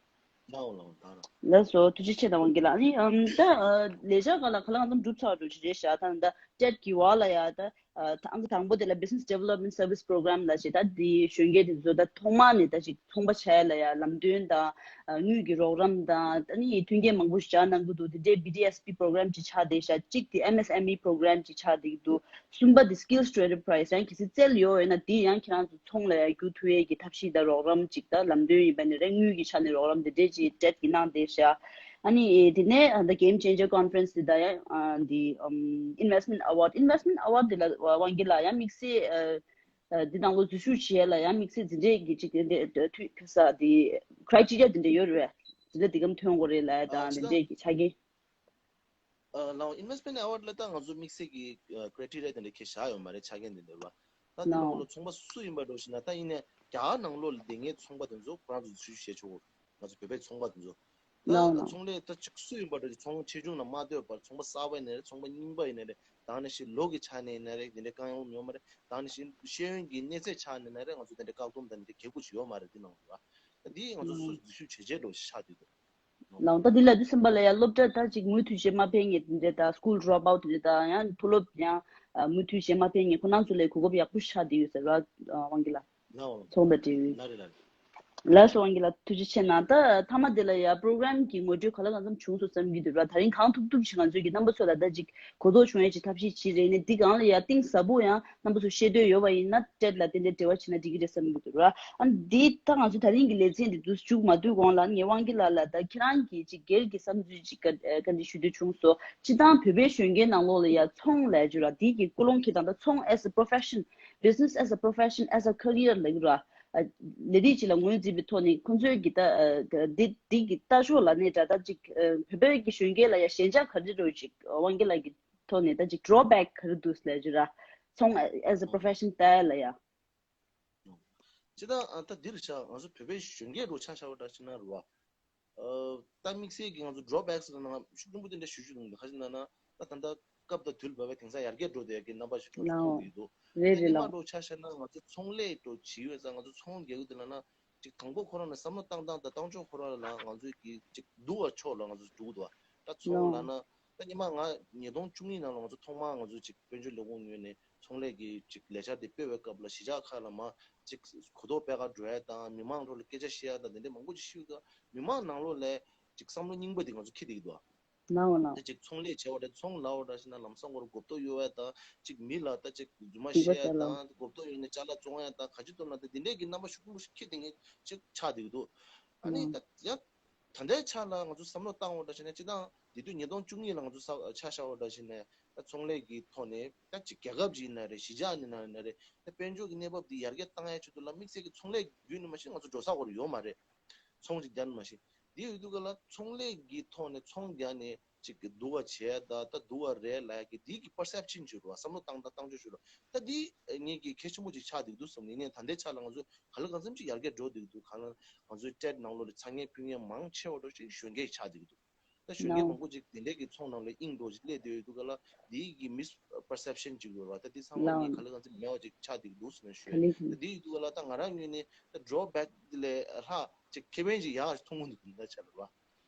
ལགས་སོ། ཐུགས་རྗེ་ཆེ་དང་དབང་གི་ལགས། ཨ་ནི་ཨམ་ད་ཨ་ལས་འཆར་སྒང་ལ་ག་ལ་གང་འཚམ་འགྲུབ་ཚར་འགྲོ་ཅི་རེད་ཤག་ད་ད་ཊེཊ་གི་བར་ལ་ཡ་ད་ཨ་ཐང་དང་པོ་དེ་ལ་Business Development Service Program་ལ་ཞེ་ད་དེ་གཞོན་སྐྱེས་དེ་ཚོ་ད་ཐོག་མ་ནས་ད་ཅིག་ཚོང་པ་ཆགས་ཡ་ལ་ཡ་ལམ་སྟོན་དང་ཨ་དངུལ་གྱི་རོགས་རམ་དང་ཨ་ནི་མཐུན་རྐྱེན་མང་པོ་ཞིག་སྦྱར་གནང་གི་འདུག་དེ་འདྲའི་B D S P Program་ཅིག་ཆགས་བསྡད་ཤག་གཅིག་དེ་M S M E Program་ཅིག་ཆགས་བསྡད་ཀྱི་འདུག་གསུམ་པ་དེ་Skills to Enterprise་ཡང་གལ་སྲིད་རྩལ་ཡོད་ཡོད་ན་དེ་ཡང་ཁྱེད་རང་ཚོ་ཚོང་ལ་ཡང་བསྒྱུར་ཐུབ་ཡས་ཀྱི་ཐབས་ཤེས་དང་རོགས་རམ་ཅིག་དང་ལམ་སྟོན་ཡིན་པ་ནི་རེད། དངུལ་གྱི་ཆ་ནས་རོགས་རམ་དེ་འདྲས་ཅིག་ཊེཊ་ཀྱིས་གནང་བསྡད་ཤག་ཨ་ནི་དེ་ནས་ཨ་ད་Game Changer Conference་དེ་དང་ཡང་ཨ་འདི་ཨམ་Investment Award Investment Award་དེ་ལ་དབང་གི་ལགས་ཡང་དམིགས་བསལ་ཨ་ཨ་འདི་ནང་ལོགས་འཛུལ་ཞུགས་བྱེད་ཡས་ལ་ཡང་དམིགས་བསལ་འཛིན་གྲྭའི་གི་ཅིག་དེ་འདྲས་འཐུས་ཁ་ས་དེ་criteria་དེ་འདྲས་ཡོད་རེད། འཛིན་གྲྭ་འདི་གམ་ཐོན་དགོས་རེད་ལབ་ཡས་དང་དེ་འདྲས་ཀྱི་ཆ་རྐྱེན། ཨ་ལའོ། Investment Award་ལ་ད་ང་ཚོ་དམིགས་བསལ་གྱི་ཨ་criteria་དེ་འདྲ་ཁྱེད་བཞག་ཡོད་མ་རེད། ཆ་རྐྱེན་དེ་འདྲ་བ། ད་དེ་ནང་ལོ་ཚོང་པ་སུ་ཡིན་པ་འགྲོ་ཞིག་ན་ད་ཡིན་ནའི་རྒྱ་གར་ནང་ལོགས་ལ་བསྡད་མཁན་ཚོང་པ་དེ་ཚོ་ཁོ་རང་ཚོ་འཛུལ་ཞུགས་བྱེད་ཆོག་ང་ཚོ་བོད་པའི་ཚོང་པ་དེ་ཚོ་ད་ཚོང་ལས་ད་ཅིག་སུ་ཡིན་པ་འགྲོ་ཞིག་ཚོང་ཆེ་ཆུང་ལ་མ་ལྟོས་པར་ཚོང་པ་གསར་པ་ཡིན་ན་རེད། ཚོང་པ་རྙིང་པ་ཡིན་ན་རེད། ད་ནི་ཞིག་ལོ་གི་ཆ་ནས་ཡིན་ན་རེད། དེ་འདྲའི་བཀག་ཡོང་ཡོད་མ་རེད། ད་ནི་ཞིག་ཤེས་ཡོན་གྱི་གནས་ཚད་ཆ་ནས་ཡིན་ན་རེད། ང་ཚོ་དེ་འདྲའི་བཀག་སྡོམ་དང་དེ་འདྲའི་གལ་པོ་ཞིག་ཡོད་མ་རེད། དེ་ནང་ལོགས་ལ་ད་འདི་ང་ཚོ་སུ་འཛུལ་ཞུགས་བྱེད་བྱེད་འགྲོ་ཞིག་ཆགས་བསྡད་འདུག་ལའོ། ད་འདི་ལ་དུས་གསུམ་པ་ལ་ཡང་སློབ་གྲྭ་ད་ཅིག་མུ་མཐུད་བྱེད་མ་ཕན་མཁན་དེ་འདྲ་དང་school drop out་དེ་འདྲ་དང་ཡང་མཐོ་སློབ་ཡང་ཨ་མུ་མཐུད་བྱེད་མ་ཕན་མཁན་ཁོ་རང་ཚོ་ལ་གོ་སྐབས་ཡག་པོ་ཆགས་བསྡད་ཡོད་ཟེར་བ་ཨ་དབང་གི་ལགས། ལའོ། ཚོང་དང་འབྲེལ་བའི། ལ་རེད་ལ་རེད། ལགས་སོ། དབང་གི་ལགས་ཐུགས་རྗེ་ཆེ་གནང་། ད་མཐའ་མ་དེ་ལ་ཡང་program་གི་ངོ་སྤྲོད་ག་ལ་གང་འཚམ་བྱུང་སོང་བསམ་གྱི་འདུག་ར། ད་རིང་གང་ཐུབ་ཐུབ་ཅིག་ང་ཚོས་ཀྱི་རྣམ་པ་ཚོ་ལ་ད་ཅིག་གོ་རྟོགས་བྱུང་ཡས་ཀྱི་ཐབས་ཤེས་བྱེད་རེད། ནས་འདི་སྒང་ལ་ཡང་གཏིང་ཟབ་པོ་ཡང་རྣམ་པ་ཚོ་ཤེས་འདོད་ཡོད་པ་ཡིན་ན་ཊེཊ་ལ་དེ་འདྲའི་འབྲེལ་བ་བྱས་ན་འགྲིག་གི་རེད་བསམ་གྱི་འདུག་ར། ཨ་འདི་ད་ང་ཚོ་ད་རིང་གི་ལེ་ཚན་འདི་འདུག་མཇུག་མ་བསྡུས་གོང་ལ་ངས་དབང་གི་ལགས་ལ་ད་ཁྱེད་རང་གིས་ཅིག་སྒེར་གྱི་བསམ་ཚུལ་ཅིག་བཀའ་བཀའ་འདྲི་ཞུ་འདོད་བྱུང་སོང་། སྤྱིར་བཏང་བོད་པའི་གཞོན་སྐྱེས་ནང་ལོགས་ལ་ཡ་ཚོང་ལས་ཀྱི་ར་འདི་གི་ཀུན་སློང་ཁྱེད་དང་ད་ཚོང་as a profession, business as a profession, as a career་ལབ་ཀྱི་ར། ལས་རིགས་ཅིག་ལ་ངོས་འཛིན་པའི་ཐོག་ནས་ཁོང་ཚོའི་གི་ད་འདི་འདི་གི་ལྟ་ཕྱོགས་ལ་ནས་ད་ད་ཅིག་བོད་པའི་གི་གཞོན་སྐྱེས་ལ་ཡ་ཞན་ཆ་ག་རེ་འདྲ་ཅིག་དབང་གི་ལགས་ཀྱི་ཐོག་ནས་ད་ཅིག་drawback་ག་རེ་འདུག་ལབ་ཀྱི་ར། ཚོང་as a profession་ལྟ་ཡ་ལ་ཡ། ཅི་ད་ཨ་ད་འདིར་ཆ་ང་ཚོ་བོད་པའི་གཞོན་སྐྱེས་རུ་ཆ་བཞག་པ་འདྲ་ཞིག་ན་རུ་བ། ད་དམིགས་བསལ་གྱི་ང་ཚོ་drawbacks་ལ་ན་ཤུགས་ཆེན་པོ་དེ་འདྲ་ཞུ་རྒྱུ་འདུག་ཁ་ཅིག་ན་ན་ད་ད་ལྟ་སྐབས་དང་དུས་བབ་པའི་དེང་སང་ཡར་རྒྱས་འགྲོ་བསྡད་ཀྱི་རྣམ་པ་ཞིག་ང་ཚོ་མཐོང་གི་འདུག་རེད་ད་རེད་ཉི་མ་ལགས། འགྲོ་ཆ་བཞག་ན་ང་ཚོ་ཚོང་ལས་འགྲོ་བྱེད་ཡོད་ཙང་ང་ཚོ་ཚོང་རྒྱག་གི་འདུག་ལ་ན་ཅིག་དང་པོ་ཁོ་རང་ལ་བསམ་བློ་བཏང་སྟངས་དང་བཏང་ཕྱོགས་ཁོ་རང་ལ་ང་ཚོ་གི་ཅིག་སྡུག་པ་ཕྱོགས་ལ་ང་ཚོ་འགྲོ་གི་འདུག་ད་ཚོང་ལ་ན་ད་ཉི་མ་ང་ཉིས་སྟོང་བཅུ་གཉིས་ནང་ལ་ང་ཚོ་ཐོག་མར་ང་ཚོ་ཅིག་དཔལ་འབྱོར་ལས་ཁུངས་ངོས་ནས་ཚོང་ལས་ཀྱི་ཅིག་ལས་འཆར་དེ་སྤེལ་བའི་སྐབས་ལ་གཞིས་ཆགས་ཁག་ལ་མར་ཅིག་གོ་རྟོགས་སྤེལ་ག་འགྲོ་ཡ་དང་མི་མང་ཐོག་ལ་སྐད་ཆ་བཤད་ཡ་དང་དེ་འདྲ་མང་པོ་ཅིག་ཞུས་ཀ་མི་མང་ནང་ལོགས་ལ་ཅིག་བསམ་བློ་རྙིང་པ་དེ་ང་ཚོ་འཁྱེར་བསྡད་ཀྱི་འདུག་ནའོ་ནའོ། ད་ཅིག་ཚོང་ལས་བྱས་པ་དེ་ཚོང་ལབ་པ་འདྲ་ཞིག་ན་ལམ་སང་ཁོ་རང་གོ་རྟོགས་ཡོད་པ་དང་ཅིག་མི་ལ་ད་ཅིག་རྫུན་མ་བཤད་ཡ་དང་གོ་རྟོགས་ཡོད་ནས་ཅ་ལག་བཙོང་ཡ་དང་ག་ཅི་ཐུབ་ན་ད་དེ་འདྲའི་གི་རྣམ་པ་ཤུགས་ཆེན་པོ་ཞིག་འཁྱེར་བསྡད་མཁན་ཅིག་ཆགས་བསྡད་ཀྱི་འདུག་ཨ་ནི་ད་ཡང་ད་ལྟའི་ཆ་ལ་ང་ཚོ་བསམ་བློ་བཏང་བ་འདྲ་ཞིག་ན་སྤྱིར་བཏང་དེ་དུས་ཉིས་སྟོང་བཅུ་གཉིས་ལ་ང་ཚོ་ས་ཆ་བཞག་པ་འདྲ་ཞིག་ན་ད་ཚོང་ལས་ཀྱི་ཐོག་ནས་ད་ཅིག་རྒྱལ་ཁབ་ཅིག་ཡིན་ན་རེད། གཞིས་ཆགས་ཡིན་ན་རེད། ད་དཔལ་འབྱོར་གྱི་གནས་བབ་འདི་ཡར་རྒྱས་བཏང་ཡ་ཆེད་དུ་ལ་དམིགས་བསལ་གྱི་ཚོང་ལས་བརྒྱུད་ནས་མ་གཞི་ང་ཚོ་འགྲོ་ས་ཁོ་རང་ཡོད་མ་རེད། ཚོང་ཅིག་རྒྱག་ནས་མ་གཞི། འདི་ཡོད་དུས་ག་ལ་ཚོང་ལས་ཀྱི་ཐོག་ནས་ཚོང་རྒྱག་ནས་ཅིག་གི་སྡུག་པ་བྱས་ད་ད་སྡུག་པ་རེད་ལབ་ཀྱི་འདི་གི་perception་ཞུ་རོགས་བསམ་བློ་བཏང་ད་བཏང་ཆོག་ཞུ་རོགས་ད་འདི་ངེད་ཀྱི་གལ་ཆེན་པོ་ཅིག་ཆགས་བསྡད་འདུག་བསམ་ནས་ངས་ད་ལྟའི་ཆ་ལ་ང་ཚོ་ག་ལ་གང་འཚམ་ཅིག་ཡར་རྒྱས་འགྲོ་བསྡད་འདུག་གང་ལ་ང་ཚོའི་ཊེཊ་ནང་ལོགས་ལ་ཚ་ངན་ཕུད་མཁན་མང་ཆེ་བ་འགྲོ་ཞིག་གཞོན་སྐྱེས་ཆགས་བསྡད་འདུག་ད་གཞོན་སྐྱེས་མང་པོ་ཅིག་དེ་འདྲའི་གི་ཚོང་ནང་ལ་དབྱིངས་འགྲོ་ཅིག་སླེབས་བསྡད་ཡོད་འདུག་ག་ལ། འདིའི་གི་misperception ཅིག་ཡོད་ར། ད་འདི་ཚང་མ་ངས་ག་ལེ་གང་ཚེ་མེད་པ་ཅིག་ཆགས་བསྡད་འདུག་ཟེར་ནས་ཞུ་ཡ། ད་འདི་ཡོད་འདུག་ག་ལ། ད་ང་རང་ངོས་ནས་ད་drawback འདི་ལས་ལྷག་ཅིག་ཁེ་ཕན་ཅིག་ཡག་ཅིག་མཐོང་གི་འདུག་ད་ཆ་ལ་ར།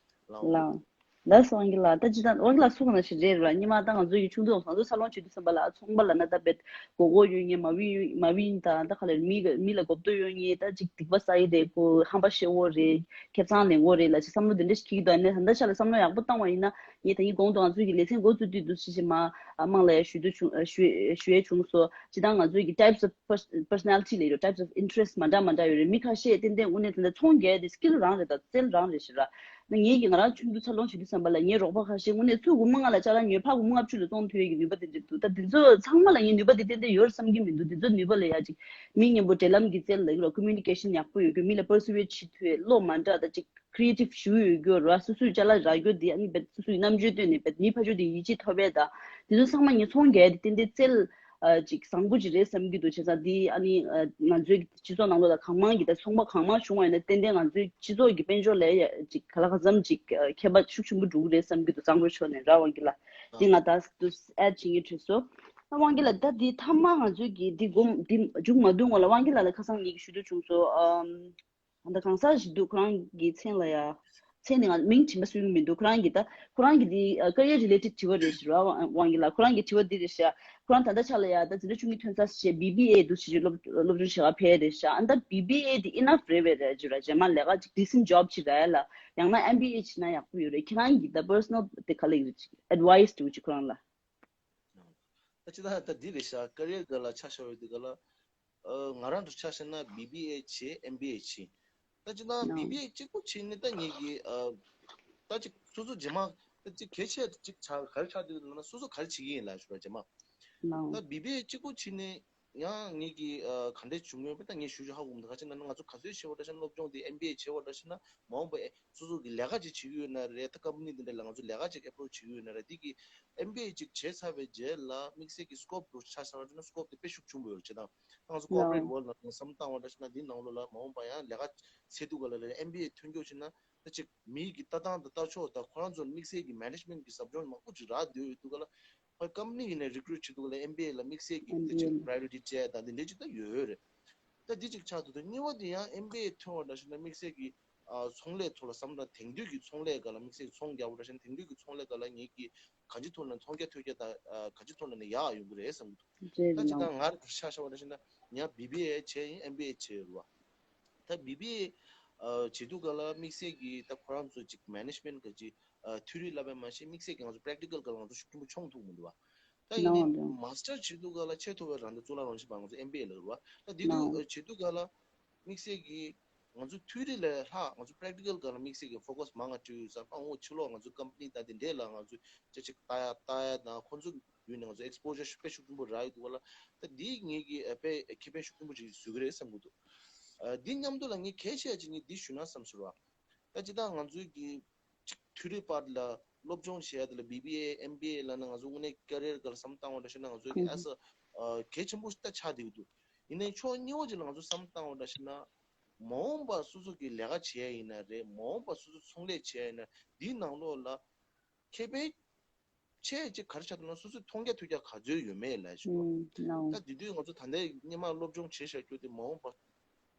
ལགས། ལགས་སོ་དབང་གི་ལགས། ད་ཅི་ད་དབང་གི་ལགས་གསུངས་ནང་བཞིན་རེད་ར། སྔོན་མ་ད་ང་ཚོ་ཡི་ཆུང་དུས་ང་ཚོ་འཚར་ལོངས་བྱེད་དུས་ཙམ་པ་ལ་ཚོང་པ་ལབ་ན་ད་བེད་མགོ་སྐོར་ཡོད་མཁན། མ་བི་མ་བི་ད་ད་ག་ལེར་མི་མི་ལ་གོ་བསྡུར་ཡོད་མཁན། ད་ཅིག་སྡིག་པ་བསགས་ཡི་རེད། ཁོ་ཧམ་པ་ཤེས་འོ་རེད། ཁེ་བཟང་ལེན་འོ་རེད་ལ་ཅིག་བསམ་བློ་དེ་འདྲ་ཞིག་འཁྱེར་གྱི་འདུག་ཨ་ནི་ད་ལྟ་ཆ་ལ་བསམ་བློ་ཡག་པོ་བཏང་བ་ཡིན་ན། ངས་ད་ངས་གོང་དུ་ང་ཚོའི་གི་ལེ་ཚན་འགོ་བཙུགས་དུས་འདུག་ཞེས་ཞེས་མ་ཨ་དམངས་ལ་ཡང་ཞུ་རྒྱུ་བྱུང་ཞུ་ཞུ་ཡས་བྱུང་སོང་། ཅི་ད་ང་ཚོའི་གི་types of pers- personality ལབ་ཡོད། Types of interest མ་འདྲ་མ་འདྲ་ཡོད་རེད། མི་ཁ་ཤས་ཏན་ཏན་དངོས་གནས་ད་ལྟ་ཚོང་རྒྱག་ཡ་དེ་skill རང་རེད། ད་རྩལ་རང་རེད་ཤག་ར། ད་ངས་ཀྱི་ང་རང་ཆུང་དུས་འཚར་ལོངས་བྱེད་དུས་ཙམ་པ་ལ་ངའི་རོགས་པ་ཁ་ཤས་དངོས་གནས་ཚུར་སྒོར་མོ་ལྔ་ལ་ཅ་ལག་ཉོས་ཕར་སྒོར་མོ་ལྔ་བཅུ་ལ་བཙོང་ཐུབ་ཡས་ཀྱི་ནུས་པ་དེ་འདྲ་འདུག་ད་དེ་ཚོ་ཚང་མ་ལ་ངས་ནུས་པ་དེ་ཏན་ཏན་ཡོད་བསམ་གྱི་མི་འདུག་དེ་ཚོ་ནུས་པ་ལ་ཡ་ཅིག་མི་མཉམ་པོ་འབྲེལ་ལམ་གྱི་རྩལ་ལ་ཡོད་ར། communication ཡག་པོ་ཡོད་རྒྱུ། མི་ལ་persuade བྱེད་ཐུབ་ཡས། བློ་མ་འདྲ་ད་ཅིག creative ཞུ་ཡོད་རྒྱུ་ར། སོ་སོའི་ཅ་ལག་རག་རྒྱུ་དེ་ཨ་ནི་བེད་སོ་སོའི་རྣམ་དཔྱོད་བཏོན་ནས་བེད་མི་ཕར་ཕྱོགས་དེ་ཡིད་ཆེས་ཐོབ་ཡས། ད་དེ་ཚོ་ཚང་མ་ངས་ཚོང་རྒྱག་ཡས་དེ་ཏན་ཏན་རྩལ་ཨ་ཅིག་བཟང་པོ་ཅིག་རེད་བསམ་གྱི་འདུག་བྱས་ཙང་དེ་ཨ་ནི་ཨ་ང་ཚོའི་སྤྱི་ཚོགས་ནང་ལོགས་ལ་གང་མང་གི་ད་ཚོང་པ་གང་མང་བྱུང་བ་ཡིན་ན་ཏན་ཏན་ང་ཚོའི་སྤྱི་ཚོགས་ཀྱི་དཔལ་འབྱོར་ལ་ཡ་ཅིག་ག་ལ་གང་འཚམ་ཅིག་ཨ་ཁྱད་པར་ཤུགས་ཆེན་པོ་འགྲོ་གི་རེད་བསམ་གྱི་འདུག་གཙང་པོའི་ཕྱོགས་ནས་ར། དབང་གི་ལགས་དེ་ང་ད་དུ་add བྱེད་ཀྱི་དྲན་སོང་། ཨ་དབང་གི་ལགས་ད་དེ་མཐའ་མ་ང་ཚོའི་གི་དེ་སྒོམ་དེ་མཇུག་མ་བསྡུ་སྔོན་ལ་དབང་གི་ལགས་ལ་ཁ་སང་ངེད་ཀྱིས་ཞུ་འདོད་བྱུང་སོང་། ཨམ། ད་གང་ཟག་ཞིག་འདུག་ཁོ་རང་གི་མཚན་ལ་ཡ། མཚན་ནི་ང་མིང་དྲན་པ་སོན་གྱི་མི་འདུག་ཁོ་རང་གི་ད་ཁོ་རང་གི་དེ་ཨ་career related དྲི་བ་རེད་ཤག་ར། དབང་གི་ལགས་ཁོ་རང་གི་དྲི་བ་འདི་རེད་ཤག་ཁོ་རང་ད་ལྟ་ཆ་ལ་ཡ་ད་འཛིན་གྲྭ་ཆུང་གི་ཐོན་ས་བྱས་B B A འདུག་ཞེས་སློབ་སློབ་སྦྱོང་བྱེད་ག་ཕེབས་རེད་ཤག་ཨ་ད་B B A དེ་enough རེད་པས་རེད་ཅེས་ར། རྗེས་མ་ལས་ཀ་ཅིག་decent job ཅིག་རག་ཡ་ལ་ཡང་ན M B A བྱེད་ན་ཡག་པོ་ཡོད་རེད། ཁྱེད་རང་གི་ད་personal དེ་ག་ལ་ཡོད་ཅིག་advice འདྲ་བོ་ཅིག་ཁོ་རང་ལ། ད་ཅི་ད་ད་འདི་རེད་ཤག career སྒང་ལ་ཆ་བཞག་ཡོད་དུས་སྒང་ལ། ཨ་ང་རང་ཚོ་ཆ་བཞག་ན་B B A བྱེད། M B A བྱེད། ད་ཅི་ད་ཨ་B B A གཅིག་པོ་བྱེད་ནས་ད་ངེད་ཀྱི་ཨ་ད་ཅིག་སོ་སོ་རྗེས་མ་ད་ཅིག་གལ་ཆེ་ཅིག་ཆགས་ག་རེ་ཆགས་འདུག་ལབ་ན་སོ་སོ་ག་རེ་བྱེད་ཀྱི་ཡིན་ལབ་ཞུ་བ་རྗེས་མ། ད་B B A གཅིག་པོ་བྱེད་ནས་ཡང་ངེད་ཀྱི་ཨ་ག་འདྲས་བྱུང་ཡོད་པ་ད་ངས་ཞུ་ཞུ་ཧ་གོ་མི་འདུག་ག་ཅི་ན་ང་ཚོ་ག་ཚོད་བྱེད་པ་འདྲ་ཞིག་ན་སློབ་སྦྱོང་དེ་M B A བྱེད་པ་འདྲ་ཞིག་ན་མ་འོངས་པ་སོ་སོ་གི་ལས་ཀ་ཅིག་བྱེད་ཀྱི་ཡོད་ན་རེད། ད་company དེ་འདྲ་ལ་ང་ཚོ་ལས་ཀ་ཅིག་approach བྱེད་ཀྱི་ཡོད་ན་རེད། འདི་གི་M B A ཅིག་བྱས་ཚར་བའི་རྗེས་ལ་དམིགས་བསལ་གྱི་scope འདྲ་ཆགས་ཚར་བ་ན་scope དེ་དཔེ་ཤུགས་ཆེན་པོ་ཡོད་རེད། བྱས་ཙང་ང་ཚོ་corporate world ནང་བསམ་བཏང་བ་འདྲ་ཞིག་ན་འདི་ནང་ལོགས་ལ་མ་འོངས་པ་ཡང་ལས་ཀ་བྱེད་དུས་སྒང་ལ་ལས་M B A ཐོན་སྐྱོད་བྱས་ན་ད་ཅིག་མིའི་གི་ལྟ་སྟངས་དང་ལྟ་ཕྱོགས་དང་ཁོ་རང་ཚོར་དམིགས་བསལ་གྱི་management གི་ཟབ་སྦྱོང་མང་པོ་ཅིག་རག་བསྡད་ཡོད་དུས་སྒང་ལ་ཕར་company ཡིན་ནའི་recruit བྱེད་དུས་སྒང་ལ་M B A ལ་དམིགས་བསལ་གྱི་ད་ཅིག་priority སྤྲད་དང་འདི་འདྲ་ཅིག་ད་ཡོད་ཡོད་རེད། ད་འདི་གཅིག་ཆགས་འདུག་ད་གཉིས་པ་དེ་ཡང་M B A ཐོན་པ་འདྲ་ཞིག་ན་དམིགས་བསལ་གྱི་ཨ་ཚོང་ལས་ཐོག་ལ་བསམ་བློ་དེང་དུས་ཀྱི་ཚོང་ལས་སྒང་ལ་དམིགས་བསལ་གྱི་ཚོང་རྒྱག་པ་འདྲ་ཞིག་ན་དེང་དུས་ཀྱི་ཚོང་ལས་སྒང་ལ་ངེད་ཀྱི་གང་ཅི་ཐོག་ནས་མཐོང་རྒྱ་ཐོས་རྒྱ་དང་ཨ་གང་ཅི་ཐོག་ནས་ནས་ཡག་ཡོང་གི་རེད་བསམ་གྱི་འདུག་རེད། ད་ཅི་ལགས། ད་ང་རང་ཆ་བཞག་པ་འདྲ་ཞིག་ན་ཡང་B B A བྱས་ཡིན། M B A བྱས་ཡོད་རེད་བ། ད་B B A ཨ་བྱེད་དུས་སྒང་ལ་དམིགས་བསལ་གྱི་ད་ཁོ་རང་ཚོ་ཅིག་management ག་ཅིག་ཨ་theory ལབ་པ་མ་ཤེས་དམིགས་བསལ་གྱི་ང་ཚོ་practical སྒང་ལ་ང་ཚོ་ཤུགས་ཆེན་པོ་མཆོང་ཐུབ་མི་འདུག་བ། ད་ཡིན་ནའི་ལགས། ལགས། master བྱེད་དུས་སྒང་ལ་ཆེས་མཐོ་བའི་རང་བདེ་གཙུག་ལག་རང་བཞིན་པ་ང་ཚོ་M B A ལབ་རེད་བ། ད་འདི་དུས་ལགས། ཨ་བྱེད་དུས་སྒང་ལ་དམིགས་བསལ་གྱི་ང་ཚོ་theory ལས་ལྷག་ང་ཚོ་practical སྒང་ལ་དམིགས་བསལ་གྱི་focus མང་ང་སྤྲད་ཡོད་ཙང་ཨ་འོ་ཕྱི་ལོགས་ང་ཚོ་company དང་དེ་འདྲས་ལ་ང་ཚོ་ཅིག་ཅིག་ལྟ་ཡ་ལྟ་ཡ་དང་ཁོང་ཚོ་ཡུལ་ནས་ང་ཚོ་exposure དཔེ་ཤུགས་ཆེན་པོ་རག་ཡོད་འདུག་བ་ལ། ད་འདིས་ངེད་ཀྱི་ཨ་དཔེ་ཁེ་ཕན་ཤུགས་ཆེན་པོ་ཅིག་བཟོ་གི་རེད་བསམ་གྱི་འདུག་ཨ་འདི་མཉམ་དུ་ལ་ངས་གལ་ཆེ་ཡ་ཅིག་ངས་འདི་ཞུ་ན་བསམ་སོང་ར། ད་ཅི་ད་ང་ཚོའི་གི་ཅིག་theory part ལ་སློབ་སྦྱོང་བྱེད་ཡ་དེ་ལ་B B A M B A ལབ་ན་ང་ཚོ་དངོས་གནས་career སྒང་ལ་བསམ་བཏང་བ་འདྲ་ཞིག་ན་ང་ཚོའི་གི་as a ཨ་གལ་ཆེན་པོ་ཞིག་ད་ཆགས་བསྡད་ཀྱི་འདུག་ཡིན་ནའི་ཕྱོགས་གཉིས་པ་ཅིག་ལ་ང་ཚོ་བསམ་བཏང་བ་འདྲ་ཞིག་ན་མ་འོངས་པ་སོ་སོ་གི་ལས་ཀ་བྱེད་ཡ་ཡིན་ན་རེད། མ་འོངས་པ་སོ་སོ་ཚོང་ལས་བྱེད་ཡ་ཡིན་ན་འདིའི་ནང་ལོགས་ལ་ཁེ་ཕན་ཆེ་ཅིག་ག་རེ་ཆགས་འདུག་ན་སོ་སོའི་མཐོང་རྒྱ་ཐོས་རྒྱ་ག་ཚོད་ཡོད་མེད་ལབ་ཞུ་བ། ཨུམ་ལགས། ད་འདི་དུས་ང་ཚོ་ད་ལྟའི་སྔོན་མ་སློབ་སྦྱོང་བྱེད་བཞག་རྒྱུ་དེ་མ་འོངས་པ་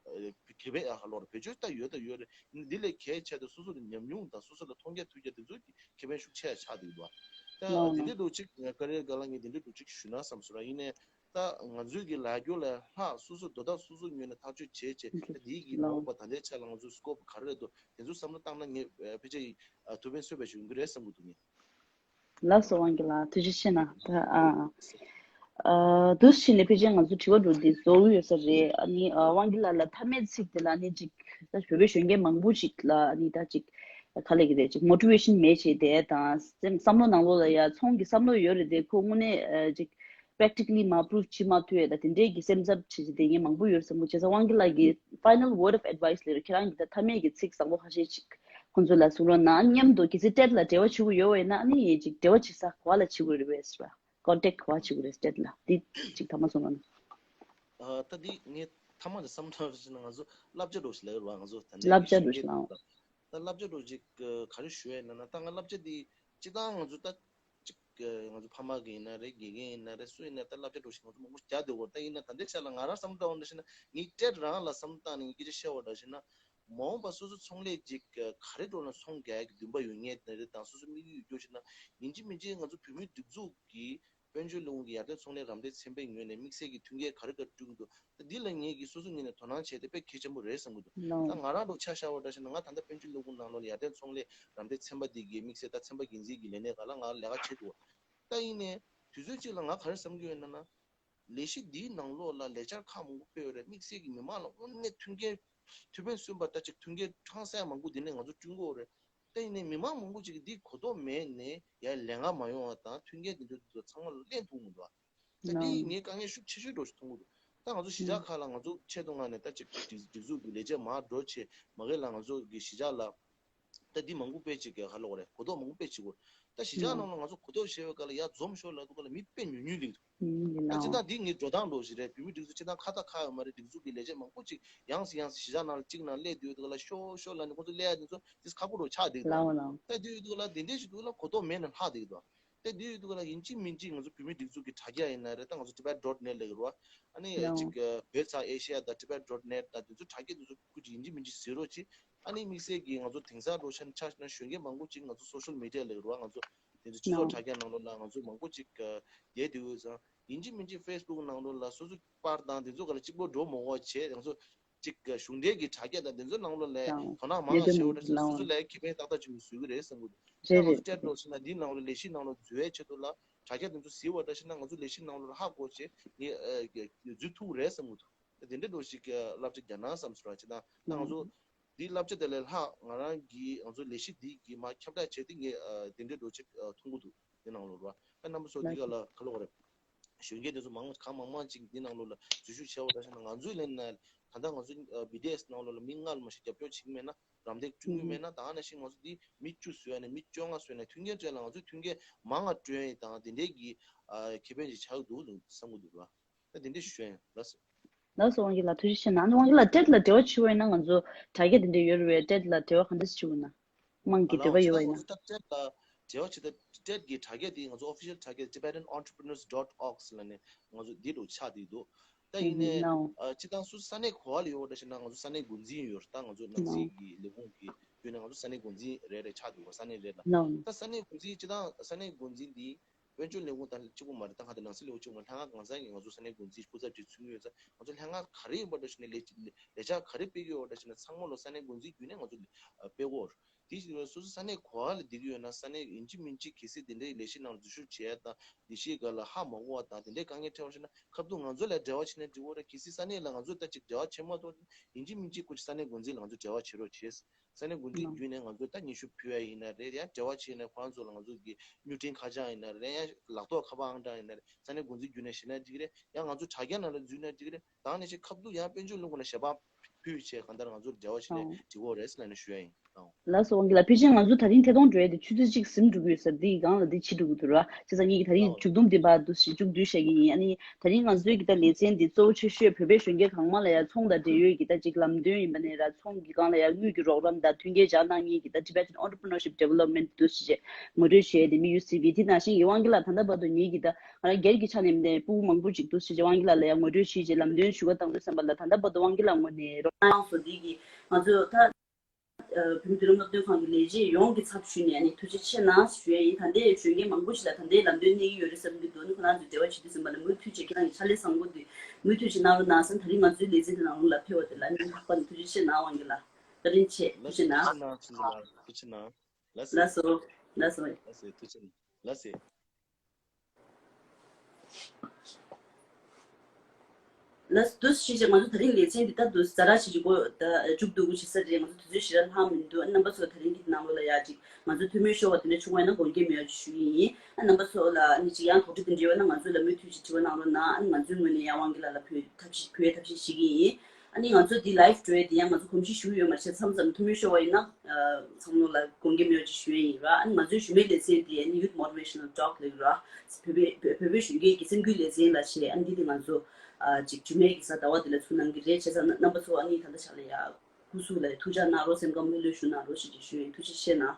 ཨ་གལ་ཆེ་ཨ་ཧ་ལོ་ར་བེད་སྤྱོད་ད་ཡོད་ད་ཡོད་རེད། འདི་ལས་གལ་ཆེ་དེ་སོ་སོ་ལ་ཉམས་མྱོང་དང་སོ་སོ་ལ་མཐོང་རྒྱ་ཐོས་རྒྱ་དེ་ཚོ་གི་ཁེ་ཕན་ཤུགས་ཆེ་ཆགས་འདུག་བ། ད་ལགས་འདི་ལགས། འདྲས་འདྲ་ཅིག་ང་ཀ་རེ་ག་ལ་ངས་འདི་འདྲས་འདྲ་ཅིག་ཞུ་ན་བསམ་སོང་ར། ཡིན་ནའི་ད་ང་ཚོའི་གི་ལས་སྐོར་ལས་ལྷག་སོ་སོ་དོ་བདག་སོ་སོ་ངོས་ནས་ཐག་གཅོད་བྱས་བྱས་ད་འདིའི་གི་མ་འོངས་པ་ད་ལྟའི་ཆ་ལ་ང་ཚོ་སྐོབ་ག་རེ་རེད་འདུག་དེ་ཚོ་བསམ་བློ་བཏང་ན་ངས་ཨ་ཕལ་ཆེར་ཨ་ཐུགས་ཕན་གསོས་པ་ཞིག་ཡོང་གི་རེད་བསམ་གི་འདུག་ངས། ལགས་སོ་དབང་གི་ལགས། ཐུགས་རྗེ་ཆེ་གནང་། ད་ཨ་ཨ་འདུག་ཕྱིན་ནས་ཕལ་ཆེར་ང་ཚོ་དྲི་བ་འདྲ་འདི་རྫོགས་ཡོད་ས་རེད། ཨ་ནི་ཨ་དབང་གི་ལགས་ལ་མཐའ་མའི་ཚིག་དེ་ལ་ཨ་ནི་ཅིག་ད་བོད་པའི་གཞོན་སྐྱེས་མང་པོ་ཞིག་ལ་ཨ་ནི་ད་ཅིག་ག་ལབ་ཀྱི་རེད། ཅིག་motivation མེད་བྱས་དེ་དང་སེམས་བསམ་བློ་ནང་ལོགས་ལ་ཡ་ཚོང་གི་བསམ་བློ་ཡོད་རེད་དེ་ཁོ་དངོས་གནས་ཨ་ཅིག practically མ་prove བྱེད་མ་ཐུབ་ཡས་དང་དེ་འདྲའི་གི་སེམས་འཚབ་བྱེད་བྱེད་དེ་ངས་མང་པོ་ཡོད་བསམ་གི། བྱས་ཙང་དབང་གི་ལགས་ཀྱི་final word of advice ལས་རུ་ཁྱེད་རང་གི་ད་མཐའ་མའི་གི་ཚིག་བཟང་པོ་ཁ་ཤས་ཅིག་ཁོང་ཚོ་ལ་གསུང་རོགས་གནང་། མཉམ་དུ་གལ་སྲིད་ཊེཌ་ལ་འབྲེལ་བ་བྱེད་དགོས་ཡོད་པ་ཡིན་ན་ཨ་ནི་ཡས་ཅིག་འབྲེལ་བ་བྱེད་ས་ག་པ་ལ་བྱེད་དགོས་རེད་པས་ཟེར་བ། contact ག་པ་བྱེད་དགོས་རེད་ཊེཌ་ལ། འདི་ཅིག་ཐ་མ་གསུང་རོགས་གནང་། ཨ་ད་འདི་ངས་ཐ་མ་ནས་བསམ་བློ་ཞིག་ན་ང་ཚོ་བསླབ་བྱ་འདྲ་ཞིག་ལབ་ཡོད་རེད་བ། ང་ཚོ་ད་ལྟའི་བསླབ་བྱ་འདྲ་ཞིག་ལབ། ད་བསླབ་བྱ་འདྲ་ཅིག་ག་རེ་ཞུ་ཡ་ཡིན་ན་ན། ད་ང་བསླབ་བྱ་འདི་སྤྱིར་བཏང་ང་ཚོ་ད་ཅིག་ང་ཚོ་ཕ་མ་གི་ཡིན་ན་རེད། དགེ་རྒན་ཡིན་ན་རེད། སུ་ཡིན་ན་ད་བསླབ་བྱ་འདྲ་ཞིག་ང་ཚོ་མང་པོ་རྒྱག་བསྡད་ཡོད་རེད། ད་ཡིན་ན་ད་ལྟའི་ཆ་ལ་ང་རང་བསམ་བློ་བཏང་བ་འདྲ་ཞིག་ན། ངའི་ཊེཌ་རང་ལ་བསམ་བློ་བཏང་ནས་ངས་སྐད་ཆ་བཤད་པ་འདྲ་ཞིག་ན། མ་འོངས་པ་སོ་སོ་ཚོང་ལས་ཅིག་ག་རེ་འགྲོ་ན་ཚོང་རྒྱག་ཡ་གི་འདུན་པ་ཡོད་མཁན་དེ་རེད། དང་སོ་སོ་དམིགས་ཡུལ་ཡོད་རྒྱུ་ཞིག་ན། ཡིན་གཅིག་མིན་གཅིག་ང་ཚོ་བོད་མིའི་སྒྲིག་འཛུགས་ཀྱི་དཔལ་འབྱོར་ལས་ཁུངས་ཀྱི་ཡར་ཐོན་ཚོང་ལས་རམ་འདེགས་ཚན་པའི་ངོས་ནས་དམིགས་བསལ་གྱི་མཐུན་རྐྱེན་ག་རེ་ག་རེ་བསྐྲུན་འདུག་ད་འདི་ལ་ངེད་ཀྱིས་སོ་སོ་ངོས་ནས་དོ་སྣང་བྱས་ཏེ་དཔེ་གལ་ཆེན་པོ་རེད་བསམ་གྱི་འདུག་ད་ང་རང་འདྲ་ཆ་བཞག་པ་འདྲ་ཞིག་ན། ང་ད་ལྟ་དཔལ་འབྱོར་ལས་ཁུངས་ནང་ལོགས་ལ་ཡར་ཐོན་ཚོང་ལས་རམ་འདེགས་ཚན་པ་འདི་གི་དམིགས་བསལ་ད་ཚན་པ་འགན་འཛིན་གྱི་ལས་གནས་སྒང་ལ་ང་ལས་ཀ་བྱེད་འདུག་ད་ཡིན་ནའི་དུས་ཚོད་གཅིག་ལ་ང་ག་རེ་བསམ་གྱི་ཡོད་ན་ན། ལས་གཞི་འདིའི་ནང་ལོགས་ལ་ལས་འཆར་ཁག་མང་པོ་སྤེལ་ཡོད་རེད། དམིགས་བསལ་གྱི་མི་མང་ལ་དངོས་གནས་མཐུན་རྐྱེན་ཐུགས་ཕན་གསོས་པ་ལྟ་ཅིག་མཐུན་རྐྱེན་ཧྲང་སང་མང་པོ་འདི་ནས་ང་ཚོ་བསྐྲུན་དགོས་རེད། ད་ཡིན་ནའི་མི་མང་མང་པོ་ཅིག་གིས་འདི་གོ་རྟོགས་མེད་ནས་ཡར་ལས་ཀ་མ་ཡོང་བ་དང་མཐུན་རྐྱེན་འདི་ཚོ་ཚང་མ་ལ་ལེན་ཐུབ་མི་འདུག་ད་འདི་ངས་དཀའ་ངལ་ཤུགས་ཆེ་ཤོས་འདྲ་ཞིག་མཐོང་གི་འདུག་ད་ང་ཚོ་གཞིས་ཆགས་ཁག་ལ་ང་ཚོ་ཆེད་དུ་མངགས་ནས་ད་ཅིག་སྒྲིག་སྒྲིག་འཛུགས་ཀྱི་ལས་བྱེད་མར་འགྲོ་བྱས་མ་གི་ལ་ང་ཚོ་གི་གཞིས་ཆགས་ལ། ད་འདི་མང་པོ་དཔེ་ཅིག་གི་ཧ་ལོག་རེད། གོ་རྟོགས་མང་པོ་དཔེ་ཅིག་གོ། ད་གཞིས་ཆགས་ནང་ལ་ང་ཚོ་གོ་རྟོགས་བྱས་པའི་སྐབས་ལ་ཡར་འཛོམས་ཤོག་ལབ་དུས་སྐབས་ལ་མི་དཔེ་ཉུང་ཉུང་ལེགས་འདུག་ད་སྤྱིར་བཏང་འདི་ངའི་འགྲོ་སྟངས་འདྲ་ཞིག་རེད། བོད་མི་སྒྲིག་འཛུགས་སྤྱིར་བཏང་ཁ་ཐག་ཁ་ཡོད་མ་རེད། སྒྲིག་འཛུགས་ཀྱི་ལས་བྱེད་མང་པོ་ཅིག་ཡང་སེ་ཡང་སེ་གཞིས་ཆགས་ནང་ལ་གཅིག་ནང་སླེབས་དུས་དུས་ལ་ཤོག་ཤོག་ལབ་ནས་ཁོང་ཚོ་སླེབས་ཡ་དེ་ཚོ་དེ་ཁག་པོ་འདྲ་ཆགས་བསྡད་འདུག་ད་དེ་ཡོད་དུས་ལ་དེ་འདྲས་ཞིག་འདུག་ལ་གོ་རྟོགས་མེད་ནས་ལྷག་བསྡད་འདུག་ད་དེ་ཡོད་དུས་ལ་ཡིན་གཅིག་མིན་གཅིག་ང་ཚོ་བོད་མི་སྒྲིག་འཛུགས་ཀྱི་དྲ་རྒྱ་ཡིན་ན་རེད། ད་ང་ཚོ་Tibet dot net ལབ་ཀྱི་རེད་བ། ཨ་ནི་ཅིག་བོད་ཚགས་ཨེ་ཤེ་ཡ་དང་Tibet dot net དང་དེ་ཚོ་དྲ་རྒྱ་དེ་ཚོ་ཁུ་ཅིག་ཡིན་གཅིག་མིན་གཅིག་གཟིགས་རོགས་གྱིས། ཨ་ནི་དམིགས་བསལ་གྱིས་ང་ཚོ་དེང་སང་འདྲ་ཆ་ཆ་ན་གཞོན་སྐྱེས་མང་པོ་ཅིག་ང་ཚོ་social media ལབ་ཀྱི་རེད་བ། ང་ཚོ་དེ་ཚོ་སྤྱི་ཚོགས་དྲ་རྒྱ་ནང་ལོགས་ལ་ང་ཚོ་མང་པོ་ཅིག་བསྡད་དུས་ཙང་ཡིན་གཅིག་མིན་གཅིག་Facebook ནང་ལོགས་ལ་སོ་སོ་པར་དང་དེ་ཚོ་ག་ལ་གཅིག་པོ་འགྲོ་མ་དགོས་པ་བྱས། ང་ཚོ་ཅིག་གཞུང་འབྲེལ་གྱི་དྲ་རྒྱ་དང་དེ་ཚོའི་ནང་ལོགས་ལ་དོ་སྣང་མང་ང་བྱེད་འོ་འདྲ་ཞིག་སོ་སོ་ལ་ཁེ་ཕན་ཏག་ཏག་ཅིག་བཟོ་གི་རེད་བསམ་གི་འདུག་ད་ང་ཚོ་ཊེཌ་འདྲ་ཞིག་ན་འདིའི་ནང་ལོགས་ལས་གཞིའི་ནང་ལོགས་འཛུལ་བའི་ཆེད་དུ་ལ་དྲ་རྒྱ་དེ་ཚོ་གཟིགས་པ་འདྲ་ཞིག་ན་ང་ཚོ་ལས་གཞིའི་ནང་ལོགས་ལ་ཧ་གོ་བྱས་ངས་འཛུལ་ཐུབ་རེད་བསམ་གི་འདུག་དེ་འདྲ་འདྲ་ཞིག་བསླབ་བྱ་རྒྱག་ན་བསམ་སོང་ར། ཅི་ད་ད་ང་ཚོ་འདིའི་བསླབ་བྱ་དེ་ལས་ལྷག་ང་རང་གིས་ང་ཚོ་ལས་གཞི་འདི་གི་མར་ཁྱབ་བསྒྲགས་བྱས་ཏེ་ངས་དེ་འདྲ་འདྲ་ཞིག་མཐོང་གི་འདུག་དེ་ནང་ལོགས་ར། ད་རྣམ་པ་ཚོ་འདི་ག་ལ་ག་ལ་བ་རེད། གཞོན་སྐྱེས་དེ་ཚོ་མང་གང་མང་མང་ཅིག་འདི་ནང་ལོགས་ལ་འཛུལ་ཞུགས་བྱས་པ་འདྲ་ཞིག་ན། ང་ཚོའི་ལན་ན་ད་ལྟ་ང་ཚོ་བི་ཌི་ཨེ་སི་ནང་ལོགས་ལ་མི་ལྔ་ལ་མ་ཞིག་རྒྱབ་སྐྱོར་བྱེད་ཀྱི་མེད་ན། རམ་འདེགས་བསྐྲུན་གྱི་མེད་ན། ད་ནང་བཞིན་ང་ཚོ་འདི་མི་བཅུ་བཟོས་ནས་མི་བཅོ་ལྔ་བཟོས་ནས་མཐུན་རྐྱེན་སྤྲད་ལ་ང་ཚོས་མཐུན་རྐྱེན་མང་ང་སྤྲོད་དང་དེ་འདྲའི་གི་ཁེ་ཕན་ཅིག་ཆགས་འདུག་བསམ་གི་འདུག་ལ། ད་དེ་འདྲ་ཞུ་ཡ་ཡིན། ལགས་སོ། ལགས་སོ། དབང་རྒྱལ་ལགས་ཐུགས་རྗེ་ཆེ་གནང་། དབང་རྒྱལ་ལགས་ཊེཌ་ལ་འབྲེལ་བ་བྱེད་པ་ཡིན་ན་ང་ཚོ་དྲ་རྒྱ་དེ་འདྲ་ཡོད་རེད་པས། ཊེཌ་ལ་འབྲེལ་བ་ག་འདྲ་ཞིག་བྱེད་དགོས་ན། དམངས་ཀྱི་འདོད་པ་ཡོད་པ་ཡིན་ན། ད་ཊེཌ་ལ་འབྲེལ་བ་བྱེད་ད་ཊེཌ་ཀྱི་དྲ་རྒྱ་དེ་ང་ཚོ་ཨོ་ཕི་ཤལ་དྲ་རྒྱ་Tibetan Entrepreneurs dot org ལབ་ནས་ང་ཚོ་འདི་འདྲ་ཆགས་བསྡད་འདུག་ད་ཡིན་ནའི་ཨ་སྤྱིར་བཏང་སུ་ས་གནས་ག་པ་ལ་ཡོད་པ་འདྲ་ཞིག་ན་ང་ཚོ་ས་གནས་འགོ་འཛིན་ཡོད་རེད། ད་ང་ཚོ་ནང་སྲིད་ཀྱི་ལས་ཁུངས་ཀྱི་བརྒྱུད་ནས་ང་ཚོ་ས་གནས་འགོ་འཛིན་རེ་རེ་ཆགས་འདུག་བ། ས་གནས་རེ་ལ། ད་ས་གནས་འགོ་འཛིན་སྤྱིར་བཏང་ས་གནས་འགོ་འཛིན་འདི་དཔལ་འབྱོར་ལས་ཁུངས་དང་གཅིག་པོ་མ་རེད། ད་ང་དང་ནང་སྲིད་ལས་ཁུངས་གཅིག་པོ་མ་རེད། ལྷན་ཁག་གང་ས་ཡིན་ང་ཚོ་ས་གནས་འགོ་འཛིན་སྐུ་ཚབ་ཅིག་ཚུད་ཀྱི་ཡོད་ཙང་། ང་ཚོ་ལྷན་ཁག་ག་རེ་ཡིན་པ་འདྲ་ཞིག་ནས་ལས་ལས་འཆར་ག་རེ་སྤེལ་གྱི་ཡོད་པ་འདྲ་ཞིག་ན་ཚང་མ་ལོ་ས་གནས་འགོ་འཛིན་བརྒྱུད་ནས་ང་ཚོ་སྤེལ་གྱི་ཡོད་རེད། དེ་བཞིན་སོ་སོ་ས་གནས་ག་པ་ལ་བསྡད་ཀྱི་ཡོད་ན་ས་གནས་ཡིན་གཅིག་མིན་གཅིག་གལ་སྲིད་དེ་འདྲའི་ལས་གཞི་ནང་འཛུལ་ཞུགས་བྱས་དང་ལས་གཞིའི་སྒང་ལ་ཧ་མ་གོ་བ་དང་དེ་འདྲའི་དཀའ་ངལ་འཕྲད་པ་ཞིག་ན་ཁ་ཐུག་ང་ཚོ་ལ་འབྲེལ་བ་བྱས་ན་འགྲིག་གི་རེད། གལ་སྲིད་ས་གནས་ལ་ང་ཚོ་ད་ཅིག་འབྲེལ་བ་བྱེད་མ་ཐུབ་ན་ཡིན་གཅིག་མིན་གཅིག་སྐུ་མཁྱེན་ས་གནས་འགོ་འཛིན་ལ་ང་ཚོ་འབྲེལ་བ་བྱེད་རོགས་བྱེད། ས་གནས་འགོ་འཛིན་བརྒྱུད་ནས་ང་ཚོ་ད་སྙན་ཞུ་ཕུལ་བ་ཡིན་ན་རེད། ཡང་འབྲེལ་བ་བྱས་ནས་ཁོ་རང་ཚོ་ལ་ང་ཚོ་གི་མྱུར་འཕྲིན་ཁ་བྱང་ཡིན་ན་རེད། ཡང་ལག་ཐོགས་ཁ་པར་ཨང་གྲངས་ཡིན་ན་རེད། ས་གནས་འགོ་འཛིན་བརྒྱུད་ནས་ཞུས་ན་འགྲིག་གི་རེད། ཡང་ང་ཚོ་དྲ་རྒྱ་ནང་ལ་འཛུལ་ན་འགྲིག་གི་རེད། ད་ནས་ཅིག་ཁ་ཐུག་ཡང་དཔལ་འབྱོར་ལས་ཁུངས་ལ་ཞལ་པར་ཕུལ་བྱས་གང་ལྟར་ང་ཚོར་འབྲེལ་བ་བྱས་ནས་འགྲིག་གི་རེད་ཟེར་ནས་ཞུ་ཡ་ཡིན། ལགས་སོ། དབང་རྒྱལ་ལགས་ཕལ་ཆེར་ང་ཚོ་ད་རིང་ཐད་གཏོང་འགྲོ་ཡ་དེ་ཆུ་ཚོད་གཅིག་ཟིན་འགྲོ་གི་ཡོད་ས། འདིའི་སྒང་ལ་འདི་བྱེད་འགྲོ་གི་འདུག་ར། བྱས་ཙང་ངེད་ཀྱི་ད་རིང་མཇུག་བསྡོམས་འདི་ཕར་འདུག་སེ་མཇུག་བསྡུ་བྱ་གི་ཡིན། ཨ་ནི་ད་རིང་ང་ཚོའི་གི་ད་ལེ་ཚན་འདི་གཙོ་བོ་ཆེ་ཤོས་བོད་པའི་གཞོན་སྐྱེས་གང་མང་ལ་ཡ་ཚོང་དང་འབྲེལ་ཡོད་ཀྱི་ད་ཅིག་ལམ་སྟོན་ཡིན་པ་ནས་ར། ཚོང་གི་སྒང་ལ་ཡ་དངུལ་གྱི་རོགས་རམ་དང་མཐུན་རྐྱེན་སྦྱར་གནང་མཁན་གྱི་ད་Tibetan Entrepreneurship Development འདུག་སེ་བྱས་ངོ་སྤྲོད་བྱས་ཏེ་མི་ཡུ་སི་བི་དེ་ནང་བཞིན་གྱི་དབང་རྒྱལ་ལགས་ད་ལྟ་བར་དུ་ངེད་ཀྱི་ད་ང་རང་སྒེར་གྱི་ཆ་ནས་མིན་ཏེ་ཕྲུ་གུ་མང་པོ་ཅིག་འདུག་སེ་བྱས་དབང་རྒྱལ་ལགས་ལ་ཡང་ངོ་སྤྲོད་ཞུས་རྗེས་ལམ་སྟོན་ཞུ་ག་བཏང་དུས་ཙམ་པ་ལ་ད་ལྟ་བར་དུ་དབང་རྒྱལ་ལགས་ངོས་ནས་རོགས་གནང་སོང་། འདི་གིས་ང་ཚོས་ད་བོད་མི་མཐུན་ལམ་སློབ་སྟོན་ཁང་གི་ལས་བྱེད་ཡོངས་ཀྱི་ཚབ་ཞུས་ནས་ཨ་ནི་ཐུགས་རྗེ་ཆེ་གནང་ཞུ་ཡ་ཡིན། ད་ལྟའི་གཞོན་སྐྱེས་མང་པོ་ཞིག་ལ་ད་ལྟའི་ལམ་སྟོན་གནང་གི་ཡོད་རེད་བསམ་གྱི་འདུག་ཨ་ནི་ཁོ་རང་ཚོའི་འབྲེལ་བ་བྱེད་དུས་ཙམ་པ་ལ་མུ་མཐུད་བྱེད་ཁྱེད་རང་གི་ཕྱག་ལས་བཟང་པོ་འདུག་མུ་མཐུད་བྱེད་གནང་རོགས་གནང་ཟེར། ད་རིང་ང་ཚོའི་ལེ་ཚན་དེ་ནང་ལ་ཕེབས་པ་དེ་ལ་ཨ་ནི་ལྷག་པར་དུ་ཐུགས་རྗེ་ཆེ་གནང་། དབང་རྒྱལ་ལགས་བཀའ་དྲིན་ཆེ། ཐུགས་རྗེ་གནང་། ཐུགས་རྗེ་གནང་། ཐུགས་རྗེ་གནང་། ལགས་སོ། ལགས་སོ། ལགས་སོ། ཐུགས་རྗེ་གནང་། ལགས་སོ། ལགས་སོ། འདུག་སེ་བྱས་ང་ཚོ་ད་རིང་ལེ་ཚན་འདི་ལྟར་དུ་ཛ་དྲག་བྱེད་ཀྱི་འགོ་ད་མཇུག་བསྡུ་དགོས་བྱེད་ས་རེད། ང་ཚོ་དུས་ཚོད་ཞེ་དྲག་ལྷག་མི་འདུག་ཨ་རྣམ་པ་ཚོ་ད་རིང་གི་ནང་ལོགས་ལ་ཡ་ཅིག་ང་ཚོ་ཐུགས་སྨོན་ཤོར་བ་དེ་འདྲ་བྱུང་བ་ཡིན་ན་དགོངས་འགལ་མེད་པ་ཅིག་ཞུ་གི་ཡིན། ཨ་རྣམ་པ་ཚོ་ལ་ཨ་ནི་ཅིག་ཡང་དོགས་འདྲི་དེ་འདྲ་ཡོད་ན་ང་ཚོ་ལ་མུ་མཐུད་ཅིག་དྲི་བ་གནང་རོགས་གནང་། ཨ་ནི་ང་ཚོའི་ངོས་ནས་ཡང་དབང་རྒྱལ་ལགས་ལ་ཕུལ་ཐབས་ཤེས་ཕུལ་ཐབས་ཤེས་བྱེད་ཀྱི་ཡིན། ཨ་ནི་ང་ཚོ་འདི་ལའིབ་འགྲོ་ཡས་འདི་ཡང་ང་ཚོ་གོམས་གཤིས་ཞུ་ཡོད་མ་རེད། མཚམས་མཚམས་ཐུགས་སྨོན་ཤོར་བ་ཡིན་ན་ཚང་མ་ལ་དགོངས་འགལ་མེད་པ་ཅིག་ཞུ་ཡས་ཡིན་ར། ཨ་ནི་ང་ཚོའི་གཞུག་མའི་ལེ་ཚན་འདི་ཨ་ནི་Youth Motivational Talk ལབ་ར། བོད་པའི་བོད་པའི་གཞོན་སྐྱེས་ཀྱི་སེམས་འགུལ་ལེ་ཚན་ལ་བྱས། ཨ་ནི་འདི་དེ་ང་ཚོ་ཨ་ཅིག་གཞུག་མའི་གི་གཟའ་ཟླ་བ་འདི་ལ་ཚུགས་གནང་གི་རེད། བྱས་ཙང་རྣམ་པ་ཚོ་ཨ་ནི་ད་ལྟ་ཆ་ལ་ཡ་ སྐུ་གཟུགས་ལ་ཐུགས་ཅག་གནང་རོགས། སེམས་ཁམས་མི་ལུས་ཞུ་གནང་རོགས་ཞེས་ཀྱི་ཞུ་ཡིན། ཐུགས་རྗེ་ཆེ་གནང་།